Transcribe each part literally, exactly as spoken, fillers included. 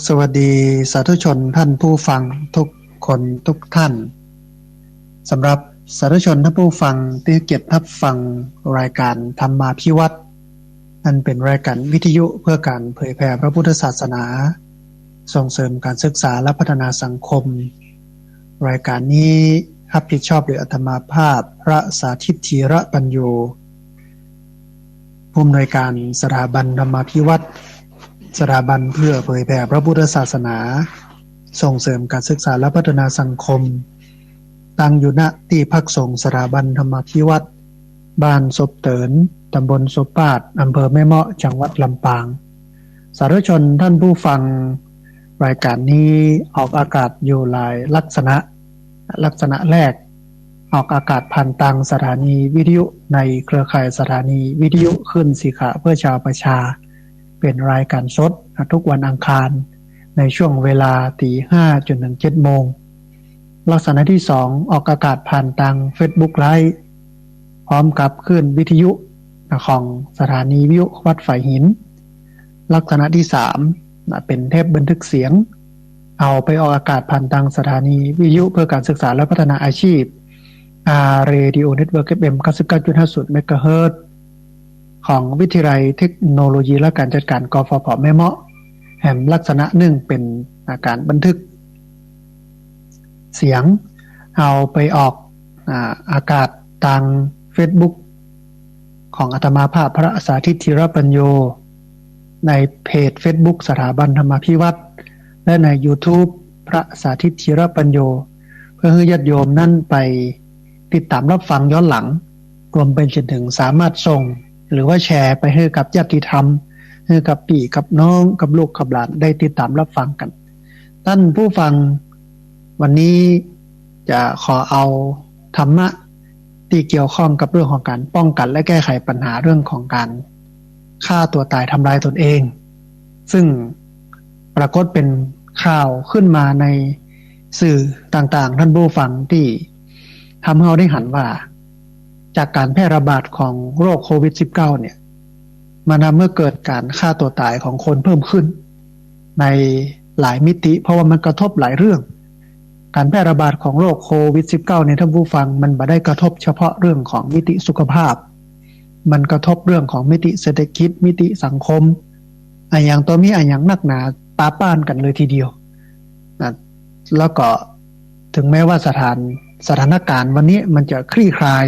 สวัสดีสาธุชนท่านผู้ฟังทุกคนทุกท่าน สำหรับสาธุชนท่านผู้ฟังตี้เกียรติฮับฟังรายก๋านธรรมาภิวัฒน์ อันเป๋นรายก๋านวิทยุเปื้อก๋านเผยแผ่พระพุทธศาสนา ส่งเสริมก๋านศึกษาและพัฒนาสังคม รายก๋านนี้ฮับผิดชอบโดยอาตมาภาพพระสาธิต ธีระปัญโญ ผู้อำนวยก๋านสถาบันธรรมาภิวัฒน์ สถาบันเพื่อเผยแผ่พระพุทธศาสนา ส่งเสริมก๋านศึกษาและพัฒนาสังคม ตั้งอยู่ ณ ตี้พักสงฆ์สถาบันธรรมาภิวัฒน์ บ้านศพเติ๋น ต๋ำบลศพปาด อำเภอแม่เมาะ จังหวัดลำปาง สาธุชนท่านผู้ฟัง รายก๋านนี้ออกอากาศอยู่หลายลักษณะ ลักษณะแรก ออกอากาศผ่านตางสถานีวิทยุในเครือข่ายสถานีวิทยุคลื่นสีขาวเพื่อชาวประชา เป๋นรายก๋านสดทุกวันอังคาร ในช่วงเวลาตี๋ห้าจ๋นเถิงเจ็ดโมง ลักษณะตี้สอง ออกอากาศผ่านตางเฟซบุ๊กไลฟ์ พร้อมกับคลื่นวิทยุของสถานีวิทยุวัดฝายหิน ลักษณะตี้สาม เป๋นเทปบันทึกเสียง เอาไปออกอากาศผ่านตางสถานีวิทยุเพื่อก๋านศึกษาและพัฒนาอาชีพ อาร์ Radio Network เอฟ เอ็ม เก้าสิบเก้าจุดห้าศูนย์ เมกะเฮิรตซ์ ของวิทยาลัยเทคโนโลยีและการจัดการ กฟผ แม่เมาะ แหมลักษณะนึ่งเป๋นก๋านบันทึกเสียง เอาไปออก อ่า อากาศตางเฟซบุ๊กของอาตมาภาพพระสาธิต ธีระปัญโญ ในเพจเฟซบุ๊กสถาบันธรรมาภิวัฒน์ และในยูทูบพระสาธิต ธีระปัญโญ เพื่อหื้อญาติโยมนั้นไปติดต๋ามฮับฟังย้อนหลัง รวมไปจ๋นเถิงสามารถส่ง หรือว่าแชร์ไปหื้อกับญาติธรรม หื้อกับปี้กับน้อง กับลูกกับหลานได้ติดต๋ามฮับฟังกั๋น ต้านผู้ฟัง วันนี้จะขอเอาธรรมะตี้เกี่ยวข้องกับเรื่องของก๋านป้องกั๋นและแก้ไขปัญหาเรื่องของก๋านฆ่าตั๋วต๋ายทำลายตนเอง ซึ่งปรากฏเป๋นข่าวขึ้นมาในสื่อต่างๆ ต้านผู้ฟัง ตี้ทำหื้อเฮาได้หันว่า จากก๋านแพร่ระบาดของโรคโควิดสิบเก้าเนี่ย มันทำหื้อเกิดก๋านฆ่าตั๋วต๋ายของคนเพิ่มขึ้น ในหลายมิติ เพราะว่ามันกระทบหลายเรื่อง ก๋านแพร่ระบาดของโรคโควิดสิบเก้าเนี่ย ต้านผู้ฟัง มันบ่ได้กระทบเฉพาะเรื่องของมิติสุขภาพ มันกระทบเรื่องของมิติเศรษฐกิจ มิติสังคม อะหยังต่อมีอะหยังนักหนาปะป๊นกั๋นเลยทีเดียวนะ แล้วก็ถึงแม้ว่าสถาน สถานก๋ารณ์วันนี้มันจะคลี่คลาย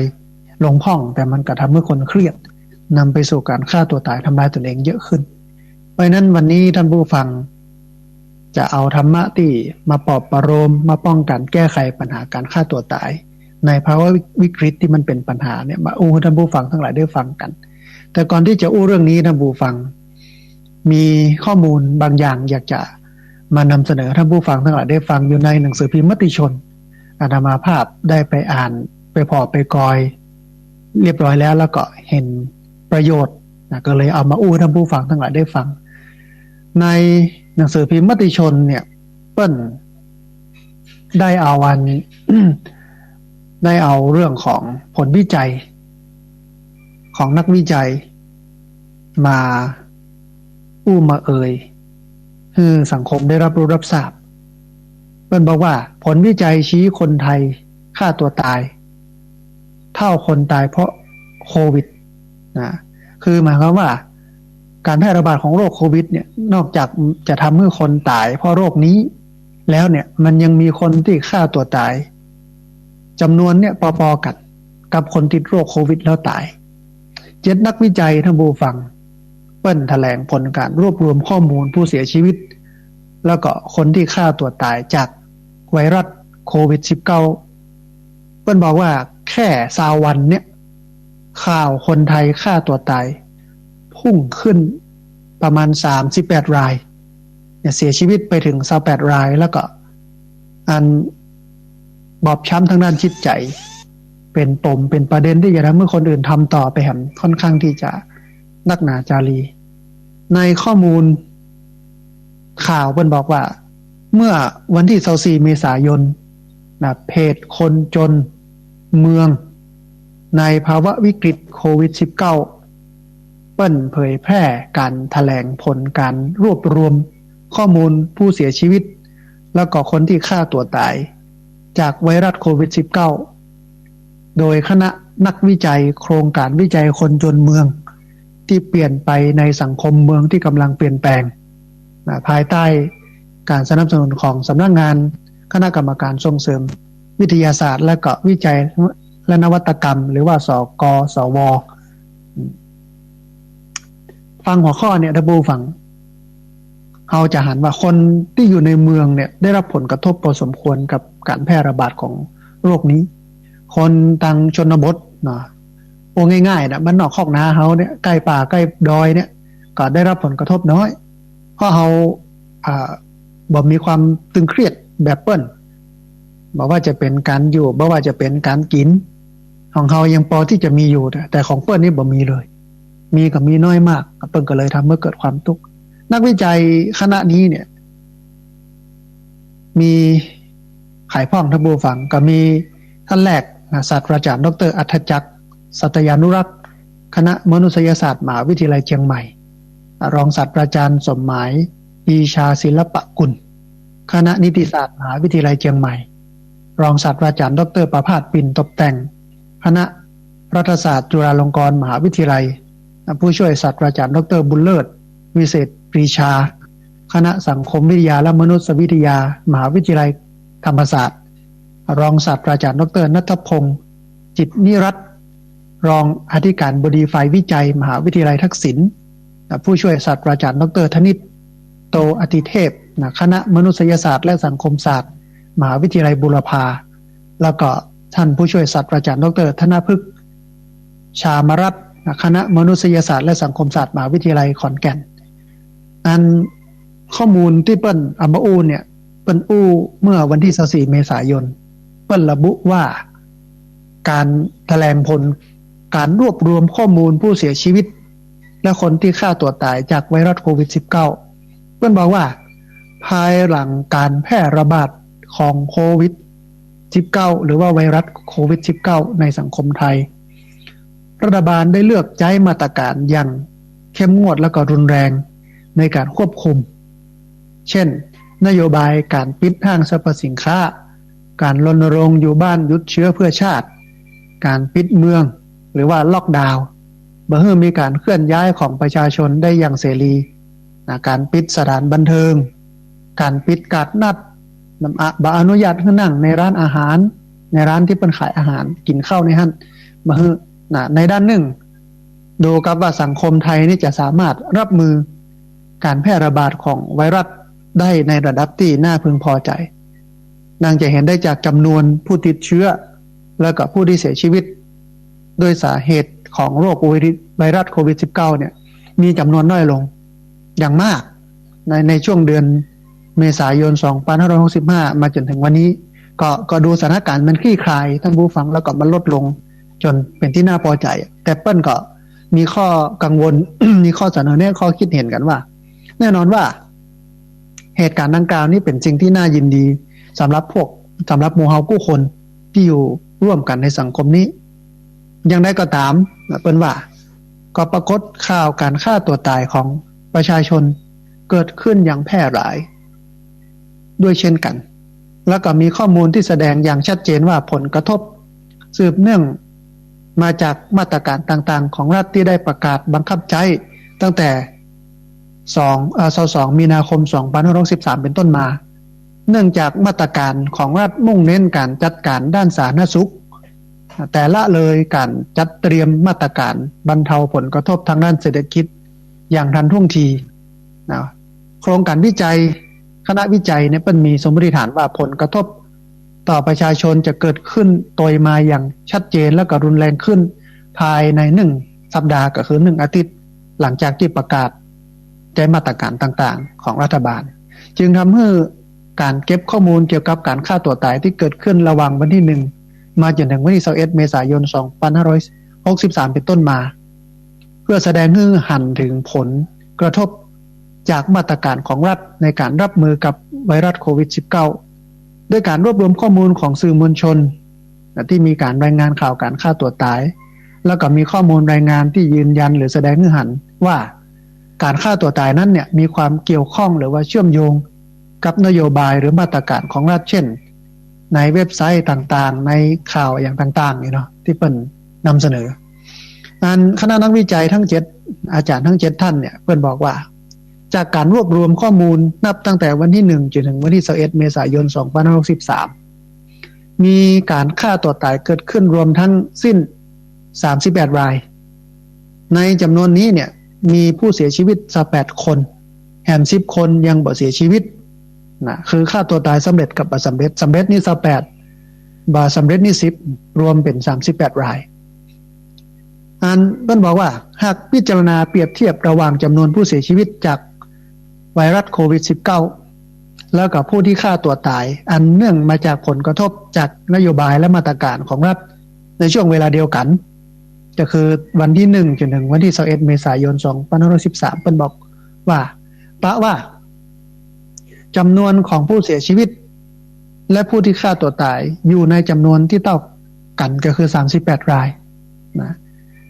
ลงพ่อง แต่มันก็ทำหื้อคนเครียด นำไปสู่ก๋านฆ่าตั๋วต๋ายทำลายตนเองเยอะขึ้น เพราะฉะนั้นวันนี้ต้านผู้ฟัง จะเอาธรรมะตี้มาปลอบประโลม มาป้องกั๋นแก้ไขปัญหาก๋านฆ่าตั๋วต๋าย ในภาวะวิกฤตตี้มันเป๋นปัญหาเนี่ย มาอู้หื้อต้านผู้ฟังตังหลายได้ฟังกั๋น แต่ก่อนตี้จะอู้เรื่องนี้ต้านผู้ฟัง มีข้อมูลบางอย่างอยากจะมานำเสนอต้านผู้ฟังตังหลายได้ฟัง อยู่ในหนังสือพิมพ์มติชน อาตมาภาพได้ไปอ่าน ไปผ่อไปกอย เรียบร้อยแล้ว แล้วก็เห็นประโยชน์นะ ก็เลยเอามาอู้หื้อต้านผู้ฟังตังหลายได้ฟัง ในหนังสือพิมพ์มติชนเนี่ย เปิ้นได้เอาอัน ได้เอาเรื่องของผลวิจัย ของนักวิจัย มาอู้มาเอ่ย หื้อสังคมได้ฮับฮู้ฮับทราบ เปิ้นบอกว่าผลวิจัยชี้คนไทยฆ่าตั๋วต๋าย เต้าคนต๋ายเพราะโควิดนะ คือหมายความว่า ก๋านแพร่ระบาดของโรคโควิดเนี่ย นอกจากจะทำหื้อคนต๋ายเพราะโรคนี้แล้วเนี่ย มันยังมีคนตี้ฆ่าตั๋วต๋ายจ๋ำนวนเนี่ยปอๆ กั๋นกับคนติดโรคโควิดแล้วต๋าย เจ็ดนักวิจัยต้านผู้ฟัง เปิ้นแถลงผลก๋านรวบรวมข้อมูลผู้เสียชีวิต แล้วก็คนตี้ฆ่าตั๋วต๋ายจากไวรัสโควิดสิบเก้า เปิ้นบอกว่าแค่ซาววันเนี่ย ข่าวคนไทยฆ่าตั๋วต๋ายพุ่งขึ้นประมาณสามสิบแปดราย เนี่ย เสียชีวิตไปเถิงซาวแปดราย แล้วก็อันบอบช้ำทางด้านจิตใจ๋ เป๋นปม เป๋นประเด็นตี้จะทำหื้อคนอื่นทำต่อไปแหม ค่อนข้างตี้จะนักหนาจารี ในข้อมูลข่าวเปิ้นบอกว่า เมื่อวันตี้ซาวสี่เมษายนนะ เพจคนจนเมือง ในภาวะวิกฤตโควิดสิบเก้า เปิ้นเผยแพร่ก๋านแถลงผลก๋านรวบรวม ข้อมูลผู้เสียชีวิต แล้วก็คนตี้ฆ่าตั๋วต๋ายจากไวรัสโควิดสิบเก้า โดยคณะนักวิจัยโครงก๋านวิจัยคนจนเมือง ตี้เปลี่ยนไปในสังคมเมืองตี้ก่ำลังเปลี่ยนแปลง นะ ภายใต้ก๋านสนับสนุนของสำนักงานคณะกรรมการส่งเสริมวิทยาศาสตร์ และก็วิจัยและนวัตกรรม หรือว่า สกสว ฟังหัวข้อเนี่ย ท่านผู้ฟัง เฮาจะหันว่าคนตี้อยู่ในเมืองเนี่ยได้รับผลกระทบพอสมควรกับก๋านแพร่ระบาดของโรคนี้ คนตางชนบทเนาะ โอ้ง่ายๆ นะ บ้านนอกคอกนาเฮาเนี่ย ใก้ป่าใก้ดอยเนี่ย ก็ได้รับผลกระทบน้อย เพราะเฮา อ่า บ่มีความตึงเครียดแบบเปิ้น บ่ว่าจะเป๋นก๋านอยู่ บ่ว่าจะเป๋นก๋านกิ๋น ของเฮายังปอตี้จะมีอยู่ แต่ แต่ของเปิ้นนี่บ่มีเลย มีก็มีน้อยมาก เปิ้นก็เลยทำให้เกิดความตุ๊กข์ นักวิจัยคณะนี้เนี่ย มีใผพ่อง ท่านผู้ฟัง ก็มีต้านแรกนะ ศาสตราจารย์ ดอกเตอร์ อัธจักร สัตยานุรักษ์ คณะมนุษยศาสตร์ มหาวิทยาลัยเชียงใหม่ รองศาสตราจารย์ สมหมาย ปรีชาศิลปกุล คณะนิติศาสตร์ มหาวิทยาลัยเชียงใหม่ รองศาสตราจารย์ ดอกเตอร์ ประภาส ปิ่นตบแต่ง คณะรัฐศาสตร์ จุฬาลงกรณ์มหาวิทยาลัย ผู้ช่วยศาสตราจารย์ ดอกเตอร์ บุญเลิศ วิเศษปรีชา คณะสังคมวิทยาและมนุษยวิทยา มหาวิทยาลัยธรรมศาสตร์ รองศาสตราจารย์ ดอกเตอร์ ณัฐพงษ์ จิตนิรัตน์ รองอธิการบดีฝ่ายวิจัย มหาวิทยาลัยทักษิณ ผู้ช่วยศาสตราจารย์ ดอกเตอร์ ธนิต โตอติเทพ นะ คณะมนุษยศาสตร์และสังคมศาสตร์ มหาวิทยาลัยบูรพา แล้วก็ท่านผู้ช่วยศาสตราจารย์ ดอกเตอร์ ธนพฤกษ์ ชามรัตน์ นะ คณะมนุษยศาสตร์และสังคมศาสตร์ มหาวิทยาลัยขอนแก่น อันข้อมูลตี้เปิ้นเอามาอู้เนี่ย เปิ้นอู้เมื่อวันตี้ซาวสี่ เมษายน เปิ้นระบุว่า ก๋านแถลงผลก๋านรวบรวมข้อมูลผู้เสียชีวิต และคนตี้ฆ่าตั๋วต๋ายจากไวรัสโควิดสิบเก้า เปิ้นบอกว่า ภายหลังก๋านแพร่ระบาดของโควิดสิบเก้า หรือว่าไวรัสโควิดสิบเก้า ในสังคมไทย รัฐบาลได้เลือกใจ๊มาตรก๋านอย่างเข้มงวดและก็รุนแรงในก๋านควบคุม เช่น นโยบายก๋านปิดห้างสรรพสินค้า ก๋านรณรงค์อยู่บ้านหยุดเชื้อเพื่อชาติ ก๋านปิดเมือง หรือว่าล็อกดาวน์ บ่หื้อมีก๋านเคลื่อนย้ายของประชาชนได้อย่างเสรี นะ ก๋านปิดสถานบันเทิง ก๋านปิดตลาดนัด บ่อนุญาตหื้อนั่งในร้านอาหาร ในร้านตี้เปิ้นขายอาหาร กิ๋นข้าวในหั้น บ่หื้อ นะ ในด้านนึ่ง ดูกับว่าสังคมไทยนี่จะสามารถรับมือก๋านแพร่ระบาดของไวรัสได้ในระดับตี้น่าพึงพอใจ๋ ดังจะเห็นได้จากจ๋ำนวนผู้ติดเชื้อ และก็ผู้ตี้เสียชีวิต ด้วยสาเหตุของโรคไวรัสโควิดสิบเก้า เนี่ย มีจ๋ำนวนน้อยลงอย่างมาก ใน ในช่วงเดือนเมษายน สองพันห้าร้อยหกสิบห้า มาจ๋นเถิงวันนี้ ก็ ก็ดูสถานก๋านมันคลี่คลาย ท่านผู้ฟัง แล้วก็มันลดลงจ๋นเป๋นตี้น่าพอใจ๋ แต่เปิ้นก็มีข้อกังวล มีข้อเสนอแนะ ข้อคิดเห็นกั๋นว่า แน่นอนว่า เหตุก๋ารณ์ดังกล่าวนี้เป๋นสิ่งตี้น่ายินดีสำหรับพวก สำหรับหมู่เฮากู้คนตี้อยู่ร่วมกั๋นในสังคมนี้ อย่างใดก็ต๋าม เปิ้นว่า ก็ปรากฏข่าวก๋านฆ่าตั๋วต๋ายของประชาชนเกิดขึ้นอย่างแพร่หลาย ด้วยเช่นกั๋น แล้วก็มีข้อมูลตี้แสดงอย่างชัดเจนว่าผลกระทบสืบเนื่องมาจากมาตรก๋านต่างๆ ของรัฐตี้ได้ประกาศบังคับใจ๊ตั้งแต่ สอง เอ่อ ซาวสอง มีนาคม สองพันห้าร้อยหกสิบสาม เป๋นต้นมา เนื่องจากมาตรก๋านของรัฐมุ่งเน้นก๋านจัดก๋านด้านสาธารณสุข แต่ละเลยก๋านจัดเตรียมมาตรก๋านบรรเทาผลกระทบทางด้านเศรษฐกิจอย่างทันท่วงที นะ โครงก๋านวิจัย คณะวิจัยเนี่ยเปิ้นมีสมมติฐานว่าผลกระทบต่อประชาชนจะเกิดขึ้นโตยมาอย่างชัดเจนและก็รุนแรงขึ้นภายในหนึ่งสัปดาห์ ก็คือหนึ่งอาทิตย์ หลังจากตี้ประกาศใจ๊มาตรก๋านต่างๆ ของรัฐบาล จึงทำหื้อก๋านเก็บข้อมูลเกี่ยวกับก๋านฆ่าตั๋วต๋ายตี้เกิดขึ้นระหว่างวันตี้หนึ่ง มาจ๋นเถิงวันตี้ซาวเอ็ด เมษายน สองพันห้าร้อยหกสิบสาม เป๋นต้นมา เพื่อแสดงหื้อหันเถิงผลกระทบจากมาตรก๋านของรัฐในก๋านรับมือกับไวรัสโควิดสิบเก้า ด้วยก๋านรวบรวมข้อมูลของสื่อมวลชน นะ ตี้มีก๋านรายงานข่าวก๋านฆ่าตั๋วต๋าย แล้วก็มีข้อมูลรายงานตี้ยืนยันหรือแสดงหื้อหันว่า การฆ่าตัวตายนั้นเนี่ยมีความเกี่ยวข้องหรือว่าเชื่อมโยงกับนโยบายหรือมาตรการของรัฐ เช่น ในเว็บไซต์ต่างๆ ในข่าวอย่างต่างๆ นี่เนาะ ตี้เปิ้นนำเสนอ อันคณะนักวิจัยทั้งเจ็ด อาจ๋ารย์ทั้งเจ็ดท่านเนี่ย เปิ้นบอกว่า จากการรวบรวมข้อมูลนับตั้งแต่วันตี้หนึ่งจนถึงวันตี้สิบเอ็ด เมษายน สองพันห้าร้อยหกสิบสาม มีการฆ่าตัวตายเกิดขึ้นรวมทั้งสิ้น สามสิบแปด ราย ในจ๋ำนวนนี้เนี่ย มีผู้เสียชีวิต สิบแปด คน แหม สิบ คนยังบ่เสียชีวิตนะ คือฆ่าตัวตายสำเร็จกับบ่สำเร็จ สำเร็จนี่ สิบแปด บ่สำเร็จนี่ สิบ รวมเป๋น สามสิบแปด ราย อันเปิ้นบอกว่า หากพิจารณาเปรียบเทียบระหว่างจ๋ำนวนผู้เสียชีวิตจากไวรัสโควิด สิบเก้า แล้วกับผู้ที่ฆ่าตัวตาย อันเนื่องมาจากผลกระทบจากนโยบายและมาตรการของรัฐในช่วงเวลาเดียวกัน ก็คือวันตี้หนึ่งจนถึงวันตี้สิบเอ็ด เมษายน สองพันห้าร้อยหกสิบสาม เปิ้นบอกว่า ปะว่าจ๋ำนวนของผู้เสียชีวิต และผู้ที่ฆ่าตัวตายอยู่ในจ๋ำนวนตี้เต้ากั๋น ก็คือ สามสิบแปด รายนะ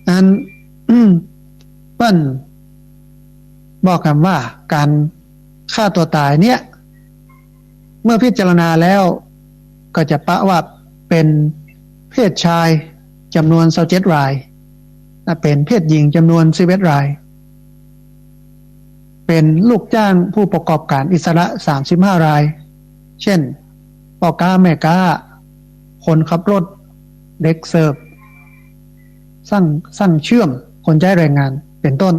อัน เปิ้นบอกกั๋นว่าการฆ่าตัวตายเนี่ย เมื่อพิจารณาแล้วก็จะปะว่าเป๋นเพศชายจ๋ำนวน ยี่สิบเจ็ด รายนะ เป๋นเพศหญิงจ๋ำนวน สิบเอ็ด ราย เป๋นลูกจ้างผู้ประกอบการอิสระ สามสิบห้า ราย เช่น ป้อก๊าแม่ก๊า คนขับรถ เด็กเสิร์ฟ ซ่าง ซ่างเชื่อม คนใจ๊แรงงาน เป๋นต้น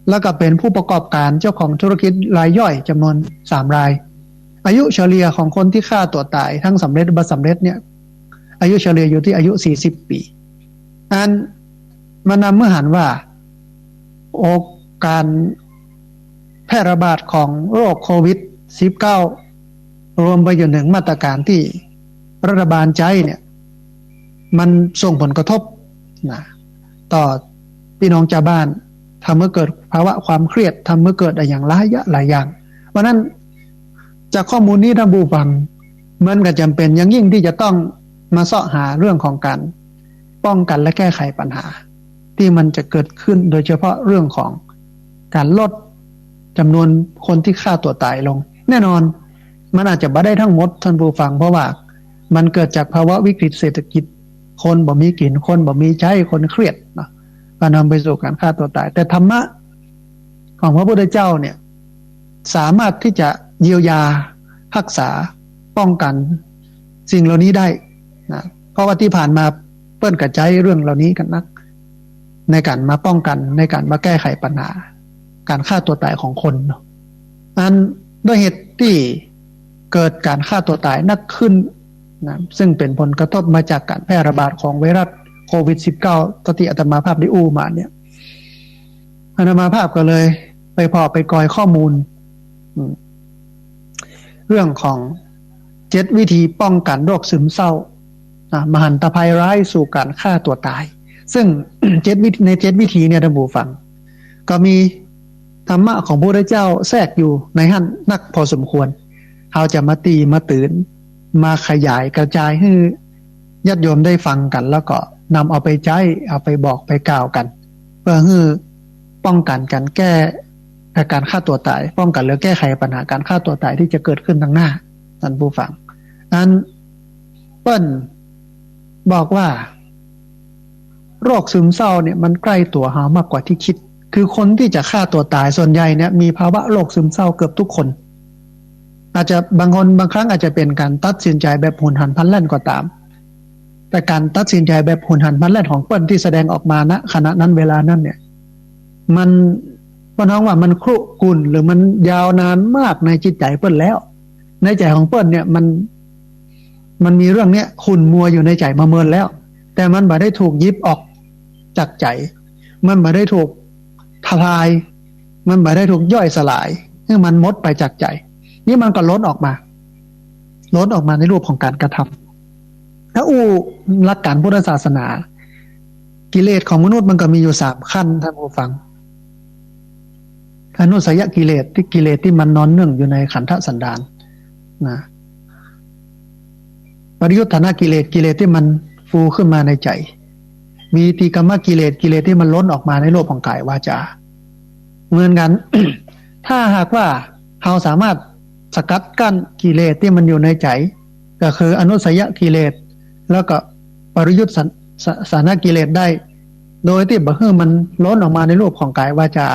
แล้วก็เป๋นผู้ประกอบการเจ้าของธุรกิจรายย่อยจ๋ำนวน สาม ราย อายุเฉลี่ยของคนที่ฆ่าตัวตายทั้งสำเร็จบ่สำเร็จเนี่ย อายุเฉลี่ยอยู่ตี้อายุ สี่สิบ ปี๋ อันมันนำหื้อหันว่า โอ การแพร่ระบาดของโรคโควิด สิบเก้า รวมไปจนถึงมาตรการตี้รัฐบาลใจ๊เนี่ย มันส่งผลกระทบนะ ต่อปี้น้องจาวบ้าน ทำหื้อเกิดภาวะความเครียด ทำหื้อเกิดอะหยังหลายอย่าง เพราะนั้น จากข้อมูลนี้ต้านผู้ฟัง มันก็จ๋ำเป๋นอย่างยิ่งตี้จะต้องมาเซาะหาเรื่องของการป้องกันและแก้ไขปัญหา ตี้มันจะเกิดขึ้น โดยเฉพาะเรื่องของการลดจ๋ำนวนคนที่ฆ่าตัวตายลง แน่นอน มันอาจจะบ่ได้ทั้งหมดต้านผู้ฟัง เพราะว่ามันเกิดจากภาวะวิกฤตเศรษฐกิจ คนบ่มีกิ๋น คนบ่มีใจ๊ คนเครียดเนาะ ก็นำไปสู่การฆ่าตัวตาย แต่ธรรมะของพระพุทธเจ้าเนี่ย สามารถตี้จะเยียวยา ฮักษา ป้องกันสิ่งเหล่านี้ได้นะ เพราะว่าตี้ผ่านมาเปิ้นก็ใจ๊เรื่องเหล่านี้กั๋นนัก ในการมาป้องกัน ในการมาแก้ไขปัญหาการฆ่าตัวตายของคนเนาะ อันด้วยเหตุตี้เกิดการฆ่าตัวตายนักขึ้นนะ ซึ่งเป๋นผลกระทบมาจากการแพร่ระบาดของไวรัสโควิด สิบเก้า ตี้อาตมาภาพได้อู้มาเนี่ย อาตมาภาพก็เลยไปผ่อไปกอยข้อมูล อืม เรื่องของเจ็ดวิธีป้องกันโรคซึมเศร้า อ่ะ มหันตภัยร้ายสู่การฆ่าตัวตาย ซึ่ง เจ็ดวิธี ในเจ็ดวิธีเนี่ยต้านผู้ฟัง ก็มีธรรมะของพระพุทธเจ้าแทรกอยู่ในหั้นนักพอสมควร เฮาจะมาตี้มาเตื๋อน มาขยายกระจายหื้อญาติโยมได้ฟังกั๋น แล้วก็นำเอาไปใจ๊ เอาไปบอกไปกล่าวกั๋น เพื่อหื้อป้องกันการแก้ การฆ่าตัวตาย ป้องกันหรือแก้ไขปัญหาการฆ่าตัวตายตี้จะเกิดขึ้นตางหน้า ต้านผู้ฟัง อันเปิ้นบอกว่า โรคซึมเศร้าเนี่ยมันใก้ตั๋วเฮามากกว่าตี้คิด คือคนตี้จะฆ่าตัวตายส่วนใหญ่เนี่ยมีภาวะโรคซึมเศร้าเกือบทุกคน อาจจะบางคนบางครั้งอาจจะเป๋นการตัดสินใจ๋แบบหุนหันพลันแล่นก็ต๋าม แต่การตัดสินใจ๋แบบหุนหันพลันแล่นของเปิ้นตี้แสดงออกมา ณ ขณะนั้นเวลานั้นเนี่ย มัน เปิ้นฮ้องว่ามันครุกรุ่น หรือมันยาวนานมากในจิตใจ๋เปิ้นแล้ว ในใจ๋ของเปิ้นเนี่ยมัน มันมีเรื่องเนี้ยขุ่นมัวอยู่ในใจ๋มาเมินแล้ว แต่มันบ่ได้ถูกหยิบออกจากใจ๋ มันบ่ได้ถูกทลาย มันบ่ได้ถูกย่อยสลาย หื้อมันหมดไปจากใจ๋ นี่มันก็ล้นออกมา ล้นออกมาในรูปของการกระทำ ถ้าอู้หลักการพุทธศาสนา กิเลสของมนุษย์มันก็มีอยู่สามขั้น ต้านผู้ฟัง อนุสัยกิเลส ตี้กิเลสตี้มันนอนเนื่องอยู่ในขันธสันดานนะ ปริยุทธานะกิเลส กิเลสตี้มันฟูขึ้นมาในใจ๋ วีติกรรมกิเลส กิเลสตี้มันล้นออกมาในรูปของก๋ายวาจา เหมือนกั๋น ถ้าหากว่าเฮาสามารถสกัดกั้นกิเลสตี้มันอยู่ในใจ๋ ก็คืออนุสัยกิเลส แล้วก็ปริยุทธสัน ส- สานกิเลสได้ โดยตี้บ่หื้อมันล้นออกมาในรูปของก๋ายวาจา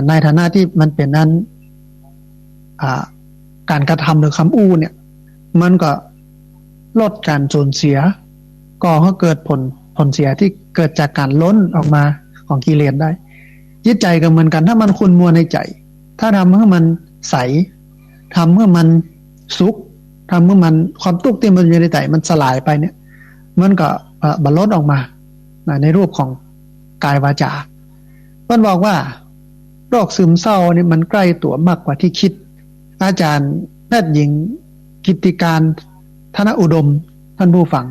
ในฐานะตี้มันเป๋นอัน อ่า ก๋านกระทำหรือคำอู้เนี่ย มันก็ลดก๋านสูญเสีย ก่อหื้อเกิดผล ผลเสียตี้เกิดจากก๋านล้นออกมาของกิเลสได้ จิตใจ๋ก็เหมือนกั๋น ถ้ามันขุ่นมัวในใจ๋ ถ้าทำหื้อมันใส ทำหื้อมันสุข ทำหื้อมัน ความตุ๊กข์ตี้มันอยู่ในใจ๋มันสลายไปเนี่ย มันก็ เอ่อ บ่ล้นออกมา นะ ในรูปของก๋ายวาจา เปิ้นบอกว่า โรคซึมเศร้านี่มันใก้ตั๋วมากกว่าตี้กึ๊ด อาจ๋ารย์แพทย์หญิง กิตติการ ธนอุดม ต้านผู้ฟัง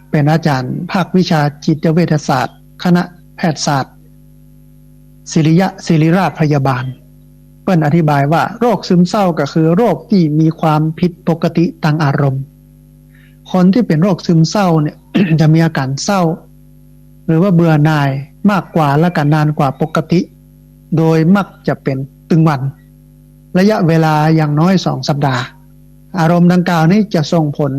เป๋นอาจ๋ารย์ภาควิชาจิตเวชศาสตร์ คณะแพทยศาสตร์ ศิริยะ ศิริราชพยาบาล เปิ้นอธิบายว่า โรคซึมเศร้าก็คือโรคตี้มีความผิดปกติตางอารมณ์ คนตี้เป๋นโรคซึมเศร้าเนี่ย จะมีอาก๋ารเศร้า หรือว่าเบื่อหน่ายมากกว่าและก็นานกว่าปกติ โดยมักจะเป๋นตึงวัน ระยะเวลาอย่างน้อยสองสัปดาห์ อารมณ์ดังกล่าวนี้จะส่งผล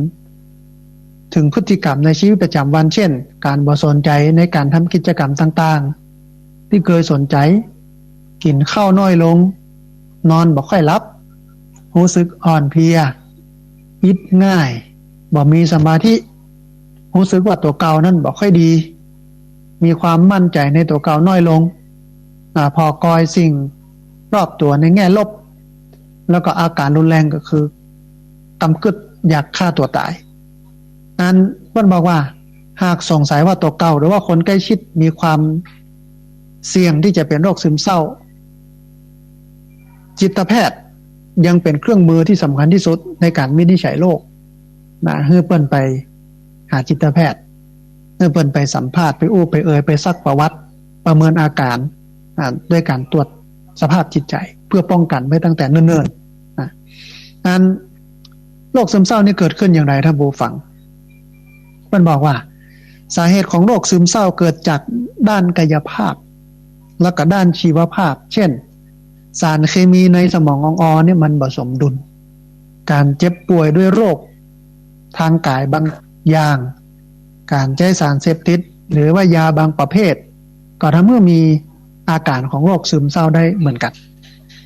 เถิงพฤติกรรมในชีวิตประจ๋ำวัน เช่น ก๋านบ่สนใจ๋ในก๋านทำกิจกรรมต่างๆ ตี้เกยสนใจ๋ กิ๋นข้าวน้อยลง นอนบ่ค่อยหลับ ฮู้สึกอ่อนเพลีย อิดง่าย บ่มีสมาธิ ฮู้สึกว่าตั๋วเก่านั้นบ่ค่อยดี มีความมั่นใจ๋ในตั๋วเก่าน้อยลง อ่า ผ่อกอยสิ่งรอบตั๋วในแง่ลบ แล้วก็อาก๋ารรุนแรงก็คือ กำกึ๊ดอยากฆ่าตั๋วต๋าย อันเปิ้นบอกว่า หากสงสัยว่าตั๋วเก่าหรือว่าคนใก้ชิดมีความเสี่ยงตี้จะเป๋นโรคซึมเศร้า จิตแพทย์ยังเป๋นเครื่องมือตี้สำคัญตี้สุดในก๋านวินิจฉัยโรค นะ หื้อเปิ้นไปหาจิตแพทย์ หื้อเปิ้นไปสัมภาษณ์ ไปอู้ไปเอ่ย ไปซักประวัติ ประเมินอาก๋าร อ่า ด้วยก๋านตรวจสภาพจิตใจ๋ เปื้อป้องกั๋นไว้ตั้งแต่เนิ่นๆ นะ อันโรคซึมเศร้านี่เกิดขึ้นอย่างไร ต้านผู้ฟัง เปิ้นบอกว่า สาเหตุของโรคซึมเศร้าเกิดจากด้านกายภาพ แล้วก็ด้านชีวภาพ เช่น สารเคมีในสมองอ่องออเนี่ยมันบ่สมดุล ก๋านเจ็บป่วยด้วยโรคทางก๋ายบางอย่าง ก๋านใจ๊สารเสพติด หรือว่ายาบางประเภท ก็ทำหื้อมีอาก๋ารของโรคซึมเศร้าได้เหมือนกั๋น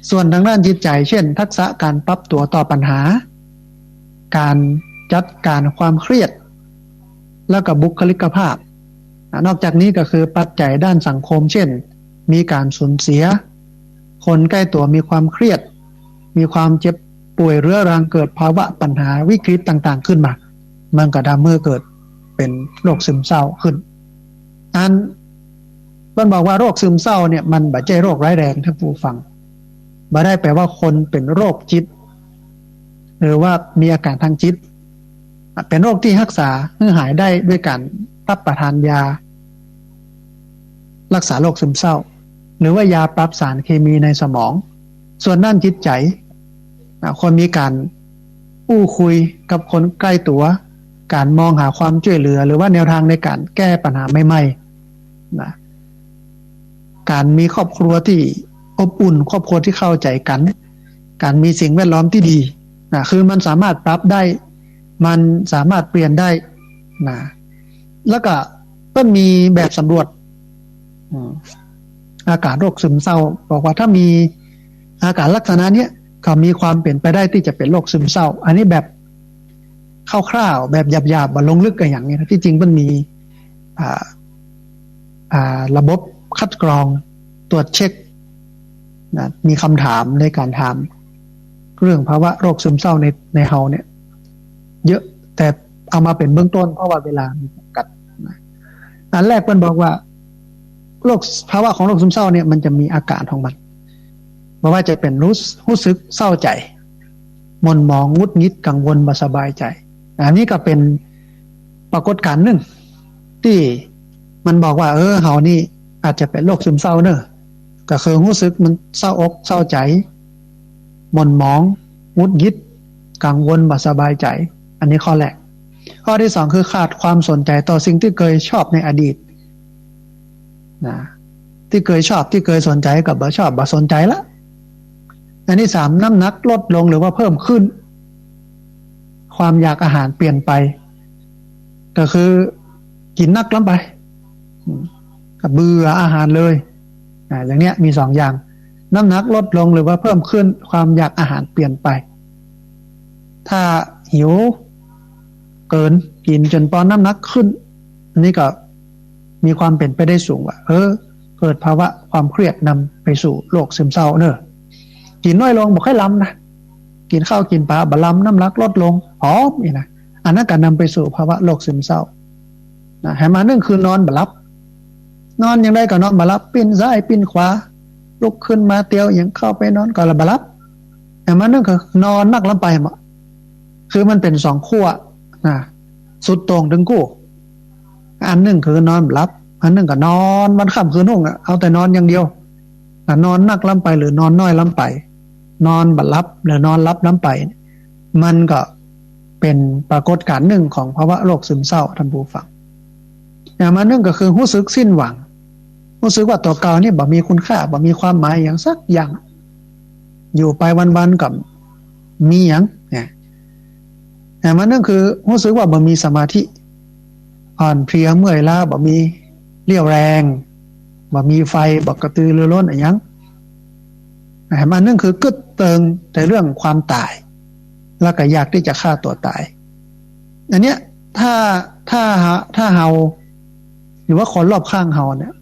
ส่วนตางด้านจิตใจ๋ เช่น ทักษะก๋านปรับตั๋วต่อปัญหา ก๋านจัดก๋านความเครียด แล้วก็บุคลิกภาพ อ่ะ นอกจากนี้ก็คือปัจจัยด้านสังคม เช่น มีก๋านสูญเสีย คนใก้ตั๋วมีความเครียด มีความเจ็บป่วยเรื้อรัง เกิดภาวะปัญหาวิกฤตต่างๆ ขึ้นมา มันก็ทำหื้อเกิดเป๋นโรคซึมเศร้าขึ้น อันเปิ้นบอกว่าโรคซึมเศร้าเนี่ยมันบ่ใจ้โรคร้ายแรง ต้านผู้ฟัง บ่ได้แปลว่าคนเป๋นโรคจิต หรือว่ามีอาก๋ารตางจิต อ่ะ เป๋นโรคตี้ฮักษาหื้อหายได้ด้วยก๋านรับประทานยา ฮักษาโรคซึมเศร้า หรือว่ายาปรับสารเคมีในสมอง ส่วนด้านจิตใจ๋ อ่ะ ควรมีก๋านอู้คุยกับคนใก้ตั๋ว ก๋านมองหาความจ้วยเหลือ หรือว่าแนวทางในก๋านแก้ปัญหาใหม่ๆ นะ ก๋านมีครอบครัวตี้อบอุ่น ครอบครัวตี้เข้าใจ๋กั๋น ก๋านมีสิ่งแวดล้อมตี้ดี นะ คือมันสามารถปรับได้ มันสามารถเปลี่ยนได้ นะ แล้วก็เปิ้นมีแบบสำรวจ อืม อาก๋ารโรคซึมเศร้า บอกว่าถ้ามีอาก๋ารลักษณะเนี้ย ก็มีความเป๋นไปได้ตี้จะเป๋นโรคซึมเศร้า อันนี้แบบคร่าวๆ แบบหยาบๆ บ่ลงลึกกั๋นอย่างนี้นะ ตี้จริงมันมี อ่า อ่า ระบบคัดกรองตรวจเช็ค นะ มีคำถามในก๋านถามเรื่องภาวะโรคซึมเศร้าใน ในเฮาเนี่ย เยอะ แต่เอามาเป๋นเบื้องต้น เพราะว่าเวลามีจำกัดนะ อันแรกเปิ้นบอกว่า โรค ภาวะของโรคซึมเศร้าเนี่ยมันจะมีอาก๋ารของมัน บ่ว่าจะเป๋นฮู้ ฮู้สึกเศร้าใจ๋ หม่นหมอง หงุดหงิด กังวล บ่สบายใจ๋ อันนี้ก็เป๋นปรากฏก๋ารณ์นึ่ง ตี้มันบอกว่า เออ เฮานี่อาจจะเป๋นโรคซึมเศร้าเน่อ ก็คือฮู้สึกมันเศร้าอกเศร้าใจ๋ หม่นหมอง หงุดหงิด กังวล บ่สบายใจ๋ อันนี้ข้อแรก ข้อตี้สองคือขาดความสนใจ๋ต่อสิ่งตี้เกยชอบในอดีต นะ ตี้เกยชอบ ตี้เกยสนใจ๋ก็บ่ชอบ บ่สนใจ๋ละ อันตี้สาม น้ำหนักลดลงหรือว่าเพิ่มขึ้น ความอยากอาหารเปลี่ยนไป ก็คือกิ๋นนักล้ำไป อืม ก็เบื่ออาหารเลย อ่า อย่างเนี้ยมีสองอย่าง น้ำหนักลดลงหรือว่าเพิ่มขึ้น ความอยากอาหารเปลี่ยนไป ถ้าหิวเกิน กิ๋นจ๋นปอน้ำหนักขึ้น อันนี้ก็มีความเป๋นไปได้สูงว่า เออ เกิดภาวะความเครียดนำไปสู่โรคซึมเศร้าเน่อ กิ๋นน้อยลง บ่ค่อยลำนะ กิ๋นข้าวกิ๋นป๋าบ่ลำ น้ำหนักลดลง ผอมนี่นะ อันนั้นก็นำไปสู่ภาวะโรคซึมเศร้านะ แหมอันนึ่งคือนอนบ่หลับ นอนอย่างใดก็นอนบ่หลับ ปิ้นซ้ายปิ้นขวา ลุกขึ้นมาเตียวหยัง เข้าไปนอนก็บ่หลับ แหมอันนึ่งคือนอนนักล้ำไปหมด คือมันเป๋นสองขั้วนะ สุดโต่งตึงกู้ อันนึ่งคือนอนบ่หลับ อันนึ่งก็นอนวันค่ำคืนฮุ่งอะ เอาแต่นอนอย่างเดียว อ่ะ นอนนักล้ำไปหรือนอนน้อยล้ำไป นอนบ่หลับหรือนอนหลับล้ำไป มันก็เป๋นปรากฏก๋ารณ์นึ่งของภาวะโรคซึมเศร้า ท่านผู้ฟัง อย่างมานึ่งก็คือฮู้สึกสิ้นหวัง ฮู้สึกว่าตั๋วเก่านี่บ่มีคุณค่า บ่มีความหมายหยังสักอย่าง อยู่ไปวันๆ ก็มีหยังเนี่ย อย่างมานึ่งคือฮู้สึกว่าบ่มีสมาธิ อ่อนเพลียเมื่อยล้า บ่มีเรี่ยวแรง บ่มีไฟ บ่กระตือรือร้นอะหยัง แหมอันนึ่งคือกึ๊ดเติงในเรื่องความต๋าย แล้วก็อยากตี้จะฆ่าตั๋วต๋าย อันเนี้ย ถ้า ถ้า ถ้าเฮา หรือว่าคนรอบข้างเฮาเนี่ย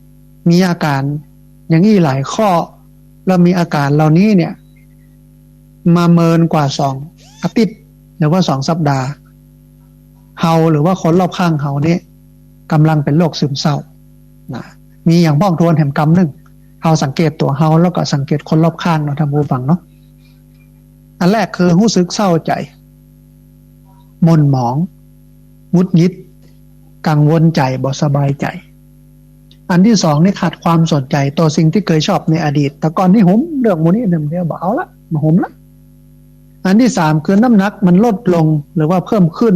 มีอาก๋ารอย่างอี้หลายข้อ แล้วมีอาก๋ารเหล่านี้เนี่ย มาเมินกว่าสองอาทิตย์ หรือว่าสองสัปดาห์ เฮาหรือว่าคนรอบข้างเฮาเนี่ย ก่ำลังเป๋นโรคซึมเศร้านะ มีอย่างพ่องทวนแหมกำนึ่ง เฮาสังเกตตั๋วเฮา แล้วก็สังเกตคนรอบข้างเนาะ ท่านผู้ฟังเนาะ อันแรกคือฮู้สึกเศร้าใจ๋ หม่นหมอง หงุดหงิด กังวลใจ๋ บ่สบายใจ๋ อันตี้สองนี่ขาดความสนใจ๋ต่อสิ่งตี้เกยชอบในอดีต แต่ก่อนนี่หมเรื่องหมู่นี้ เดี๋ยวบ่เอาละ บ่หมละ อันตี้สามคือน้ำหนักมันลดลงหรือว่าเพิ่มขึ้น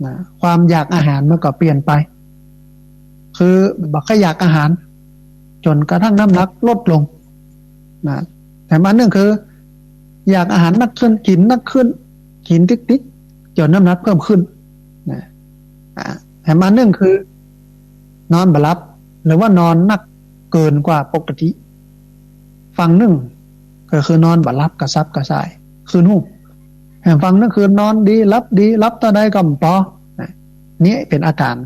นะ ความอยากอาหารมันก็เปลี่ยนไป คือบ่ค่อยอยากอาหาร จ๋นกระทั่งน้ำหนักลดลงนะ แหมอันนึ่งคือ อยากอาหารนักขึ้น กิ๋นนักขึ้น กิ๋นติ๊กๆ จ๋นน้ำหนักเพิ่มขึ้นนะ อ่า แหมอันนึ่งคือ นอนบ่หลับ หรือว่านอนนักเกินกว่าปกติ ฝั่งนึ่งก็คือนอนบ่หลับกระสับกระส่าย คืนฮุ่ง แหมฝั่งนึ่งคือนอนดี หลับดี หลับเต้าใดก็บ่ปอนะ นี่เป๋นอาก๋าร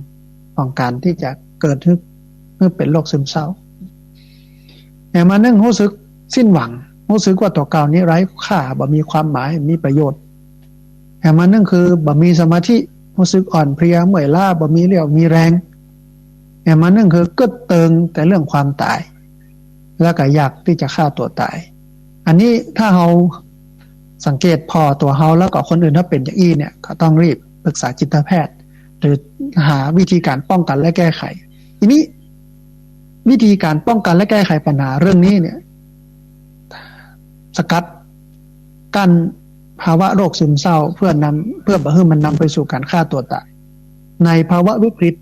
ของก๋ารตี้จะเกิดขึ้น เป๋นโรคซึมเศร้า แหมอันนึ่งฮู้สึกสิ้นหวัง ฮู้สึกว่าตั๋วเก่านี้ไร้ค่า บ่มีความหมาย มีประโยชน์ แหมอันนึ่งคือบ่มีสมาธิ ฮู้สึกอ่อนเพลียเมื่อยล้า บ่มีเรี่ยวมีแรง แหมอันนึ่งคือกึ๊ดเติงแต่เรื่องความต๋าย แล้วก็อยากตี้จะฆ่าตั๋วต๋าย อันนี้ถ้าเฮาสังเกตผ่อตั๋วเฮา แล้วก็คนอื่นถ้าเป๋นอย่างอี้เนี่ย ก็ต้องรีบปรึกษาจิตแพทย์ หรือหาวิธีก๋ารป้องกั๋นและแก้ไข ทีนี้วิธีก๋ารป้องกั๋นและแก้ไขปัญหาเรื่องนี้เนี่ย สกัดกั้นภาวะโรคซึมเศร้า เพื่อนำ เพื่อบ่หื้อมันนำไปสู่ก๋านฆ่าตั๋วต๋าย ในภาวะวิกฤต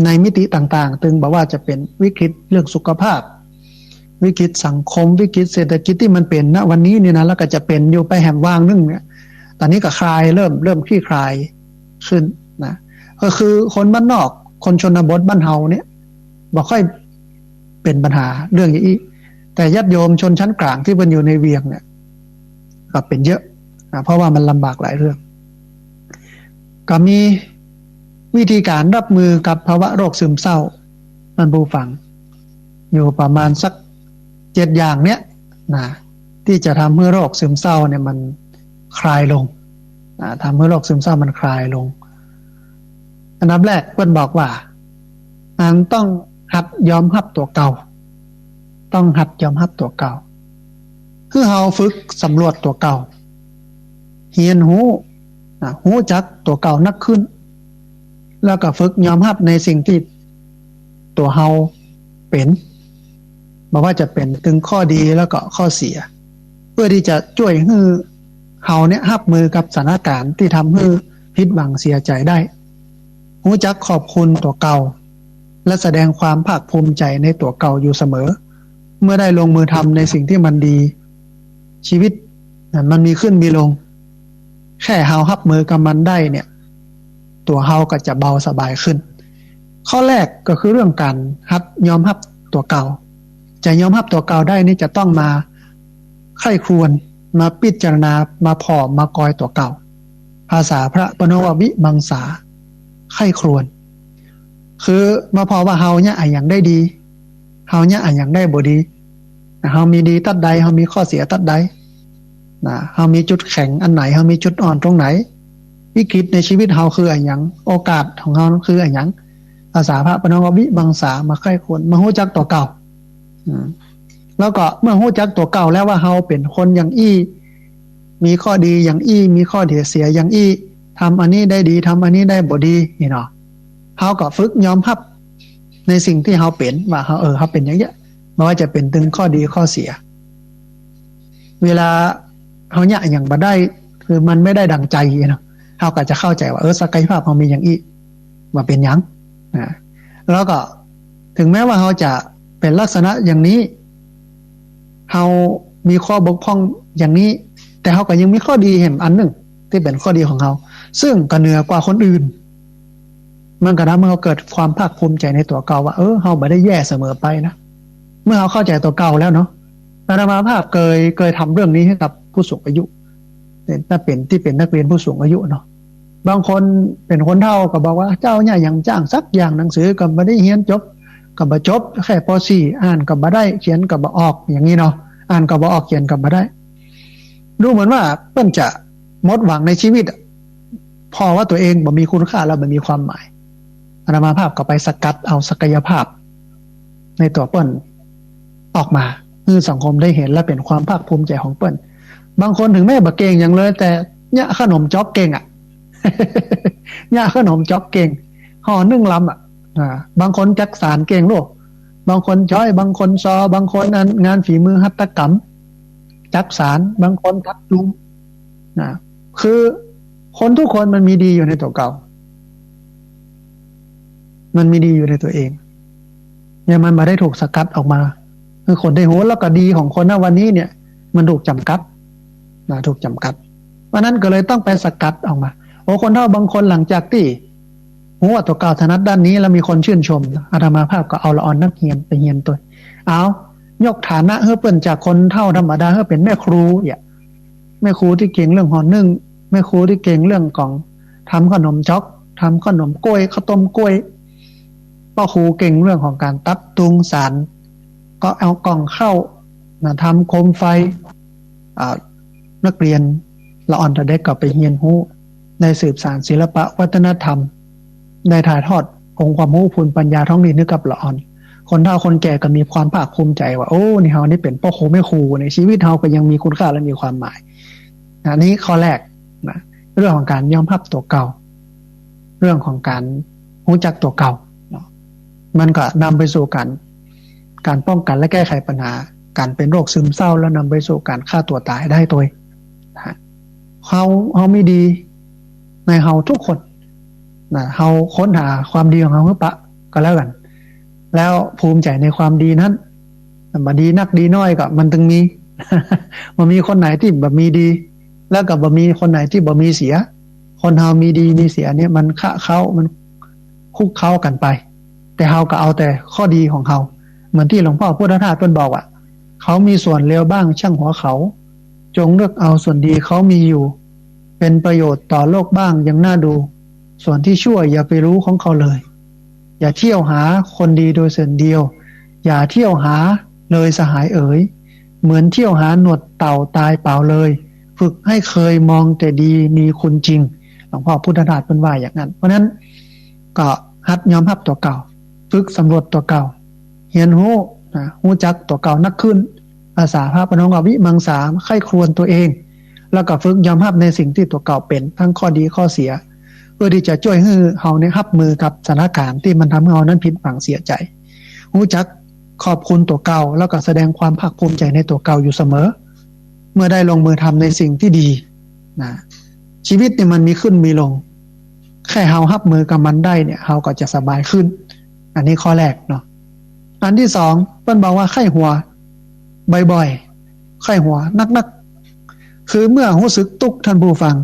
ในมิติต่างๆ ตึงบ่ว่าจะเป๋นวิกฤตเรื่องสุขภาพ วิกฤตสังคม วิกฤตเศรษฐกิจตี้มันเป๋น ณ วันนี้เนี่ยนะ แล้วก็จะเป๋นอยู่ไปแหมวางนึ่งเนี่ย ต๋อนนี้ก็คลาย เริ่ม เริ่มคลี่คลายขึ้นนะ ก็คือคนบ้านนอก คนชนบทบ้านเฮาเนี่ย บ่ค่อยเป๋นปัญหาเรื่องอย่างอี้ แต่ญาติโยมชนชั้นก๋างตี้เปิ้นอยู่ในเวียงเนี่ย ก็เป๋นเยอะนะ เพราะว่ามันลำบากหลายเรื่อง ก็มีวิธีก๋านรับมือกับภาวะโรคซึมเศร้า ท่านผู้ฟัง อยู่ประมาณสักเจ็ดอย่างเนี่ยนะ ตี้จะทำหื้อโรคซึมเศร้าเนี่ยมันคลายลงนะ ทำหื้อโรคซึมเศร้ามันคลายลง อันดับแรกเปิ้นบอกว่า อันต้องหัดยอมฮับตั๋วเก่า ต้องหัดยอมฮับตั๋วเก่า คือเฮาฝึกสำรวจตั๋วเก่า เฮียนฮู้นะ ฮู้จักตั๋วเก่านักขึ้น แล้วก็ฝึกยอมฮับในสิ่งตี้ตั๋วเฮาเป๋น บ่ว่าจะเป๋นตึงข้อดีแล้วก็ข้อเสีย เพื่อตี้จะจ้วยหื้อเฮาเนี่ยฮับมือกับสถานก๋ารณ์ตี้ทำหื้อผิดหวังเสียใจ๋ได้ ฮู้จักขอบคุณตั๋วเก่า และแสดงความภาคภูมิใจ๋ในตั๋วเก่าอยู่เสมอ เมื่อได้ลงมือทำในสิ่งตี้มันดี ชีวิตนั้นมันมีขึ้นมีลง แค่เฮาฮับมือกับมันได้เนี่ย ตั๋วเฮาก็จะเบาสบายขึ้น ข้อแรกก็คือเรื่องก๋านฮัดยอมฮับตั๋วเก่า จะยอมฮับตั๋วเก่าได้นี่จะต้องมาใคร่ครวญ มาพิจารณา มาผ่อ มากอยตั๋วเก่า ภาษาพระปนว่าวิมังสา ใคร่ครวญ คือมาผ่อว่าเฮาเนี่ยอะหยังได้ดี เฮาเนี่ยอะหยังได้บ่ดี เฮามีดีตั๊ดใด เฮามีข้อเสียตั๊ดใด นะ เฮามีจุดแข็งอันไหน เฮามีจุดอ่อนตรงไหน วิกฤตในชีวิตเฮาคืออะหยัง โอกาสของเฮาคืออะหยัง ภาษาพระปนว่าวิมังสา มาใคร่ครวญ มาฮู้จักตั๋วเก่า อืม แล้วก็เมื่อฮู้จักตั๋วเก่าแล้วว่าเฮาเป๋นคนอย่างอี้ มีข้อดีอย่างอี้ มีข้อเสียอย่างอี้ ทำอันนี้ได้ดี ทำอันนี้ได้บ่ดี นี่เนาะ เฮาก็ฝึกยอมฮับในสิ่งตี้เฮาเป๋น ว่าเฮา เออ เฮาเป๋นอย่างเนี้ย บ่ว่าจะเป๋นตึงข้อดีข้อเสีย เวลาเฮาเนี่ยอะหยังบ่ได้ คือมันไม่ได้ดังใจเนาะ เฮาก็จะเข้าใจ๋ว่า เออ ศักยภาพเฮามีอย่างอี้ บ่เป๋นหยัง นะ แล้วก็ถึงแม้ว่าเฮาจะเป๋นลักษณะอย่างนี้ เฮามีข้อบกพร่องอย่างนี้ แต่เฮาก็ยังมีข้อดีแหมอันนึ่งตี้เป๋นข้อดีของเฮา ซึ่งก็เหนือกว่าคนอื่น มันก็ทำหื้อเฮาเกิดความภาคภูมิใจ๋ในตั๋วเก่าว่า เออ เฮาบ่ได้แย่เสมอไปนะ เมื่อเฮาเข้าใจ๋ตั๋วเก่าแล้วเนาะ อาตมาภาพเกย เกยทำเรื่องนี้หื้อกับผู้สูงอายุ เนี่ย ถ้าเป๋นตี้เป๋นนักเรียนผู้สูงอายุเนาะ บางคนเป๋นคนเฒ่าก็บอกว่า เจ้าเนี่ยอะหยังจ้างสักอย่าง หนังสือก็บ่ได้เฮียนจบ ก็บ่จบ แค่ ป.สี่ อ่านก็บ่ได้ เขียนก็บ่ออก อย่างนี้เนาะ อ่านก็บ่ออก เขียนก็บ่ได้ ดูเหมือนว่าเปิ้นจะหมดหวังในชีวิตอะ ผ่อว่าตั๋วเองบ่มีคุณค่าแล้ว บ่มีความหมาย อาตมาภาพก็ไปสกัดเอาศักยภาพในตั๋วเปิ้นออกมา หื้อสังคมได้เห็นและเป๋นความภาคภูมิใจ๋ของเปิ้น บางคนถึงแม้บ่เก่งหยังเลย แต่เนี่ยขนมจ๊อกเก่งอะ เนี่ยขนมจ๊อกเก่ง ห่อนึ่งลำอะ อ่า บางคนจักสานเก่งโลด บางคนจ๊อย บางคนซอ บางคนอันงานฝีมือหัตถกรรม จักสาน บางคนถักจุง นะ คือคนทุกคนมันมีดีอยู่ในตั๋วเก่า มันมีดีอยู่ในตั๋วเอง เนี่ยมันบ่ได้ถูกสกัดออกมา คือคนได้ฮู้ แล้วก็ดีของคนณวันนี้เนี่ย มันถูกจ๋ำกัด นะ ถูกจ๋ำกัด เพราะนั้นก็เลยต้องไปสกัดออกมา โอ้ คนเฒ่าบางคนหลังจากตี้ฮู้ว่าตั๋วเก่าถนัดด้านนี้ แล้วมีคนชื่นชม อาตมาภาพก็เอาละอ่อนนักเฮียนไปเฮียนตวย เอา ยกฐานะหื้อเปิ้นจากคนเฒ่าธรรมดาหื้อเป๋นแม่ครู เนี่ย แม่ครูตี้เก่งเรื่องห่อนึ่ง แม่ครูตี้เก่งเรื่องของทำขนมจ๊อก ทำขนมก๊วย ข้าวต้มก๊วย ป้อครูเก่งเรื่องของก๋านตัดตุงสาน ก็เอาก่องข้าว นะ ทำโคมไฟ อ่า นักเรียนละอ่อนแต่เด็กก็ไปเฮียนฮู้ ได้สืบสานศิลปะวัฒนธรรม ได้ถ่ายทอดองค์ความฮู้พูนปัญญาท้องถิ่นหื้อกับละอ่อน คนเฒ่าคนแก่ก็มีความภาคภูมิใจ๋ว่า โอ้ นี่เฮานี่เป๋นป้อครูแม่ครู ในชีวิตเฮาก็ยังมีคุณค่าและมีความหมาย อันนี้ข้อแรกนะ เรื่องของก๋านยอมฮับตั๋วเก่า เรื่องของก๋านฮู้จักตั๋วเก่าเนาะ มันก็นำไปสู่ก๋าน ก๋านป้องกั๋นและแก้ไขปัญหาก๋านเป๋นโรคซึมเศร้า แล้วนำไปสู่ก๋านฆ่าตั๋วต๋ายได้ตวยนะ เฮา เฮามีดีในเฮาทุกคนนะ เฮาค้นหาความดีของเฮาหื้อปะก็แล้วกั๋น แล้วภูมิใจ๋ในความดีนั้น บ่ดีนักดีน้อยก็มันตึงมี บ่มีคนไหนตี้บ่มีดี แล้วก็บ่มีคนไหนตี้บ่มีเสีย คนเฮามีดีมีเสียเนี่ยมันคะเคล้า มันคลุกเคล้ากั๋นไป แต่เฮาก็เอาแต่ข้อดีของเฮา เหมือนตี้หลวงพ่อพุทธทาสเปิ้นบอกว่า เขามีส่วนเลวบ้างช่างหัวเขา จงเลือกเอาส่วนดีเขามีอยู่ เป็นประโยชน์ต่อโลกบ้างยังน่าดู ส่วนที่ชั่วอย่าไปรู้ของเขาเลย อย่าเที่ยวหาคนดีโดยส่วนเดียว อย่าเที่ยวหาเลยสหายเอ๋ย เหมือนเที่ยวหาหนวดเต่าตายเปล่าเลย ฝึกให้เคยมองแต่ดีมีคุณจริง หลวงพ่อพุทธทาสเปิ้นว่าอย่างนั้น เพราะนั้นก็หัดยอมฮับตั๋วเก่า ฝึกสำรวจตั๋วเก่า เฮียนฮู้นะ ฮู้จักตั๋วเก่านักขึ้น ภาษาพระปนว่าวิมังสา ใคร่ครวญตั๋วเอง แล้วก็ฝึกยอมฮับในสิ่งตี้ตั๋วเก่าเป๋น ทั้งข้อดีข้อเสีย เพื่อตี้จะจ้วยหื้อเฮาเนี่ยฮับมือกับสถานก๋ารณ์ตี้มันทำหื้อเฮานั้นผิดหวังเสียใจ๋ ฮู้จักขอบคุณตั๋วเก่า แล้วก็แสดงความภาคภูมิใจ๋ในตั๋วเก่าอยู่เสมอ เมื่อได้ลงมือทำในสิ่งตี้ดีนะ ชีวิตเนี่ยมันมีขึ้นมีลง แค่เฮาฮับมือกับมันได้เนี่ย เฮาก็จะสบายขึ้น อันนี้ข้อแรกเนาะ อันตี้สอง เปิ้นบอกว่าใค่หัวบ่อยๆ ใค่หัวนักๆ คือเมื่อฮู้สึกตุ๊กข์ ท่านผู้ฟัง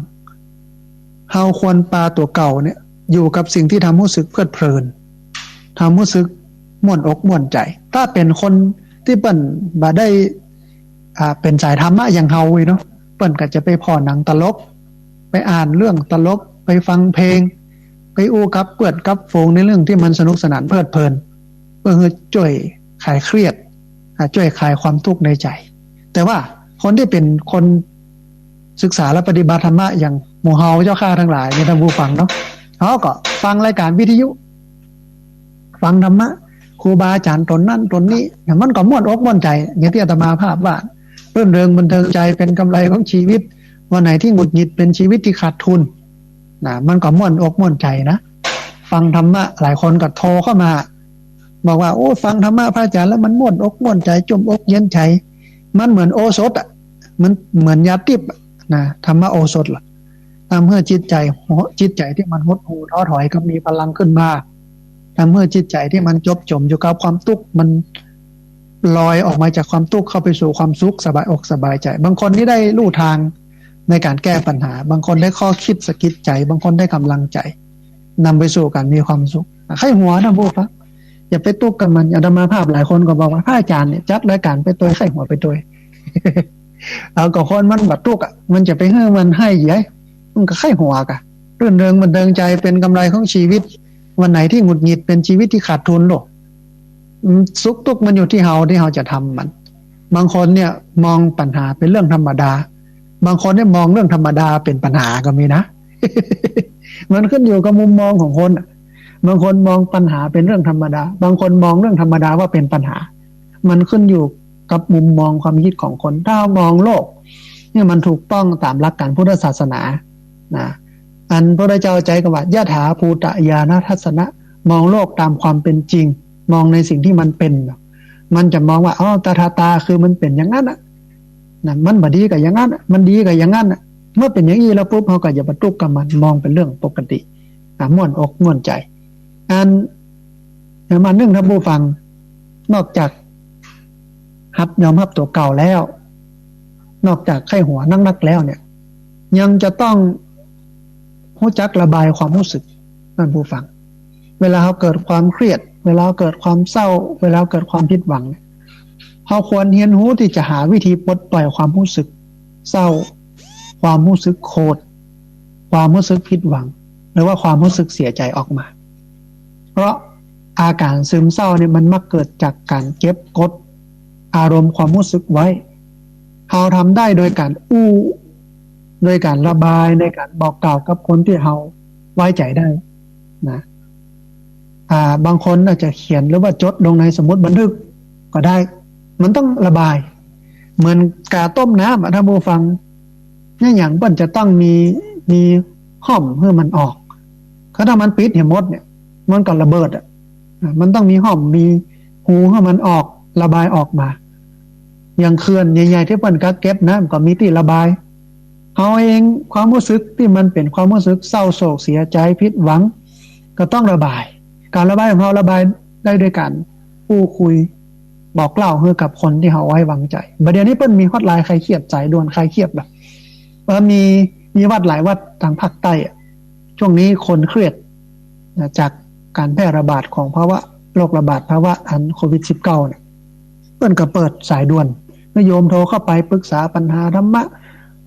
เฮาควรปาตั๋วเก่าเนี่ย อยู่กับสิ่งตี้ทำฮู้สึกเพลิดเพลิน ทำฮู้สึกม่วนอกม่วนใจ๋ ถ้าเป๋นคนตี้เปิ้นบ่ได้ อ่า เป๋นสายธรรมะอย่างเฮาเว้ยเนาะ เปิ้นก็จะไปผ่อหนังตลก ไปอ่านเรื่องตลก ไปฟังเพลง ไปอู้กับเปื้อนกับฝูงในเรื่องตี้มันสนุกสนานเพลิดเพลิน เพื่อหื้อจ้วยคลายเครียด อ่า จ้วยคลายความตุ๊กข์ในใจ๋ แต่ว่าคนตี้เป๋นคนศึกษาและปฏิบัติธรรมะอย่างหมู่เฮาเจ้าข้าตังหลายเนี่ย ท่านผู้ฟังเนาะ เฮาก็ฟังรายก๋านวิทยุ ฟังธรรมะครูบาอาจ๋ารย์ต๋นนั้นต๋นนี้เนี่ย มันก็ม่วนอกม่วนใจ๋ อย่างตี้อาตมาภาพว่า รื่นเริงบันเทิงใจ๋เป๋นก๋ำไรของชีวิต วันไหนตี้หงุดหงิดเป๋นชีวิตตี้ขาดทุน นะ มันก็ม่วนอกม่วนใจ๋นะ ฟังธรรมะ หลายคนก็โทรเข้ามา บอกว่า โอ้ ฟังธรรมะพระอาจ๋ารย์แล้วมันม่วนอกม่วนใจ๋ จุ่มอกเย็นใจ๋ มันเหมือนโอสถอะ มันเหมือนยาทิพย์อะนะ ธรรมะโอสถล่ะ ทำหื้อจิตใจ๋ จิตใจ๋ตี้มันหดหู่ท้อถอยก็มีพลังขึ้นมา ทำหื้อจิตใจ๋ตี้มันจมจ๋มอยู่กับความตุ๊กข์ มันลอยออกมาจากความตุ๊กข์ เข้าไปสู่ความสุข สบายอกสบายใจ๋ บางคนนี่ได้ลู่ตางในก๋านแก้ปัญหา บางคนได้ข้อคิดสะกิดใจ๋ บางคนได้ก๋ำลังใจ๋ นำไปสู่ก๋านมีความสุข ใค่หัว ท่านผู้ฟัง อย่าไปตุ๊กข์กับมัน อาตมาภาพหลายคนก็บอกว่า พระอาจ๋ารย์เนี่ยจัดรายก๋านไปตวย ใค่หัวไปตวย เอาก็คนมันบ่ตุ๊กข์อะ มันจะไปหื้อมันไห้ใหญ่ มันก็ใค่หัวกะ รื่นเริงบันเทิงใจ๋เป๋นก๋ำไรของชีวิต วันไหนตี้หงุดหงิดเป๋นชีวิตตี้ขาดทุนโลก อืม สุขตุ๊กข์มันอยู่ตี้เฮา ตี้เฮาจะทำมัน บางคนเนี่ยมองปัญหาเป๋นเรื่องธรรมดา บางคนเนี่ยมองเรื่องธรรมดาเป๋นปัญหาก็มีนะ มันขึ้นอยู่กับมุมมองของคนอะ บางคนมองปัญหาเป๋นเรื่องธรรมดา บางคนมองเรื่องธรรมดาว่าเป๋นปัญหา มันขึ้นอยู่กับมุมมองความคิดของคน ถ้ามองโลกเนี่ยมันถูกต้องต๋ามหลักก๋านพุทธศาสนานะ อันพระพุทธเจ้าใจ๊กำว่า ยถาภูตญาณทัสสนะ มองโลกต๋ามความเป๋นจริง มองในสิ่งตี้มันเป๋น มันจะมองว่า อ๋อ ตถาตาคือมันเป๋นอย่างนั้นอะ นะ มันบ่ดีก็อย่างนั้นอะ มันดีก็อย่างนั้นอะ เมื่อเป๋นอย่างอี้แล้วปุ๊บ เฮาก็อย่าไปตุ๊กข์กับมัน มองเป๋นเรื่องปกติ อ่ะ ม่วนอกม่วนใจ๋ อัน แล้วมานึ่ง ท่านผู้ฟัง นอกจากฮับ ยอมฮับตั๋วเก่าแล้ว นอกจากใค่หัวนักๆ แล้วเนี่ย ยังจะต้องฮู้จักระบายความฮู้สึก ท่านผู้ฟัง เวลาเฮาเกิดความเครียด เวลาเฮาเกิดความเศร้า เวลาเฮาเกิดความผิดหวังเนี่ย เฮาควรเฮียนฮู้ตี้จะหาวิธีปลดปล่อยความฮู้สึกเศร้า ความฮู้สึกโขด ความฮู้สึกผิดหวัง หรือว่าความฮู้สึกเสียใจ๋ออกมา เพราะอาก๋านซึมเศร้าเนี่ยมันมักเกิดจากก๋านเก็บกดอารมณ์ความฮู้สึกไว้ เฮาทำได้โดยก๋านอู้ โดยก๋านระบาย ในก๋านบอกกล่าวกับคนตี้เฮาไว้ใจ๋ได้นะ อ่า บางคนอาจจะเขียนหรือว่าจดลงในสมุดบันทึกก็ได้ มันต้องระบาย เหมือนก๋าต้มน้ำอะ ท่านผู้ฟัง เนี่ยอย่างเปิ้นจะต้องมี มีฮ่อมหื้อมันออก เพราะถ้ามันปิดเหียหมดเนี่ย มันก็ระเบิดอะ อ่ะ มันต้องมีฮ่อม มีฮูหื้อมันออก ระบายออกมา อย่างเขื่อนใหญ่ๆ ตี้เปิ้นกักเก็บน้ำก็มีตี้ระบาย เฮาเองความฮู้สึกตี้มันเป๋นความฮู้สึกเศร้าโศกเสียใจ๋ผิดหวัง ก็ต้องระบาย ก๋านระบายของเฮาระบายได้โดยก๋านอู้คุย บอกเล่าหื้อกับคนตี้เฮาไว้วางใจ๋ บ่าเดี่ยวนี้เปิ้นมีฮอตไลน์คลายเครียด สายด่วนคลายเครียดนะ ว่ามี มีวัดหลายวัดตางภาคใต้อะ ช่วงนี้คนเครียดนะ จากก๋านแพร่ระบาดของภาวะ โรคระบาดภาวะอันโควิดสิบเก้าเนี่ย เปิ้นก็เปิดสายด่วน ให้โยมโทรเข้าไปปรึกษาปัญหาธรรมะ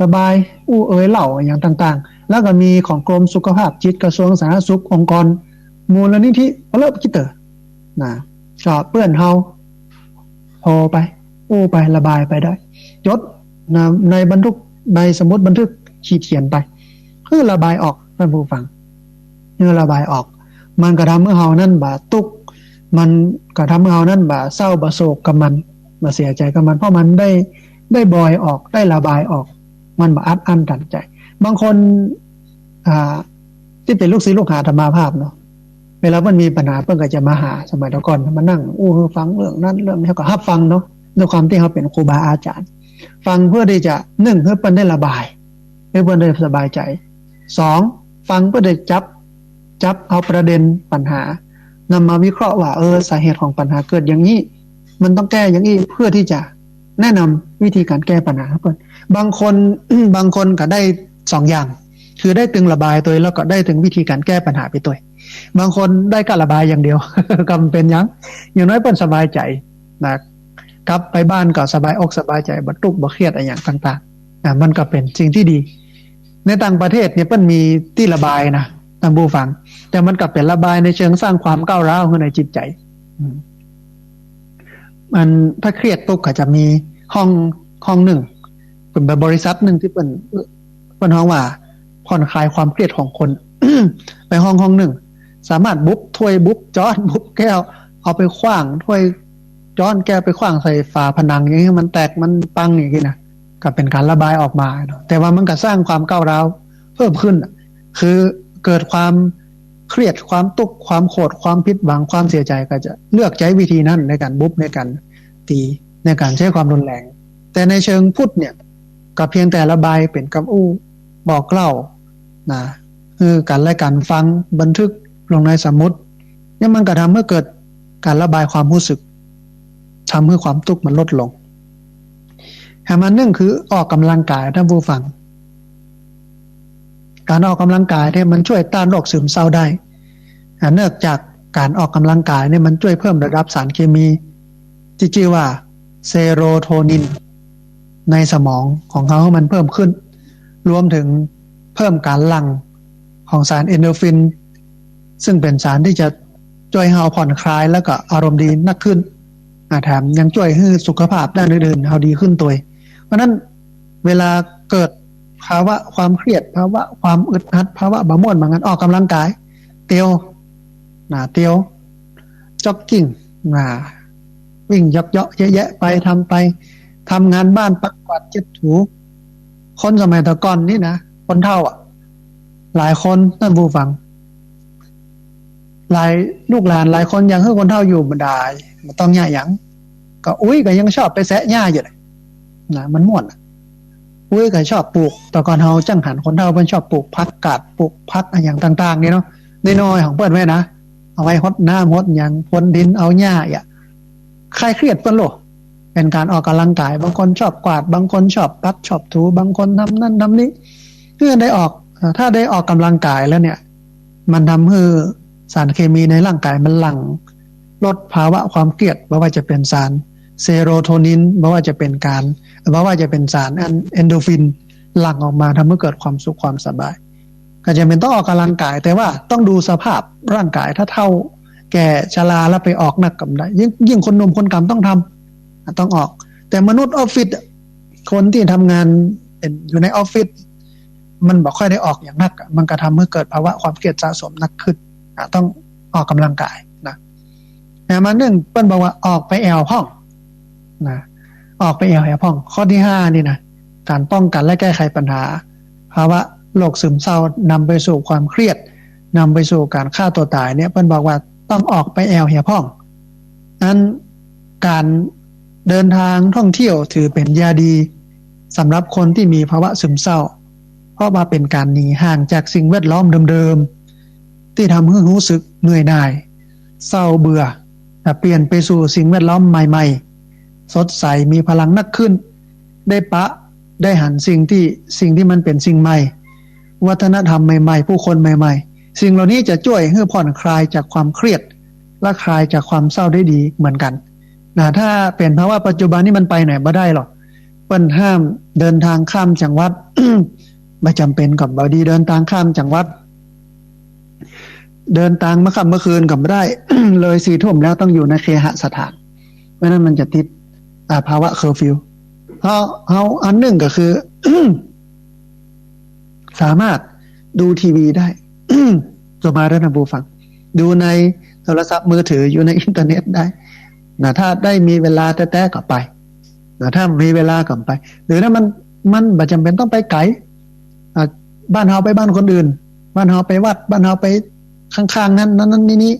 ระบายอู้เอ่ยเล่าอย่างต่างๆ แล้วก็มีของกรมสุขภาพจิต กระทรวงสาธารณสุข องค์กรมูลนิธิพระเลิศกิเตอร์นะ ก็เปื้อนเฮาโทรไป อู้ไป ระบายไปได้ จดนะ ในบันทึก ในสมุดบันทึก ขีดเขียนไป เพื่อระบายออก ท่านผู้ฟัง เพื่อระบายออก มันก็ทำให้เฮานั้นบ่ตุ๊กข์ มันก็ทำให้เฮานั้นบ่เศร้า บ่โศกกับมัน บ่เสียใจ๋กับมัน เพราะมันได้ ได้บ่อยออก ได้ระบายออก มันบ่อัดอั้นตันใจ๋ บางคน อ่า ตี้เป๋นลูกศิษย์ลูกหาอาตมาภาพเนาะ เวลาเปิ้นมีปัญหาเปิ้นก็จะมาหา สมัยแต่ก่อนมานั่งอู้หื้อฟังเรื่องนั้นเรื่องนี้ ก็ฮับฟังเนาะ ด้วยความตี้เฮาเป๋นครูบาอาจ๋ารย์ ฟังเพื่อตี้จะ นึ่ง หื้อเปิ้นได้ระบาย หื้อเปิ้นได้สบายใจ๋ สอง ฟังเพื่อได้จับ จับเอาประเด็นปัญหา นำมาวิเคราะห์ว่า เออ สาเหตุของปัญหาเกิดอย่างนี้ มันต้องแก้อย่างนี้ เพื่อที่จะแนะนำวิธีการแก้ปัญหาเปิ้น บางคน บางคนก็ได้สองอย่าง คือได้ตึงระบายตวย แล้วก็ได้ตึงวิธีการแก้ปัญหาไปตวย บางคนได้ก้าระบายอย่างเดียว ก็บ่เป๋นหยัง อย่างน้อยเปิ้นสบายใจ๋นะ กลับไปบ้านก็สบายอกสบายใจ๋ บ่ตุ๊กข์บ่เครียดอะหยังต่างๆ อ่ะ มันก็เป๋นสิ่งตี้ดี ในต่างประเทศเนี่ยเปิ้นมีตี้ระบายนะ ต้านผู้ฟัง แต่มันก็เป๋นระบายในเชิงสร้างความก้าวร้าวขึ้นในจิตใจ๋ อืม อันถ้าเครียดปุ๊บก็จะมีห้อง ห้องนึ่ง เป๋นบริษัทนึ่งตี้เปิ้น เปิ้นฮ้องว่าผ่อนคลายความเครียดของคน ไปห้องห้องนึ่ง สามารถบุบถ้วยบุบจ๊อนบุบแก้ว เอาไปขว้างถ้วยจ๊อนแก้วไปขว้างใส่ฝาผนังอย่างนี้ มันแตกมันปังอย่างนี้นะ ก็เป๋นการระบายออกมาเนาะ แต่ว่ามันก็สร้างความก้าวร้าวเพิ่มขึ้นอะ คือเกิดความเครียด ความตุ๊กข์ ความโขด ความผิดหวัง ความเสียใจ๋ ก็จะเลือกใจ๊วิธีนั้นในการบุบ ในการตี๋ ในการใจ๊ความรุนแรง แต่ในเชิงพุทธเนี่ย ก็เพียงแต่ระบายเป๋นกำอู้บอกเล่านะ คือกั๋นและกั๋นฟัง บันทึกลงในสมุด เนี่ยมันก็ทำหื้อเกิดการระบายความฮู้สึก ทำหื้อความตุ๊กข์มันลดลง แหมอันนึ่งคือออกกำลังกาย ต้านผู้ฟัง การออกกำลังกายเนี่ยมันจ้วยต้านโรคซึมเศร้าได้ อ่า เนื่องจากการออกกำลังกายเนี่ยมันจ้วยเพิ่มระดับสารเคมีตี้จื้อว่าเซโรโทนิน ในสมองของเฮาหื้อมันเพิ่มขึ้น รวมเถิงเพิ่มการหลั่งของสารเอนโดรฟิน ซึ่งเป๋นสารตี้จะจ้วยหื้อเฮาผ่อนคลายแล้วก็อารมณ์ดีนักขึ้น อ่า แถมยังจ้วยหื้อสุขภาพด้านอื่นๆ เฮาดีขึ้นตวย เพราะฉะนั้นเวลาเกิดภาวะความเครียด ภาวะความอึดอัด ภาวะบ่ม่วนบ่งัน ออกกำลังกาย เตียว นะ เตียว จ็อกกิ้ง นะ วิ่งเหยาะๆ แยะๆ ไป ทำไป ทำงานบ้าน ปัดกวาด เช็ดถู คนสมัยแต่ก่อนนี่นะ คนเฒ่าอะ หลายคน ต้านผู้ฟัง หลาย ลูกหลานหลายคนอยากหื้อคนเฒ่าอยู่บ่ดาย บ่ต้องเยียะหยัง ก็อุ๊ยก็ยังชอบไปแซะหญ้าอยู่เลยนะ มันม่วนอะ อุ๊ยก็ชอบปลูก แต่ก่อนเฮาจั้งหันคนเฒ่าเปิ้นชอบปลูกผักกาด ปลูกผักอะหยังต่างๆ นี่เนาะ น้อยๆ ของเปิ้นไว้นะ เอาไว้ฮดน้ำฮดหยัง พรวนดิน เอาหญ้าอะ คลายเครียดเปิ้นโลด เป๋นการออกกำลังกาย บางคนชอบกวาด บางคนชอบปัด ชอบถู บางคนทำนั่นทำนี่ เพื่อได้ออก ถ้าได้ออกกำลังกายแล้วเนี่ย มันทำหื้อสารเคมีในร่างกายมันหลั่ง ลดภาวะความเครียด บ่ว่าจะเป๋นสารเซโรโทนิน บ่ว่าจะเป๋นการ บ่ว่าจะเป๋นสารอันเอนโดรฟิน หลั่งออกมาทำหื้อเกิดความสุขความสบาย ก็จะเป๋นต้องออกกำลังกาย แต่ว่าต้องดูสภาพร่างกาย ถ้าเฒ่าแก่ชราแล้วไปออกนักก็บ่ได้ ยิ่ง ยิ่งคนหนุ่มคนก๋ำต้องทำ ต้องออก แต่มนุษย์ออฟฟิศอะ คนตี้ทำงานเป๋นอยู่ในออฟฟิศ มันบ่ค่อยได้ออกอย่างนักอะ มันก็ทำหื้อเกิดภาวะความเครียดสะสมนักขึ้น อ่ะ ต้องออกกำลังกายนะ แหมอันนึ่งเปิ้นบอกว่าออกไปแอ่วพ่องนะ ออกไปแอ่วแอ่วพ่อง ข้อตี้ห้านี่นะ การป้องกันและแก้ไขปัญหาภาวะโรคซึมเศร้านำไปสู่ความเครียด นำไปสู่การฆ่าตัวตายเนี่ย เปิ้นบอกว่าต้องออกไปแอ่วแอ่วพ่อง นั้นการเดินทางท่องเที่ยวถือเป๋นยาดีสำหรับคนตี้มีภาวะซึมเศร้า เพราะว่าเป๋นการหนีห่างจากสิ่งแวดล้อมเดิมๆ ตี้ทำหื้อฮู้สึกเหนื่อยหน่าย เศร้าเบื่อ แต่เปลี่ยนไปสู่สิ่งแวดล้อมใหม่ๆ สดใส มีพลังนักขึ้น ได้ปะ ได้หันสิ่งตี้ สิ่งตี้มันเป๋นสิ่งใหม่ วัฒนธรรมใหม่ๆ ผู้คนใหม่ๆ สิ่งเหล่านี้จะจ้วยหื้อผ่อนคลายจากความเครียด และคลายจากความเศร้าได้ดีเหมือนกั๋นนะ ถ้าเป๋นภาวะปัจจุบันนี่มันไปไหนบ่ได้หรอก เปิ้นห้ามเดินทางข้ามจังหวัด บ่จ๋ำเป๋นก็บ่ดีเดินตางข้ามจังหวัด เดินตางเมื่อค่ำเมื่อคืนก็บ่ได้ เลยสี่ทุ่มแล้วต้องอยู่ในเคหสถาน เพราะฉะนั้นมันจะติด อ่า ภาวะเคอร์ฟิว เฮา เฮาอันนึ่งก็คือ สามารถดูทีวีได้ สบายแล้วนะผู้ฟัง ดูในโทรศัพท์มือถือ อยู่ในอินเทอร์เน็ตได้นะ ถ้าได้มีเวลาแต๊ๆ ก็ไปนะ ถ้ามีเวลาก็ไป หรือถ้ามัน มันบ่จ๋ำเป๋นต้องไปไก๋ อ่ะ บ้านเฮาไปบ้านคนอื่น บ้านเฮาไปวัด บ้านเฮาไปข้างๆ นั้น นั้น นั้น นี่ นี่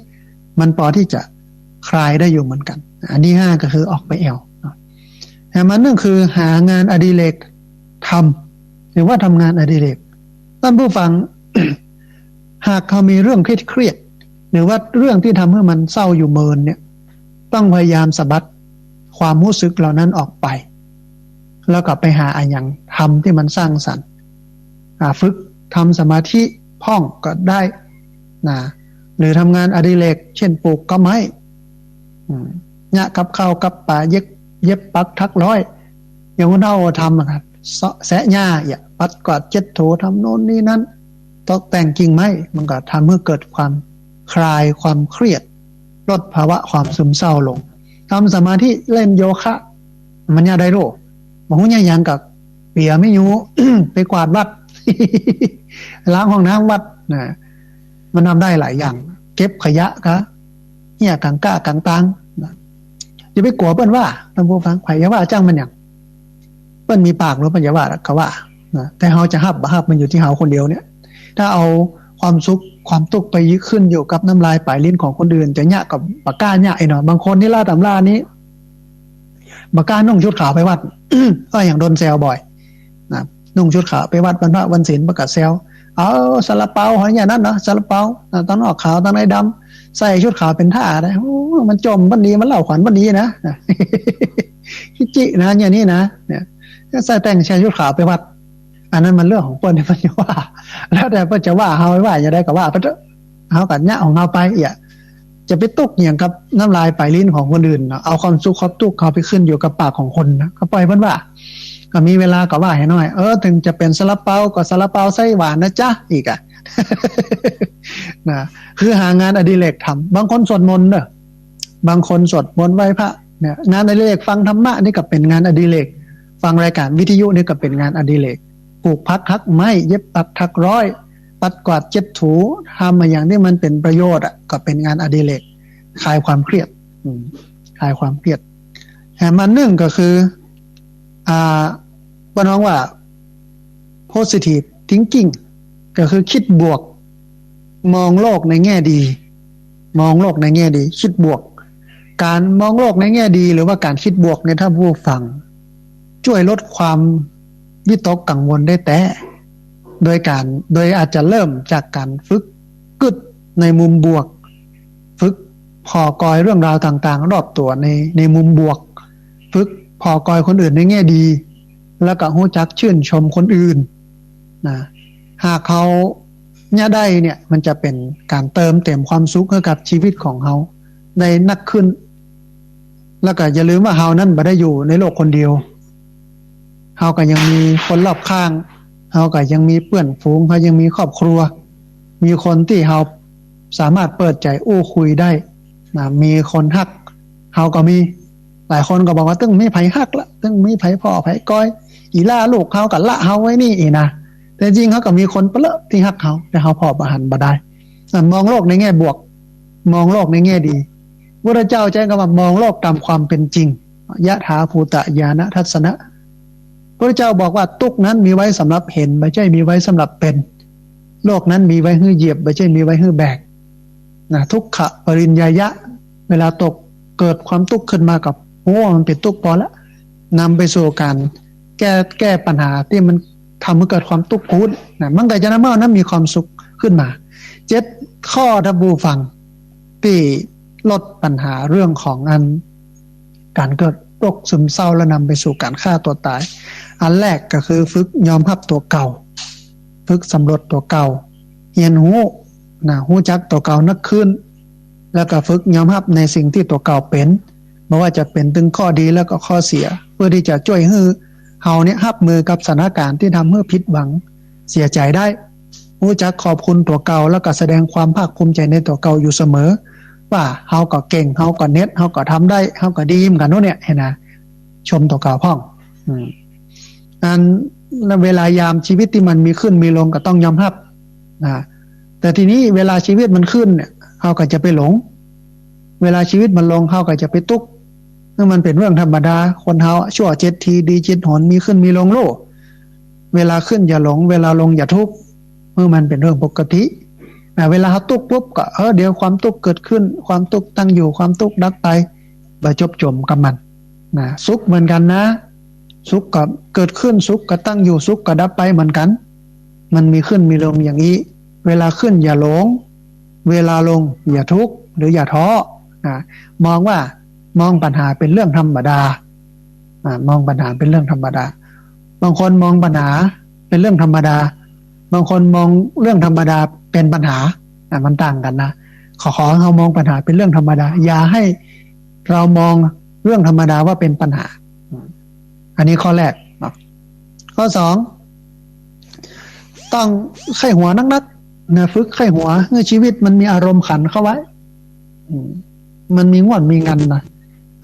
มันปอตี้จะคลายได้อยู่เหมือนกั๋น อันตี้ห้าก็คือออกไปแอ่วเนาะ แหมอันนึ่งคือหางานอดิเรกทำ หรือว่าทำงานอดิเรก ต้านผู้ฟัง หากเฮามีเรื่องเครียดๆ หรือว่าเรื่องตี้ทำหื้อมันเศร้าอยู่เมินเนี่ย ต้องพยายามสะบัดความฮู้สึกเหล่านั้นออกไป แล้วก็ไปหาอะหยังทำตี้มันสร้างสรรค์ อ่า ฝึกทำสมาธิพ่องก็ได้นะ หรือทำงานอดิเรก เช่นปลูกก๊อไม้ อืม เยียะกับข้าวกับป๋า เย็บ เย็บปักถักร้อย อย่างคนเฒ่าทำอะครับ เซาะแซะหญ้า เยียะ ปัดกวาดเช็ดถู ทำโน่นนี่นั่น ตกแต่งกิ่งไม้ มันก็ทำหื้อเกิดความคลายความเครียด ลดภาวะความซึมเศร้าลง ทำสมาธิ เล่นโยคะ มันเยียะได้โล บ่ฮู้เยียะหยังก็เปียไม่อยู่ ไปกวาดวัด ล้างห้องน้ำวัดนะ มันทำได้หลายอย่าง เก็บขยะก็เยียะก๋างก้าก๋างตางนะ อย่าไปกั๋วเปิ้นว่า ต้านผู้ฟัง ใผจะว่าจ้างมันหยัง เปิ้นมีปากหรือเปิ้นจะว่าก็ว่านะ แต่เฮาจะฮับบ่ฮับมันอยู่ตี้เฮาคนเดียวเนี่ย ถ้าเอาความสุขความตุ๊กข์ไปขึ้นอยู่กับน้ำลายป๋ายลิ้นของคนอื่น จะเยียะก็บ่กล้าเยียะ ไอ้เนาะ บางคนนี่ล่าต๋ำรานี้ บ่กล้านุ่งชุดขาวไปวัด ก็อย่างโดนแซวบ่อยนะ นุ่งชุดขาวไปวัดวันพระวันศีล บ่กล้าแซว เอาซาลาเปา เฮาเยียะนั้นเนาะ ซาลาเปานะ ตังนอกขาวตังในดำ ใส่ชุดขาวเป๋นท่านะ โอ้ มันจ่มบ่ดี มันเล่าขวัญบ่ดีนะ ขี้จินะ อย่างนี้นะ เนี่ย ใส่แต่งใส่ชุดขาวไปวัด อันนั้นมันเรื่องของเปิ้น เปิ้นจะว่า แล้วแต่เปิ้นจะว่าเฮา ว่าอย่างใดก็ว่าไปเถาะ เฮาก็เยียะของเฮาไป เยียะ จะไปตุ๊กหยังกับน้ำลายป๋ายลิ้นของคนอื่นเนาะ เอาความสุขความตุ๊กข์เฮาไปขึ้นอยู่กับปากของคนนะ ก็ปล่อยเปิ้นว่า ก็มีเวลาก็ว่าหื้อหน้อย เออ ถึงจะเป๋นซาลาเปาก็ซาลาเปาไส้หวานนะจ๊ะ อีกอะ นะ คือหางานอดิเรกทำ บางคนสวดมนต์เนาะ บางคนสวดมนต์ไหว้พระเนี่ย งานอดิเรกฟังธรรมะนี่ก็เป๋นงานอดิเรก ฟังรายการวิทยุนี่ก็เป๋นงานอดิเรก ปลูกผักฮักไม้ เย็บปักถักร้อย ปัดกวาดเช็ดถู ทำอะหยังตี้มันเป๋นประโยชน์อะ ก็เป๋นงานอดิเรก คลายความเครียด อืม คลายความเครียด แถมอันนึ่งก็คือ อ่า เปิ้นฮ้องว่า positive thinking ก็คือคิดบวก มองโลกในแง่ดี มองโลกในแง่ดี คิดบวก ก๋านมองโลกในแง่ดี หรือว่าก๋านคิดบวกเนี่ย ต้านผู้ฟัง จ้วยลดความวิตกกังวลได้แต๊ โดยก๋าน โดยอาจจะเริ่มจากก๋านฝึกกึ๊ดในมุมบวก ฝึกผ่อกอยเรื่องราวต่างๆ รอบตั๋วใน ในมุมบวก ฝึกผ่อกอยคนอื่นในแง่ดี แล้วก็ฮู้จักชื่นชมคนอื่นนะ หากเฮาเยียะได้เนี่ย มันจะเป๋นก๋านเติมเต็มความสุขหื้อกับชีวิตของเฮาได้นักขึ้น แล้วก็อย่าลืมว่าเฮานั้นบ่ได้อยู่ในโลกคนเดียว เฮาก็ยังมีคนรอบข้าง เฮาก็ยังมีเปื้อนฝูง เฮายังมีครอบครัว มีคนตี้เฮาสามารถเปิดใจ๋อู้คุยได้นะ มีคนฮัก เฮาก็มี หลายคนก็บอกว่า ตึงมีใผฮักละ ตึงมีใผผ่อใผกอย อี่ล่าลูกเฮาก็ละเฮาไว้นี่ อี้นะ แต่จริงเฮาก็มีคนเปลอะตี้ฮักเฮา แต่เฮาผ่อบ่หันบ่ได้ อ่ะ มองโลกในแง่บวก มองโลกในแง่ดี พุทธเจ้าใจ๊กำว่ามองโลกต๋ามความเป๋นจริง ยถาภูตญาณทัสสนะ พุทธเจ้าบอกว่าตุ๊กข์นั้นมีไว้สำหรับเห็น บ่ใจ้มีไว้สำหรับเป๋น โลกนั้นมีไว้หื้อเหยียบ บ่ใจ้มีไว้หื้อแบก นะ ทุกขปริญญายะ เวลาตก เกิดความตุ๊กข์ขึ้นมาก็ โอ้ มันเป๋นตุ๊กข์ปอละ นำไปสู่ก๋านแก้ แก้ปัญหาตี้มันทำหื้อเกิดความตุ๊กข์กู๊ดนะ มันก็จะนำเอานั้นมีความสุขขึ้นมา เจ็ดข้อ ต้านผู้ฟัง ตี้ลดปัญหาเรื่องของอัน ก๋านเกิดโรคซึมเศร้าและนำไปสู่ก๋านฆ่าตั๋วต๋าย อันแรกก็คือฝึกยอมฮับตั๋วเก่า ฝึกสำรวจตั๋วเก่า เฮียนฮู้นะ ฮู้จักตั๋วเก่านักขึ้น แล้วก็ฝึกยอมฮับในสิ่งตี้ตั๋วเก่าเป๋น บ่ว่าจะเป๋นตึงข้อดีแล้วก็ข้อเสีย เปื้อตี้จะจ้วยหื้อเฮาเนี่ยฮับมือกับสถานก๋ารณ์ตี้ทำหื้อผิดหวัง เสียใจ๋ได้ ฮู้จักขอบคุณตั๋วเก่า แล้วก็แสดงความภาคภูมิใจ๋ในตั๋วเก่าอยู่เสมอ ว่าเฮาก็เก่ง เฮาก็เด็ด เฮาก็ทำได้ เฮาก็ดีเหมือนกั๋นโน้นเนี่ย หันนะ ชมตั๋วเก่าพ่อง อืม อันเวลายามชีวิตตี้มันมีขึ้นมีลงก็ต้องยอมฮับนะ แต่ทีนี้เวลาชีวิตมันขึ้นเนี่ย เฮาก็จะไปหลง เวลาชีวิตมันลง เฮาก็จะไปตุ๊กข์ นั่นมันเป๋นเรื่องธรรมดา คนเฮาชั่วเจ็ดที ดีเจ็ดหน มีขึ้นมีลงโลก เวลาขึ้นอย่าหลง เวลาลงอย่าทุกข์ เออ มันเป๋นเรื่องปกติ อ่ะ เวลาเฮาตุ๊กข์ปุ๊บก็ เออ เดี๋ยวความตุ๊กข์เกิดขึ้น ความตุ๊กข์ตั้งอยู่ ความตุ๊กข์ดับไป บ่จบจ๋มกับมัน นะ สุขเหมือนกั๋นนะ สุขก็เกิดขึ้น สุขก็ตั้งอยู่ สุขก็ดับไปเหมือนกั๋น มันมีขึ้นมีลงอย่างนี้ เวลาขึ้นอย่าหลง เวลาลง อย่าทุกข์หรืออย่าท้อ นะ มองว่า มองปัญหาเป็นเรื่องธรรมดา อ่า มองปัญหาเป็นเรื่องธรรมดา บางคนมองปัญหาเป็นเรื่องธรรมดา บางคนมองเรื่องธรรมดาเป็นปัญหา อ่ะ มันต่างกั๋นนะ ขอ ขอให้เฮามองปัญหาเป็นเรื่องธรรมดา อย่าให้เรามองเรื่องธรรมดาว่าเป็นปัญหา อืม อันนี้ข้อแรกเนาะ ข้อสอง ต้องใค่หัวนักๆ นะ ฝึกใค่หัว หื้อชีวิตมันมีอารมณ์ขันเข้าไว้ อืม มันมีง่วนมีงันนะ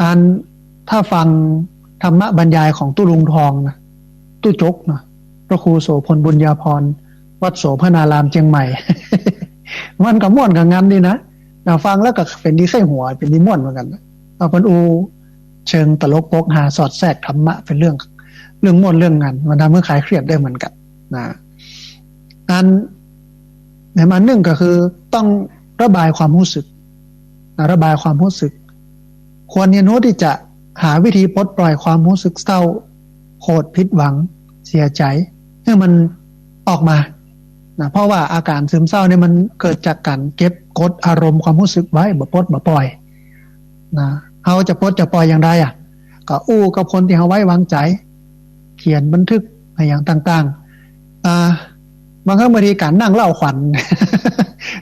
อัน ถ้าฟังธรรมบรรยายของตุ๊ลุงทองนะ ตุ๊จกนะ พระครูโสภณบุญญาภรณ์ วัดโสภณารามเจียงใหม่ มันก็ม่วนกับงันดีนะ นะ ฟังแล้วก็เป๋นดีใค่หัว เป๋นดีม่วนเหมือนกั๋นนะ เอาเปิ้นอู้เชิงตลกปกฮา สอดแทรกธรรมะเป๋นเรื่อง เรื่องม่วนเรื่องงัน มันทำหื้อคลายเครียดได้เหมือนกั๋นนะ อัน แหม อันนึ่งก็คือต้องระบายความฮู้สึกนะ ระบายความฮู้สึก ควรเฮียนฮู้ตี้จะหาวิธีปลดปล่อยความฮู้สึกเศร้า โขด ผิดหวัง เสียใจ๋ หื้อมันออกมานะ เพราะว่าอาก๋านซึมเศร้าเนี่ยมันเกิดจากก๋านเก็บกดอารมณ์ความฮู้สึกไว้ บ่ปลดบ่ปล่อยนะ เฮาจะปลดจะปล่อยอย่างใดอะ ก็อู้กับคนตี้เฮาไว้วางใจ๋ เขียนบันทึกอะหยังต่างๆ อ่า บางครั้งบางทีก๋านนั่งเล่าขวัญ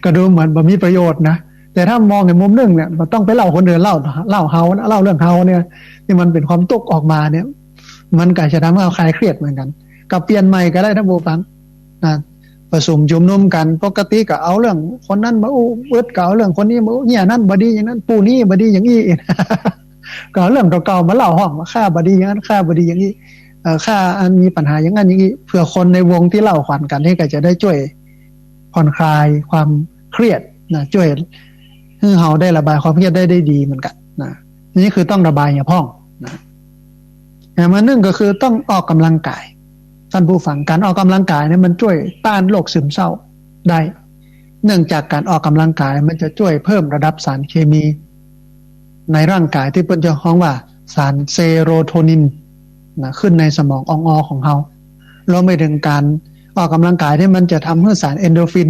ก็ดูเหมือนบ่มีประโยชน์นะ แต่ถ้ามองในมุมนึ่งเนี่ย มันต้องไปเล่าคนอื่น เล่า เล่าเฮา เล่าเรื่องเฮาเนี่ย ตี้มันเป๋นความตุ๊กข์ออกมาเนี่ย มันก็จะทำให้เฮาคลายเครียดเหมือนกั๋น ก็เปลี่ยนใหม่ก็ได้ต้านผู้ฟังนะ ประชุมชุมนุมกั๋น ปกติก็เอาเรื่องคนนั้นมาอู้ อึดก็เอาเรื่องคนนี้มาอู้ เหียนั่นบ่ดีอย่างนั้น ผู้นี้บ่ดีอย่างอี้ ก็เอาเรื่องเก่าๆ มาเล่าห้องว่าข้าบ่ดีอย่างนั้น ข้าบ่ดีอย่างอี้ เอ่อ ข้าอันมีปัญหาอย่างนั้นอย่างอี้ เพื่อคนในวงตี้เล่าขวัญกั๋นนี่ก็จะได้จ้วยผ่อนคลายความเครียดนะ จ้วยหื้อเฮาได้ระบายความเครียดได้ ได้ดีเหมือนกั๋นนะ นี่คือต้องระบายเหียพ่องนะ แหม อันนึ่งก็คือต้องออกก๋ำลังก๋าย ต้านผู้ฟัง ก๋านออกก๋ำลังก๋ายเนี่ยมันจ้วยต้านโรคซึมเศร้าได้ เนื่องจากก๋านออกก๋ำลังก๋ายมันจะจ้วยเพิ่มระดับสารเคมีในร่างก๋ายตี้เปิ้นจะฮ้องว่าสารเซโรโทนินนะ ขึ้นในสมองอ่องออของเฮา รวมไปเถิงก๋านออกก๋ำลังก๋ายตี้มันจะทำหื้อสารเอนโดรฟิน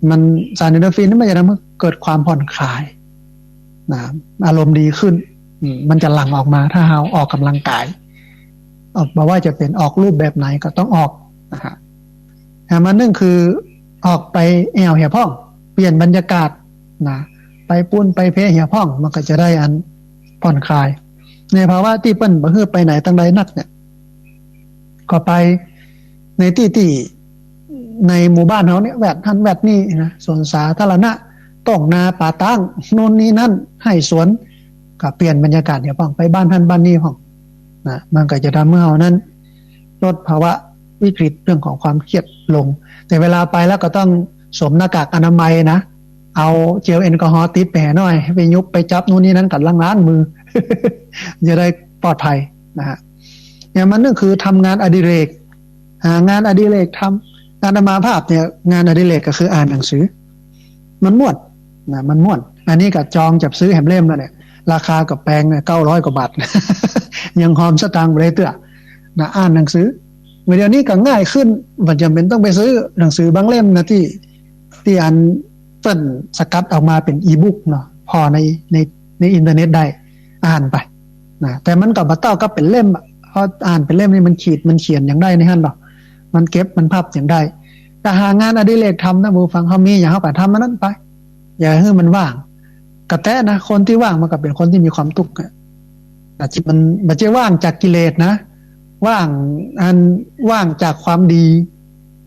มัน สารเอนโดรฟินนี่มันจะทำหื้อเกิดความผ่อนคลายนะ อารมณ์ดีขึ้น อืม มันจะหลั่งออกมาถ้าเฮาออกก๋ำลังก๋าย เอ่อ บ่ว่าจะเป๋นออกรูปแบบไหนก็ต้องออกนะฮะ แหม อันนึ่งคือออกไปแอ่วเหียพ่อง เปลี่ยนบรรยากาศนะ ไปปู๊นไปเพเหียพ่อง มันก็จะได้อันผ่อนคลาย ในภาวะตี้เปิ้นบ่หื้อไปไหนตางใดนักเนี่ย ก็ไปในตี้ตี้ในหมู่บ้านเฮาเนี่ย แวดหั้นแวดนี่นะ สวนสาธารณะ ต้งนาป่าตาง นู่นนี่นั่น ไฮ่สวน ก็เปลี่ยนบรรยากาศเหียพ่อง ไปบ้านหั้นบ้านนี่พ่องนะ มันก็จะทำหื้อเฮานั้นลดภาวะวิกฤตเรื่องของความเครียดลง แต่เวลาไปแล้วก็ต้องสวมหน้ากากอนามัยนะ เอาเจลแอลกอฮอล์ติดไปแหมหน้อย ไปยุบไปจับนู่นนี่นั่นก็ล้างๆ มือ จะได้ปลอดภัยนะฮะ แหม อันนึ่งคือทำงานอดิเรก หางานอดิเรกทำ อาตมาภาพเนี่ย งานอดิเรกก็คืออ่านหนังสือ มันม่วนนะ มันม่วน อันนี้ก็จองจับซื้อแหมเล่มนั่นแหละ ราคาก็แปงนะ เก้าร้อยกว่าบาท ยังหอมสตางค์บ่ได้เตื้อนะ อ่านหนังสือ เดี๋ยวนี้ก็ง่ายขึ้น บ่จ๋ำเป๋นต้องไปซื้อหนังสือบางเล่มนะ ตี้ ตี้อันเปิ้นสกัดออกมาเป๋นอีบุ๊กเนาะ ผ่อใน ใน ในอินเทอร์เน็ตได้ อ่านไปนะ แต่มันก็บ่เต้ากับเป๋นเล่มอะ เพราะอ่านเป๋นเล่มนี่มันขีดมันเขียนหยังได้ในหั้นเนาะ มันเก็บมันพับหยังได้ แต่หางานอดิเรกทำนะผู้ฟัง เฮามีหยังเฮาก็ทำอันนั้นไป อย่าหื้อมันว่าง กระแต๊นะ คนตี้ว่างมันก็เป๋นคนตี้มีความตุ๊กข์อะ บ่ใจ้มัน บ่ใจ้ว่างจากกิเลสนะ ว่างอัน ว่างจากความดี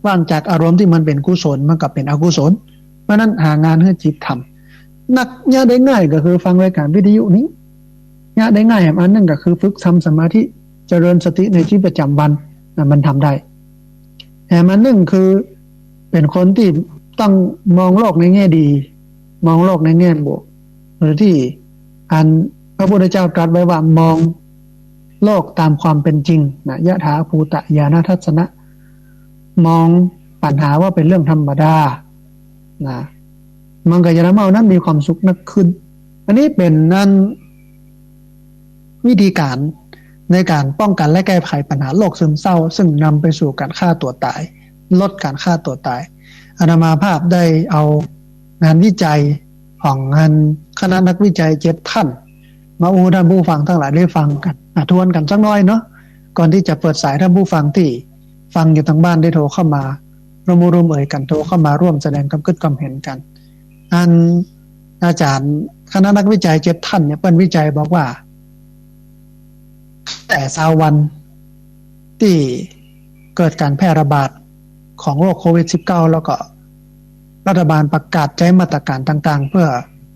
ว่างจากอารมณ์ตี้มันเป๋นกุศล มันก็เป๋นอกุศล เพราะนั้นหางานหื้อจิตทำ นักเยียะได้ง่ายก็คือฟังรายการวิทยุนี้ เยียะได้ง่าย อันนึ่งก็คือฝึกทำสมาธิ เจริญสติในชีวิตประจ๋ำวันนะ มันทำได้ แหม อันนึ่งคือเป๋นคนตี้ต้องมองโลกในแง่ดี มองโลกในแง่บวก หรือตี้อันพระพุทธเจ้าตรัสไว้ว่ามองโลกตามความเป๋นจริงนะ ยถาภูตญาณทัสสนะ มองปัญหาว่าเป๋นเรื่องธรรมดานะ มันก็จะทำหื้อเฮานั้นมีความสุขนักขึ้น อันนี้เป๋นอัน วิธีก๋านในก๋านป้องกั๋นและแก้ไขปัญหาโรคซึมเศร้า ซึ่งนำไปสู่ก๋านฆ่าตั๋วต๋าย ลดก๋านฆ่าตั๋วต๋าย อาตมาภาพได้เอา งานวิจัยของงานคณะนักวิจัยเจ็ดท่าน มาอู้ท่านผู้ฟังตังหลายได้ฟังกั๋น อ่ะ ทวนกั๋นสักหน้อยเนาะ ก่อนตี้จะเปิดสายท่านผู้ฟังตี้ฟังอยู่ตางบ้านได้โทรเข้ามา ร่วมอู้ร่วมเอ่ยกั๋น โทรเข้ามาร่วมแสดงความกึ๊ดความเห็นกั๋น อันอาจ๋ารย์คณะนักวิจัยเจ็ดท่านเนี่ย เปิ้นวิจัยบอกว่า แต่ซาววันตี้เกิดก๋านแพร่ระบาดของโรคโควิดสิบเก้า แล้วก็รัฐบาลประกาศใจ๊มาตรก๋านต่างๆ เปื้อ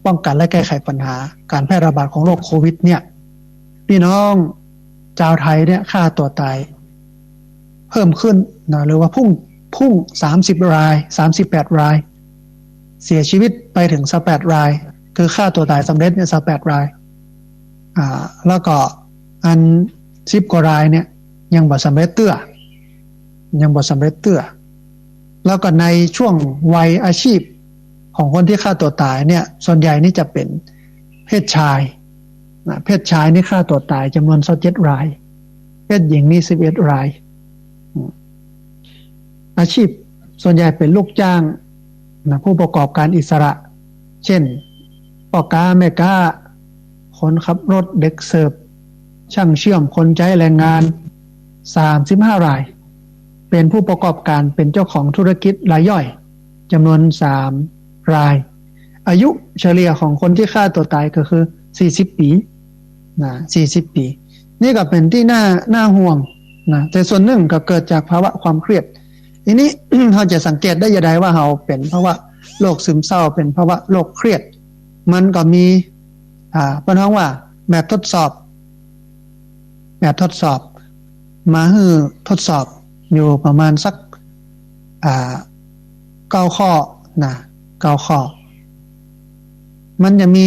ป้องกั๋นและแก้ไขปัญหาก๋านแพร่ระบาดของโรคโควิดเนี่ย ปี้น้องจาวไทยเนี่ยฆ่าตั๋วต๋ายเพิ่มขึ้นนะ หรือว่าพุ่ง พุ่งสามสิบราย สามสิบแปดราย เสียชีวิตไปเถิงซาวแปดราย คือฆ่าตั๋วต๋ายสำเร็จเนี่ยซาวแปดราย อ่า แล้วก็อันสิบกว่ารายเนี่ยยังบ่สำเร็จเตื้อ ยังบ่สำเร็จเตื้อ แล้วก็ในช่วงวัยอาชีพของคนตี้ฆ่าตั๋วต๋ายเนี่ย ส่วนใหญ่นี่จะเป๋นเพศชายนะ เพศชายนี่ฆ่าตั๋วต๋ายจ๋ำนวนซาวเจ็ดราย เพศหญิงนี่สิบเอ็ดราย อืม อาชีพส่วนใหญ่เป๋นลูกจ้างนะ ผู้ประกอบการอิสระ เช่น ป้อก๊าแม่ก๊า คนขับรถ เด็กเสิร์ฟ ช่างเชื่อม คนใจ๊แรงงาน สามสิบห้าราย เป๋นผู้ประกอบการ เป๋นเจ้าของธุรกิจรายย่อยจ๋ำนวนสามราย อายุเฉลี่ยของคนตี้ฆ่าตั๋วต๋ายก็คือสี่สิบปี๋นะ สี่สิบปี๋ นี่ก็เป๋นตี้น่า น่าห่วงนะ แต่ส่วนนึ่งก็เกิดจากภาวะความเครียด ทีนี้ เฮาจะสังเกตได้จะใดว่าเฮาเป๋นภาวะโรคซึมเศร้า เป๋นภาวะโรคเครียด มันก็มี อ่า เปิ้นฮ้องว่าแบบทดสอบ แบบทดสอบ มาหื้อทดสอบอยู่ประมาณสัก อ่า เก้าข้อนะ เก้าข้อ มันจะมี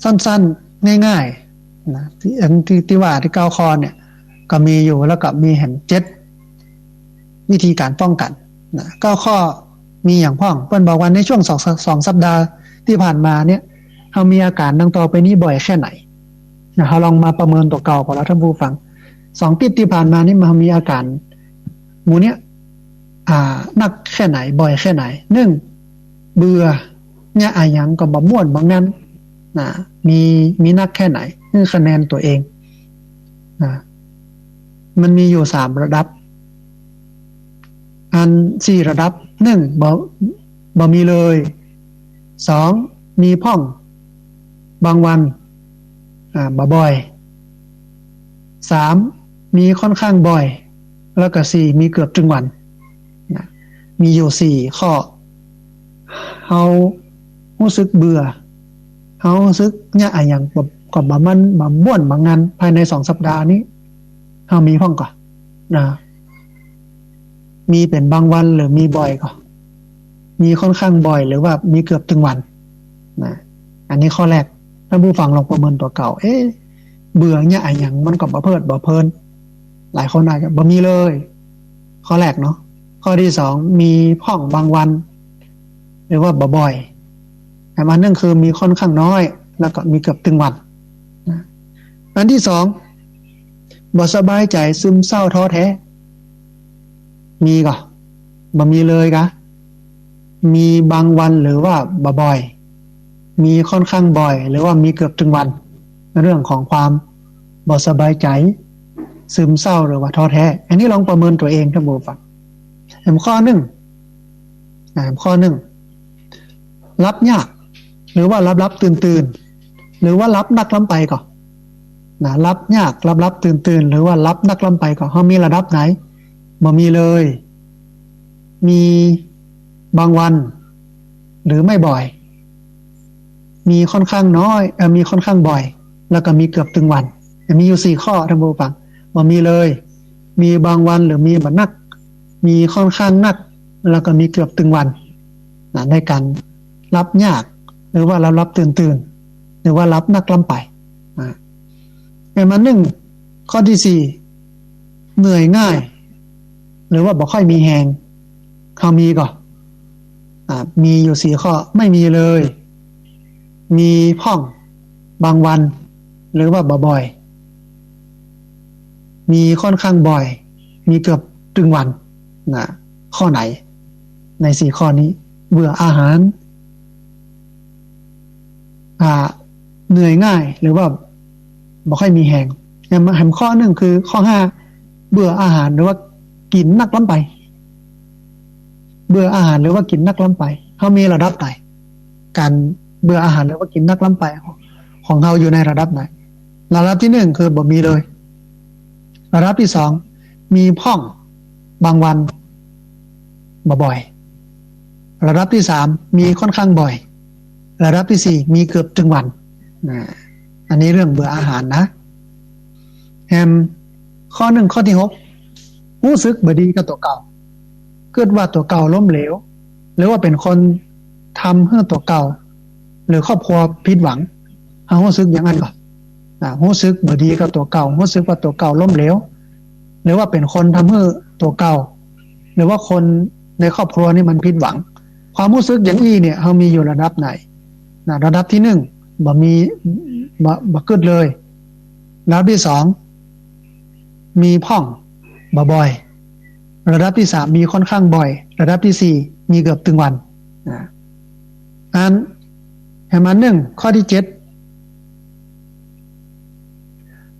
สั้นๆ ง่ายๆ นะ ตี้ อันตี้ ตี้ว่าตี้เก้าข้อเนี่ย ก็มีอยู่ แล้วก็มีแหมเจ็ดวิธีก๋านป้องกั๋นนะ เก้าข้อมีอย่างพ่อง เปิ้นบอกว่าในช่วงสอง สองสัปดาห์ตี้ผ่านมาเนี่ย เฮามีอาก๋านดังต่อไปนี้บ่อยแค่ไหนนะ เฮาลองมาประเมินตั๋วเก่าก่อนแล้วท่านผู้ฟัง สองติ๊ดตี้ผ่านมานี่มันมีอาก๋านหมู่เนี้ย อ่า นักแค่ไหน บ่อยแค่ไหน นึ่ง เบื่อ เยียะอะหยังก็บ่ม่วนบ่งันนะ มี มีนักแค่ไหน หื้อคะแนนตั๋วเองนะ มันมีอยู่สามระดับ อันสี่ระดับ นึ่ง บ่ บ่มีเลย สอง มีพ่อง บางวัน อ่า บ่บ่อย สาม มีค่อนข้างบ่อย แล้วก็สี่ มีเกือบตึงวันนะ มีอยู่สี่ข้อ เฮาฮู้สึกเบื่อ เฮาฮู้สึกเยียะอะหยังก็ ก็บ่มัน บ่ม่วนบ่งัน ภายในสองสัปดาห์นี้ เฮามีพ่องก่อนะ มีเป๋นบางวันหรือมีบ่อยก่อ มีค่อนข้างบ่อยหรือว่ามีเกือบตึงวันนะ อันนี้ข้อแรก ท่านผู้ฟังลองประเมินตั๋วเก่า เอ๊ะ เบื่อเยียะอะหยังมันก็บ่เพลิดบ่เพลิน หลายคนอาจจะบ่มีเลย ข้อแรกเนาะ ข้อตี้สอง มีพ่องบางวัน หรือว่าบ่บ่อย อันนึ่งคือมีค่อนข้างน้อย แล้วก็มีเกือบตึงวันนะ อันตี้สอง บ่สบายใจ๋ ซึมเศร้า ท้อแท้ มีก่อ บ่มีเลยกา มีบางวันหรือว่าบ่บ่อย มีค่อนข้างบ่อย หรือว่ามีเกือบตึงวัน เรื่องของความบ่สบายใจ๋ ซึมเศร้าหรือว่าท้อแท้ อันนี้ลองประเมินตั๋วเองท่านผู้ฟัง แหมข้อนึ่ง อ่า ข้อนึ่ง หลับยาก หรือว่าหลับๆ ตื่นๆ หรือว่าหลับนักล้ำไปก่อนะ หลับยาก หลับๆ ตื่นๆ หรือว่าหลับนักล้ำไปก่อ เฮามีระดับไหน บ่มีเลย มีบางวัน หรือไม่บ่อย มีค่อนข้างน้อย เอ่อ มีค่อนข้างบ่อย แล้วก็มีเกือบตึงวัน มีอยู่สี่ข้อท่านผู้ฟัง บ่มีเลย มีบางวันหรือมีบ่นัก มีค่อนข้างนัก แล้วก็มีเกือบตึงวันนะ ในก๋านหลับยาก หรือว่าหลับๆ ตื่นๆ หรือว่าหลับนักล้ำไปนะ แหมนึ่ง ข้อตี้สี่ เหนื่อยง่าย หรือว่าบ่ค่อยมีแฮง เฮามีก่อ อ่า มีอยู่สี่ข้อ ไม่มีเลย มีพ่องบางวัน หรือว่าบ่บ่อย มีค่อนข้างบ่อย มีเกือบตึงวันนะ ข้อไหน ในสี่ข้อนี้ เบื่ออาหาร อ่า เหนื่อยง่าย หรือว่าบ่ค่อยมีแฮง แหม แหมข้อนึ่งคือข้อห้า เบื่ออาหารหรือว่ากิ๋นนักล้ำไป เบื่ออาหารหรือว่ากิ๋นนักล้ำไป เฮามีระดับไหน ก๋านเบื่ออาหารหรือว่ากิ๋นนักล้ำไปของ ของเฮาอยู่ในระดับไหน ระดับตี้นึ่งคือบ่มีเลย ระดับตี้สองมีพ่อง บางวัน บ่อยๆ ระดับตี้สามมีค่อนข้างบ่อย ระดับตี้สี่มีเกือบตึงวัน นะ อันนี้เรื่องเบื่ออาหารนะ แหมข้อนึ่ง ข้อตี้หก ฮู้สึกบ่ดีกับตั๋วเก่า กึ๊ดว่าตั๋วเก่าล้มเหลว หรือว่าเป๋นคนทำหื้อตั๋วเก่า หรือครอบครัวผิดหวัง เฮาฮู้สึกอย่างนั้นก่อ อ่า ฮู้สึกบ่ดีกับตั๋วเก่า ฮู้สึกว่าตั๋วเก่าล้มเหลว หรือว่าเป๋นคนทำหื้อตั๋วเก่า หรือว่าคนในครอบครัวนี่มันผิดหวัง ความฮู้สึกอย่างอี้เนี่ย เฮามีอยู่ระดับไหน นะ ระดับตี้นึ่ง บ่มี บ่ บ่กึ๊ดเลย ระดับตี้สอง มีพ่อง บ่บ่อย ระดับตี้สามมีค่อนข้างบ่อย ระดับตี้สี่มีเกือบตึงวัน นะ อัน แหมนึ่ง ข้อตี้เจ็ด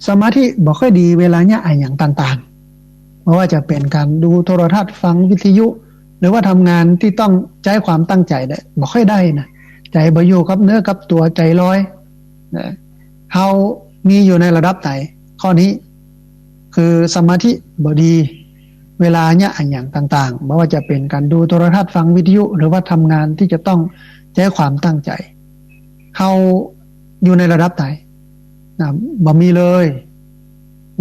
สมาธิบ่ค่อยดีเวลาเยียะอะหยังต่างๆ บ่ว่าจะเป๋นก๋านดูโทรทัศน์ ฟังวิทยุ หรือว่าทำงานตี้ต้องใจ๊ความตั้งใจ๋เนี่ย บ่ค่อยได้นะ ใจ๋บ่อยู่กับเนื้อกับตั๋ว ใจ๋ลอย นะ เฮามีอยู่ในระดับไหน ข้อนี้ คือสมาธิบ่ดี เวลาเยียะอะหยังต่างๆ บ่ว่าจะเป๋นก๋านดูโทรทัศน์ ฟังวิทยุ หรือว่าทำงานตี้จะต้องใจ๊ความตั้งใจ๋ เฮาอยู่ในระดับไหน นะ บ่มีเลย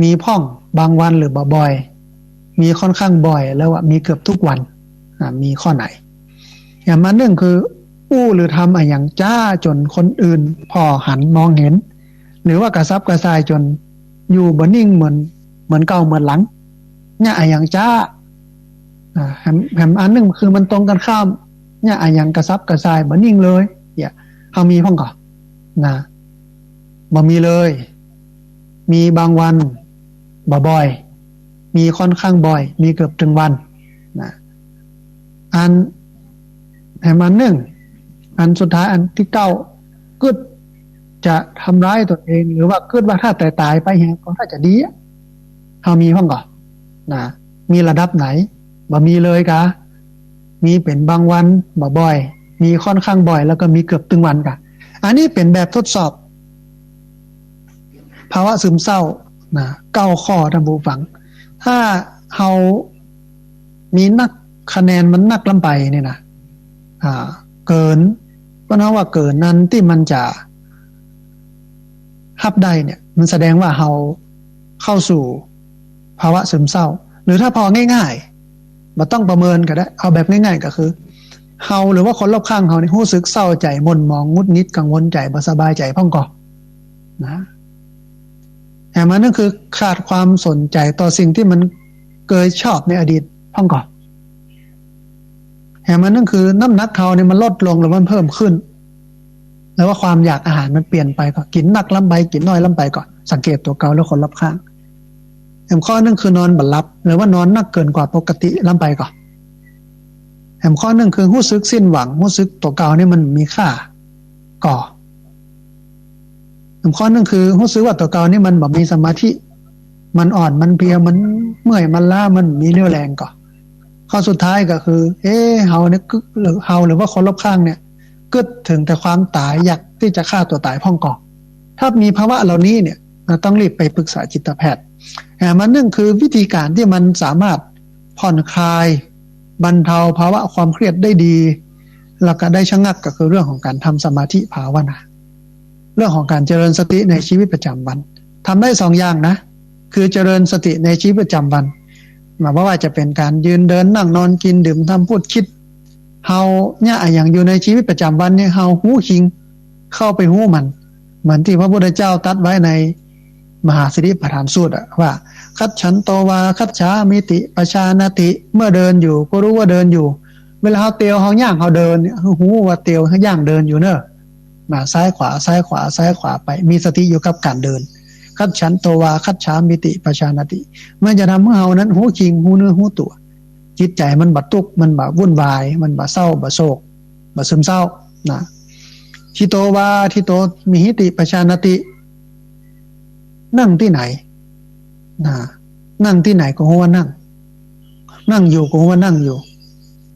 มีพ่อง บางวัน หรือบ่บ่อย มีค่อนข้างบ่อย หรือว่ามีเกือบทุกวัน นะ มีข้อไหน แหมนึ่งคือ อู้หรือทำอะหยังจ๊าจ๋นคนอื่นผ่อหันมองเห็น หรือว่ากระสับกระส่ายจ๋นอยู่บ่นิ่งเหมือน เหมือนเก่าเหมือนหลัง เยียะอะหยังจ๊า อ่า แหม แหมอันนึ่งคือมันตรงกันข้าม เยียะอะหยังกระสับกระส่ายบ่นิ่งเลย เนี่ย เฮามีพ่องก่อ นะ บ่มีเลย มีบางวัน บ่บ่อย มีค่อนข้างบ่อย มีเกือบตึงวัน นะ อัน แหมนึ่ง อันสุดท้าย อันตี้เก้า กึ๊ดจะทำร้ายตั๋วเอง หรือว่ากึ๊ดว่าถ้าต๋ายๆ ไปแหมก็น่าจะดีอะ เฮามีพ่องก่อ นะ มีระดับไหน บ่มีเลยกา มีเป๋นบางวัน บ่บ่อย มีค่อนข้างบ่อย แล้วก็มีเกือบตึงวันกา อันนี้เป๋นแบบทดสอบ ภาวะซึมเศร้า นะ เก้าข้อ ต้านผู้ฟัง ถ้าเฮามีนัก คะแนนมันนักล้ำไปเนี่ยนะ อ่า เกิน เปิ้นว่าเกินอันตี้มันจะฮับได้เนี่ย มันแสดงว่าเฮาเข้าสู่ภาวะซึมเศร้า หรือถ้าผ่อง่ายๆ บ่ต้องประเมินก็ได้ เอาแบบง่ายๆ ก็คือ เฮาหรือว่าคนรอบข้างเฮานี่ฮู้สึกเศร้าใจ๋ หม่นหมอง หงุดหงิด กังวลใจ๋ บ่สบายใจ๋พ่องก่อ นะ แหมนึ่งคือขาดความสนใจ๋ต่อสิ่งตี้มันเกยชอบในอดีตพ่องก่อ แหมนึ่งคือน้ำหนักเฮานี่มันลดลงหรือมันเพิ่มขึ้น หรือว่าความอยากอาหารมันเปลี่ยนไปก่อ กิ๋นนักล้ำไป กิ๋นน้อยล้ำไปก่อ สังเกตตั๋วเก่าและคนรอบข้าง แหมข้อนึ่งคือนอนบ่หลับ หรือว่านอนนักเกินกว่าปกติล้ำไปก่อ แหมข้อนึ่งคือฮู้สึกสิ้นหวัง ฮู้สึกตั๋วเก่านี่มันบ่มีค่าก่อ แหมข้อนึ่งคือฮู้สึกว่าตั๋วเก่านี่มันบ่มีสมาธิ มันอ่อน มันเพลีย มันเมื่อย มันล้า มันบ่มีเรี่ยวแรงก่อ ข้อสุดท้ายก็คือ เอ๊ะ เฮาเนี่ยกึ๊ด หรือเฮาหรือว่าคนรอบข้างเนี่ย กึ๊ดเถิงแต่ความต๋าย อยากตี้จะฆ่าตั๋วต๋ายพ่องก่อ ถ้ามีภาวะเหล่านี้เนี่ย เราต้องรีบไปปรึกษาจิตแพทย์ แหมนึ่งคือวิธีก๋านตี้มันสามารถผ่อนคลาย บรรเทาภาวะความเครียดได้ดี แล้วก็ได้ชะงัก ก็คือเรื่องของก๋านทำสมาธิภาวนา เรื่องของก๋านเจริญสติในชีวิตประจ๋ำวัน ทำได้สองอย่างนะ คือเจริญสติในชีวิตประจ๋ำวัน หมายความว่าจะเป๋นก๋านยืนเดินนั่งนอนกินดื่มทำพูดคิด เฮาเยียะอะหยังอยู่ในชีวิตประจ๋ำวันเนี่ย เฮาฮู้คิง เข้าไปฮู้มัน เหมือนตี้พระพุทธเจ้าตรัสไว้ในมหาสติปัฏฐานสูตรอะ ว่า คัจฉันโตวา คัจฉามิติ ปะชานะติ เมื่อเดินอยู่ก็รู้ว่าเดินอยู่ เวลาเฮาเตียว เฮาย่าง เฮาเดินเนี่ย ฮู้ว่าเตียว เฮาย่าง เดินอยู่เน่อ มาซ้ายขวา ซ้ายขวา ซ้ายขวาไป มีสติอยู่กับก๋านเดิน คัจฉันโตวา คัจฉามิติ ปะชานะติ มันจะทำหื้อเฮานั้นฮู้คิง ฮู้เนื้อฮู้ตั๋ว จิตใจ๋มันบ่ตุ๊กข์ มันบ่วุ่นวาย มันบ่เศร้า บ่โศก บ่ซึมเศร้า นะ ทิโตวา ทิโต มิหิติ ปะชานะติ นั่งตี้ไหน นะ นั่งตี้ไหนก็ฮู้ว่านั่ง นั่งอยู่ก็ฮู้ว่านั่งอยู่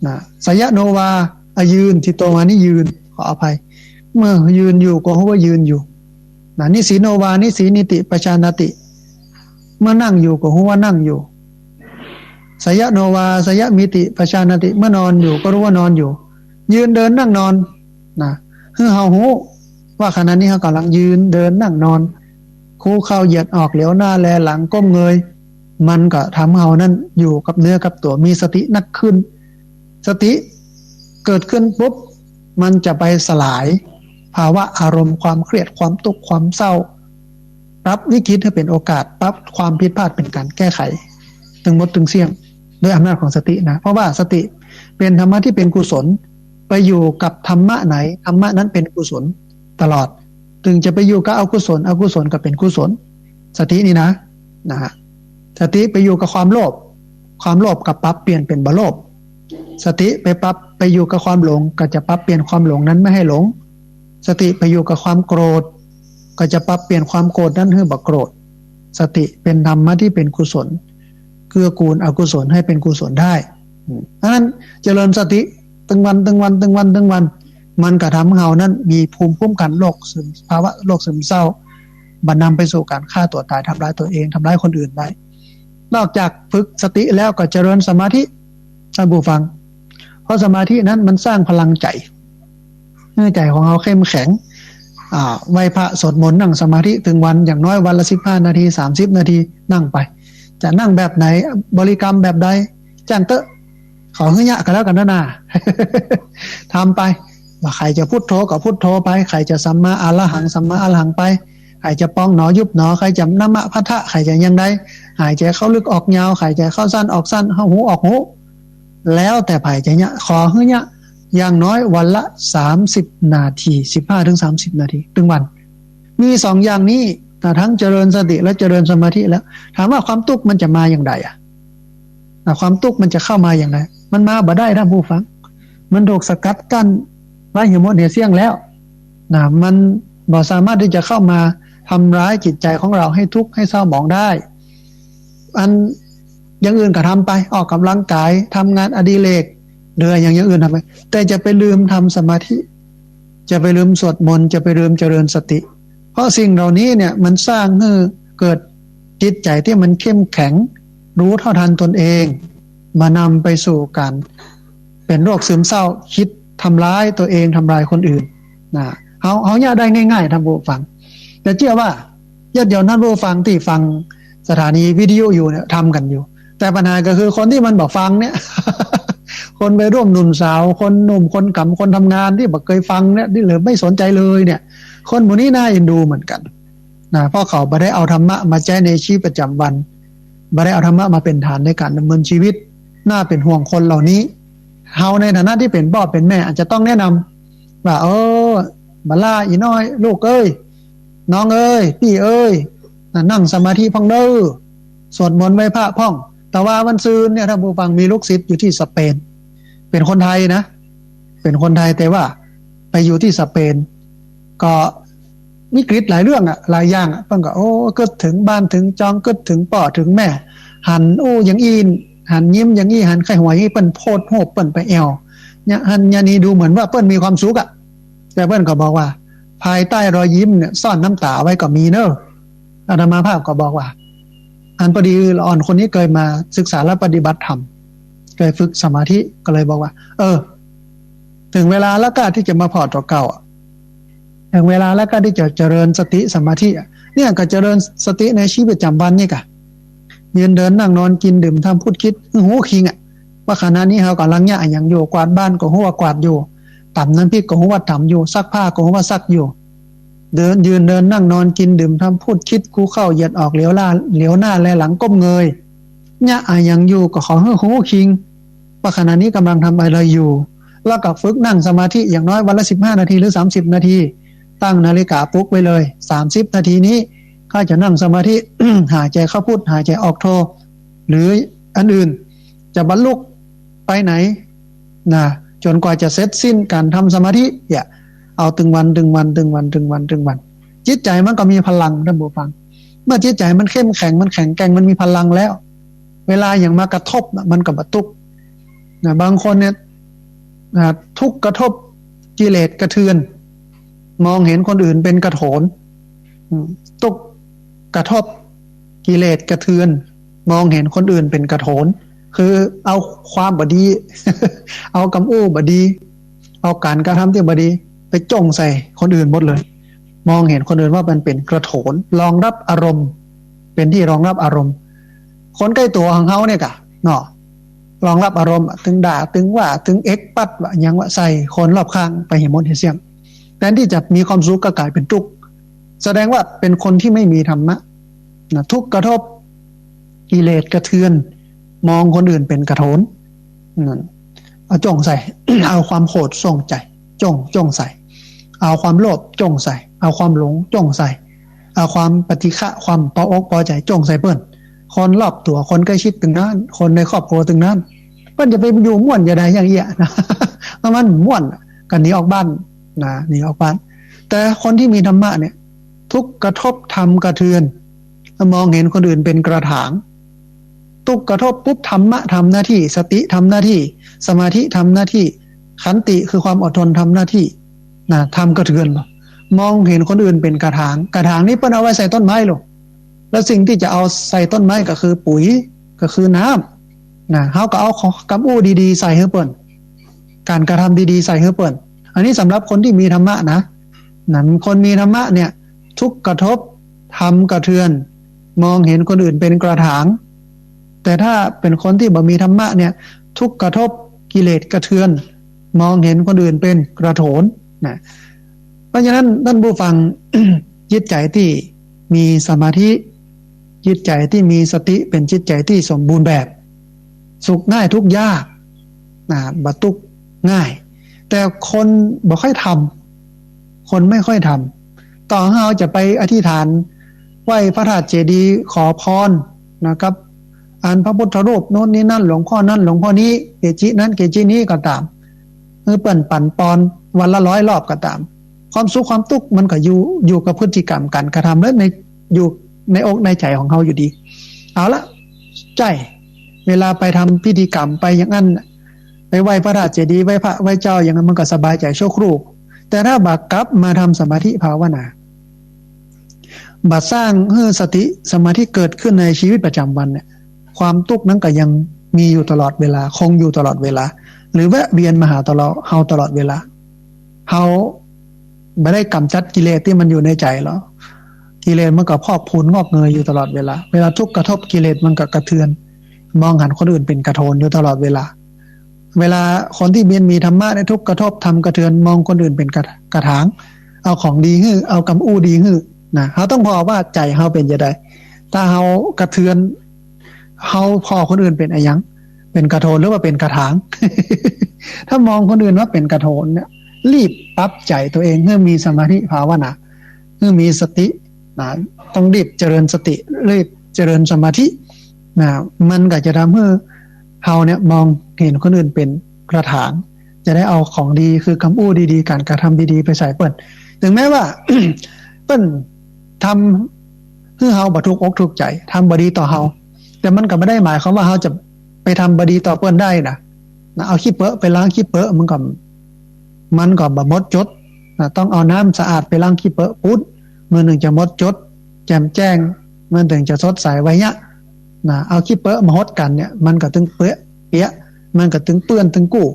นะ สยะโนวา อะยืน ทิโตวา นี่ยืน ขออภัย เมื่อยืนอยู่ก็ฮู้ว่ายืนอยู่ นะ นิสีโนวา นิสีนิติ ปะชานะติ เมื่อนั่งอยู่ก็ฮู้ว่านั่งอยู่ สยะโนวา สยะมิติ ปะชานะติ เมื่อนอนอยู่ก็รู้ว่านอนอยู่ ยืนเดินนั่งนอน นะ หื้อเฮาฮู้ว่าขณะนี้เฮากำลังยืนเดินนั่งนอน คุกเข่าเหยียดออก เหลียวหน้าแลหลัง ก้มเงย มันก็ทำเฮานั้นอยู่กับเนื้อกับตั๋ว มีสตินักขึ้น สติเกิดขึ้นปุ๊บ มันจะไปสลายภาวะอารมณ์ความเครียด ความตุ๊กข์ ความเศร้า ปรับวิกฤตให้เป็นโอกาส ปรับความผิดพลาดเป็นการแก้ไข ตึงหมดตึงเสี้ยง ด้วยอำนาจของสตินะ เพราะว่าสติเป็นธรรมะที่เป็นกุศล ไปอยู่กับธรรมะไหน ธรรมะนั้นเป็นกุศลตลอด ตึงจะไปอยู่กับอกุศล อกุศลก็เป็นกุศล สตินี่นะ นะฮะ สติไปอยู่กับความโลภ ความโลภก็ปรับเปลี่ยนเป็นบ่โลภ สติไปปรับ ไปอยู่กับความหลง ก็จะปรับเปลี่ยนความหลงนั้นไม่ให้หลง สติไปอยู่กับความโกรธ ก็จะปรับเปลี่ยนความโกรธนั้นให้บ่โกรธ สติเป็นธรรมะที่เป็นกุศล เกื้อกูลอกุศลให้เป็นกุศลได้ อืม อันนั้นเจริญสติตึงวัน ตึงวัน ตึงวัน ตึงวัน มันก็ทำให้เฮานั้นมีภูมิคุ้มกันโรคซึม ภาวะโรคซึมเศร้า บ่นำไปสู่การฆ่าตัวตาย ทำร้ายตัวเอง ทำร้ายคนอื่นได้ นอกจากฝึกสติแล้วก็เจริญสมาธิ ท่านผู้ฟัง เพราะสมาธินั้นมันสร้างพลังใจ๋ หื้อใจ๋ของเฮาเข้มแข็ง อ่า ไหว้พระสวดมนต์นั่งสมาธิตึงวัน อย่างน้อยวันละสิบห้านาที สามสิบนาที นั่งไป จะนั่งแบบไหน บริกรรมแบบใด จ้างเต๊อะ ขอหื้อเยียะก็แล้วกั๋นนะนา ทำไป ว่าใผจะพุทโธก็พุทโธไป ใผจะสัมมาอะระหัง สัมมาอะระหังไป ใผจะปองหนอยุบหนอ ใผจะนะมะพะทะ ใผจะยังใด หายใจ๋เข้าลึกออกยาว หายใจ๋เข้าสั้นออกสั้น เข้าหูออกหู แล้วแต่ใผจะเยียะ ขอหื้อเยียะ อย่างน้อยวันละสามสิบนาที สิบห้าถึงสามสิบนาที ตึงวัน มีสองอย่างนี้ นะ ทั้งเจริญสติและเจริญสมาธิแล้ว ถามว่าความตุ๊กข์มันจะมาอย่างใดอะ นะ ความตุ๊กข์มันจะเข้ามาอย่างใด มันมาบ่ได้ ท่านผู้ฟัง มันถูกสกัดกั้นไว้เหียหมดเหียเสี้ยงแล้ว นะ มันบ่สามารถที่จะเข้ามาทำร้ายจิตใจ๋ของเฮาให้ทุกข์ให้เศร้าหมองได้ อันอย่างอื่นก็ทำไป ออกกำลังกาย ทำงานอดิเรก หรืออย่าง อย่างอื่นทำไป แต่จะไปลืมทำสมาธิ จะไปลืมสวดมนต์ จะไปลืมเจริญสติ เพราะสิ่งเหล่านี้เนี่ยมันสร้างให้เกิดจิตใจ๋ที่มันเข้มแข็ง รู้เท่าทันตนเอง บ่นำไปสู่การเป็นโรคซึมเศร้า คิดทำร้ายตัวเอง ทำร้ายคนอื่น นะ เฮา เฮาเยียะได้ง่ายๆ ท่านผู้ฟัง แต่เจื้อว่าญาติโยมท่านผู้ฟังตี้ฟังสถานีวิทยุอยู่เนี่ยทำกั๋นอยู่ แต่ปัญหาก็คือคนตี้มันบ่ฟังเนี่ย คนวัยรุ่นหนุ่มสาว คนหนุ่มคนก๋ำ คนทำงานตี้บ่เกยฟังเนี่ย ตี้เลยไม่สนใจ๋เลยเนี่ย คนหมู่นี้น่าเอ็นดูเหมือนกั๋น นะ เพราะเขาบ่ได้เอาธรรมะมาใจ๊ในชีวิตประจ๋ำวัน บ่ได้เอาธรรมะมาเป๋นฐานในการดำเนินชีวิต น่าเป๋นห่วงคนเหล่านี้ เฮาในฐานะตี้เป๋นป้อเป๋นแม่อาจจะต้องแนะนำว่า เออ บ่าล่า อี่น้อย ลูกเอ้ย น้องเอ้ย ปี้เอ้ย นะ นั่งสมาธิพ่องเน่อ สวดมนต์ไหว้พระพ่อง แต่ว่าวันซืนเนี่ย ท่านผู้ฟัง มีลูกศิษย์อยู่ตี้สเปน เป๋นคนไทยนะ เป๋นคนไทย แต่ว่าไปอยู่ตี้สเปน ก็ วิกฤตหลายเรื่องอะ หลายอย่างอะ เปิ้นก็ โอ้ กึ๊ดเถิงบ้านเถิงจอง กึ๊ดเถิงป้อเถิงแม่ หันอู้อย่างอี้ หันยิ้มอย่างอี้ หันใค่หัวอย่างอี้ เปิ้นโพสต์รูป เปิ้นไปแอ่ว เนี่ย หันอย่างนี้ดูเหมือนว่าเปิ้นมีความสุขอะ แต่เปิ้นก็บอกว่า ภายใต้รอยยิ้มเนี่ย ซ่อนน้ำตาไว้ก็มีเน่อ อาตมาภาพก็บอกว่า อันพอดีละอ่อนคนนี้เกยมาศึกษาและปฏิบัติธรรม เกยฝึกสมาธิ ก็เลยบอกว่า เออ เถิงเวลาแล้วก้าตี้จะมาผ่อตั๋วเก่าอะ เถิงเวลาแล้วก้าตี้จะเจริญสติสมาธิอะ เนี่ยก็เจริญสติในชีวิตประจ๋ำวันนี่ก่ะ ยืนเดินนั่งนอน กิ๋นดื่มทำพูดคิด หื้อฮู้คิงอะ ว่าขณะนี้เฮากำลังเยียะอะหยังอยู่ กวาดบ้านก็ฮู้ว่ากวาดอยู่ ต๋ำน้ำพริกก็ฮู้ว่าต๋ำอยู่ ซักผ้าก็ฮู้ว่าซักอยู่ เดิน ยืนเดินนั่งนอน กิ๋นดื่มทำพูดคิด คุกเข่าเหยียดออก เหลียวหน้า เหลียวหน้าแลหลัง ก้มเงย เยียะอะหยังอยู่ก็ขอหื้อฮู้คิง ว่าขณะนี้กำลังทำอะไรอยู่ แล้วก็ฝึกนั่งสมาธิอย่างน้อยวันละสิบห้านาทีหรือสามสิบนาที ตั้งนาฬิกาปลุกไว้เลย สามสิบนาทีนี้ข้าจะนั่งสมาธิ หายใจ๋เข้าพุท หายใจ๋ออกโธ หรืออันอื่น จะบรรลุ ไปไหน นะ จ๋นกว่าจะเสร็จสิ้นก๋านทำสมาธิ เนี่ย เอาตึงวัน ตึงวัน ตึงวัน ตึงวัน ตึงวัน จิตใจ๋มันก็มีพลัง ต้านผู้ฟัง เมื่อจิตใจ๋มันเข้มแข็ง มันแข็งแกร่ง มันมีพลังแล้ว เวลาหยังมากระทบน่ะ มันก็บ่ตุ๊กข์ นะ บางคนเนี่ย นะ ตุ๊กข์กระทบ กิเลสกระเทือน มองเห็นคนอื่นเป๋นกระโถน อืม ตุ๊กข์กระทบ กิเลสกระเทือน มองเห็นคนอื่นเป๋นกระโถน คือเอาความบ่ดี เอากำอู้บ่ดี เอาก๋านกระทำตี้บ่ดี ไปจ้องใส่คนอื่นหมดเลย มองเห็นคนอื่นว่ามันเป๋นกระโถน รองรับอารมณ์ เป๋นตี้รองรับอารมณ์ คนใก้ตั๋วของเฮาเนี่ยก่ะ เนาะ รองรับอารมณ์อะ ตึงด่า ตึงว่า ตึงเอ็กปัดว่าหยังว่าใส่คนรอบข้างไปหื้อหมดหื้อเสี้ยง แทนตี้จะมีความสุขก็ก๋ายเป๋นตุ๊กข์ แสดงว่าเป๋นคนตี้ไม่มีธรรมะ นะ ตุ๊กข์กระทบ กิเลสกระเทือน มองคนอื่นเป๋นกระโถน นั่น เอาจ้องใส่ เอาความโขดจ้องใส่ จ้อง จ้องใส่ เอาความโลภจ้องใส่ เอาความหลงจ้องใส่ เอาความปฏิฆะ ความปออกปอใจ๋จ้องใส่เปิ้น คนรอบตั๋ว คนใก้ชิดตึงนั้น คนในครอบครัวตึงนั้น เปิ้นจะไปอยู่ม่วนจะได้อย่างเอี้ยนะ เพราะมันม่วน ก็หนีออกบ้านนะ หนีออกบ้าน แต่คนตี้มีธรรมะเนี่ย ตุ๊กข์กระทบ ธรรมกระเทือน มองเห็นคนอื่นเป๋นกระถาง ตุ๊กข์กระทบปุ๊บ ธรรมะทำหน้าตี้ สติทำหน้าตี้ สมาธิทำหน้าตี้ ขันติคือความอดทนทำหน้าตี้ นะ ธรรมกระเทือน มองเห็นคนอื่นเป๋นกระถาง กระถางนี้เปิ้นเอาไว้ใส่ต้นไม้ลอ แล้วสิ่งตี้จะเอาใส่ต้นไม้ก็คือปุ๋ย ก็คือน้ำ นะ เฮาก็เอาของ กำอู้ดีๆ ใส่หื้อเปิ้น ก๋านกระทำดีๆ ใส่หื้อเปิ้น อันนี้สำหรับคนตี้มีธรรมะนะ นะ คนมีธรรมะเนี่ย ตุ๊กข์กระทบ ธรรมกระเทือน มองเห็นคนอื่นเป๋นกระถาง แต่ถ้าเป๋นคนตี้บ่มีธรรมะเนี่ย ตุ๊กข์กระทบ กิเลสกระเทือน มองเห็นคนอื่นเป๋นกระโถน นะ เพราะฉะนั้นต้านผู้ฟัง จิตใจ๋ตี้มีสมาธิ จิตใจ๋ตี้มีสติเป๋นจิตใจ๋ตี้สมบูรณ์แบบ สุขง่ายทุกข์ยาก นะ บ่ตุ๊กข์ง่าย แต่คนบ่ค่อยทำ คนไม่ค่อยทำ ต่อเฮาจะไปอธิษฐานไหว้พระธาตุเจดีย์ขอพรนะครับ อันพระพุทธรูปโน้นนี่นั่น หลวงพ่อนั่นหลวงพ่อนี้ เกจินั้นเกจินี้ก็ต๋าม หื้อเปิ้นปั๋นปอนวันละร้อยรอบก็ต๋าม ความสุขความตุ๊กข์มันก็อยู่ อยู่กับพฤติกรรมก๋านกระทำและใน อยู่ในอกในใจ๋ของเฮาอยู่ดี เอาละ ใจ้ เวลาไปทำพิธีกรรมไปอย่างนั้น ไปไหว้พระธาตุเจดีย์ ไหว้พระไหว้เจ้าอย่างนั้น มันก็สบายใจ๋ชั่วครู่ แต่ถ้าบ่ากลับมาทำสมาธิภาวนา บ่สร้างหื้อสติสมาธิเกิดขึ้นในชีวิตประจำวันเนี่ย ความตุ๊กข์นั้นก็ยังมีอยู่ตลอดเวลา คงอยู่ตลอดเวลา หรือแวะเวียนมาหาตลอด เฮาตลอดเวลา เฮาบ่ได้ก๋ำจัดกิเลสตี้มันอยู่ในใจ๋หรอก กิเลสมันก็พอกพูนงอกเงยอยู่ตลอดเวลา เวลาตุ๊กข์กระทบกิเลสมันก็กระเทือน มองหันคนอื่นเป๋นกระโถนอยู่ตลอดเวลา เวลาคนตี้มี มีธรรมะเนี่ย ตุ๊กข์กระทบธรรมกระเทือน มองคนอื่นเป๋นกระ กระถาง เอาของดีหื้อ เอากำอู้ดีหื้อ นะ เฮาต้องผ่อว่าใจ๋เฮาเป๋นจะใด ถ้าเฮากระเทือน เฮาผ่อคนอื่นเป๋นอะหยัง เป๋นกระโถนหรือว่าเป๋นกระถาง ถ้ามองคนอื่นว่าเป๋นกระโถนเนี่ย รีบปรับใจ๋ตั๋วเองหื้อมีสมาธิภาวนา หื้อมีสติ นะ ต้องรีบเจริญสติ รีบเจริญสมาธิ นะ มันก็จะทำหื้อเฮาเนี่ยมองหันคนอื่นเป๋นกระถาง จะได้เอาของดีคือกำอู้ดีๆ ก๋านกระทำดีๆ ไปใส่เปิ้น ถึงแม้ว่า เปิ้นทำหื้อเฮาบ่ถูกอกถูกใจ๋ ทำบ่ดีต่อเฮา แต่มันก็บ่ได้หมายความว่าเฮาจะไปทำบ่ดีต่อเปิ้นได้นะ นะ เอาขี้เปอะไปล้างขี้เปอะ มันก็ มันก็บ่หมดจด นะ ต้องเอาน้ำสะอาดไปล้างขี้เปอะปู๊ด มันเถิงจะหมดจด แจ่มแจ้ง มันเถิงจะสดใสไวยะ นะ เอาขี้เปอะมาหดกั๋นเนี่ย มันก็เถิงเปอะเปียะ มันก็เถิงเปื้อนเถิงกู้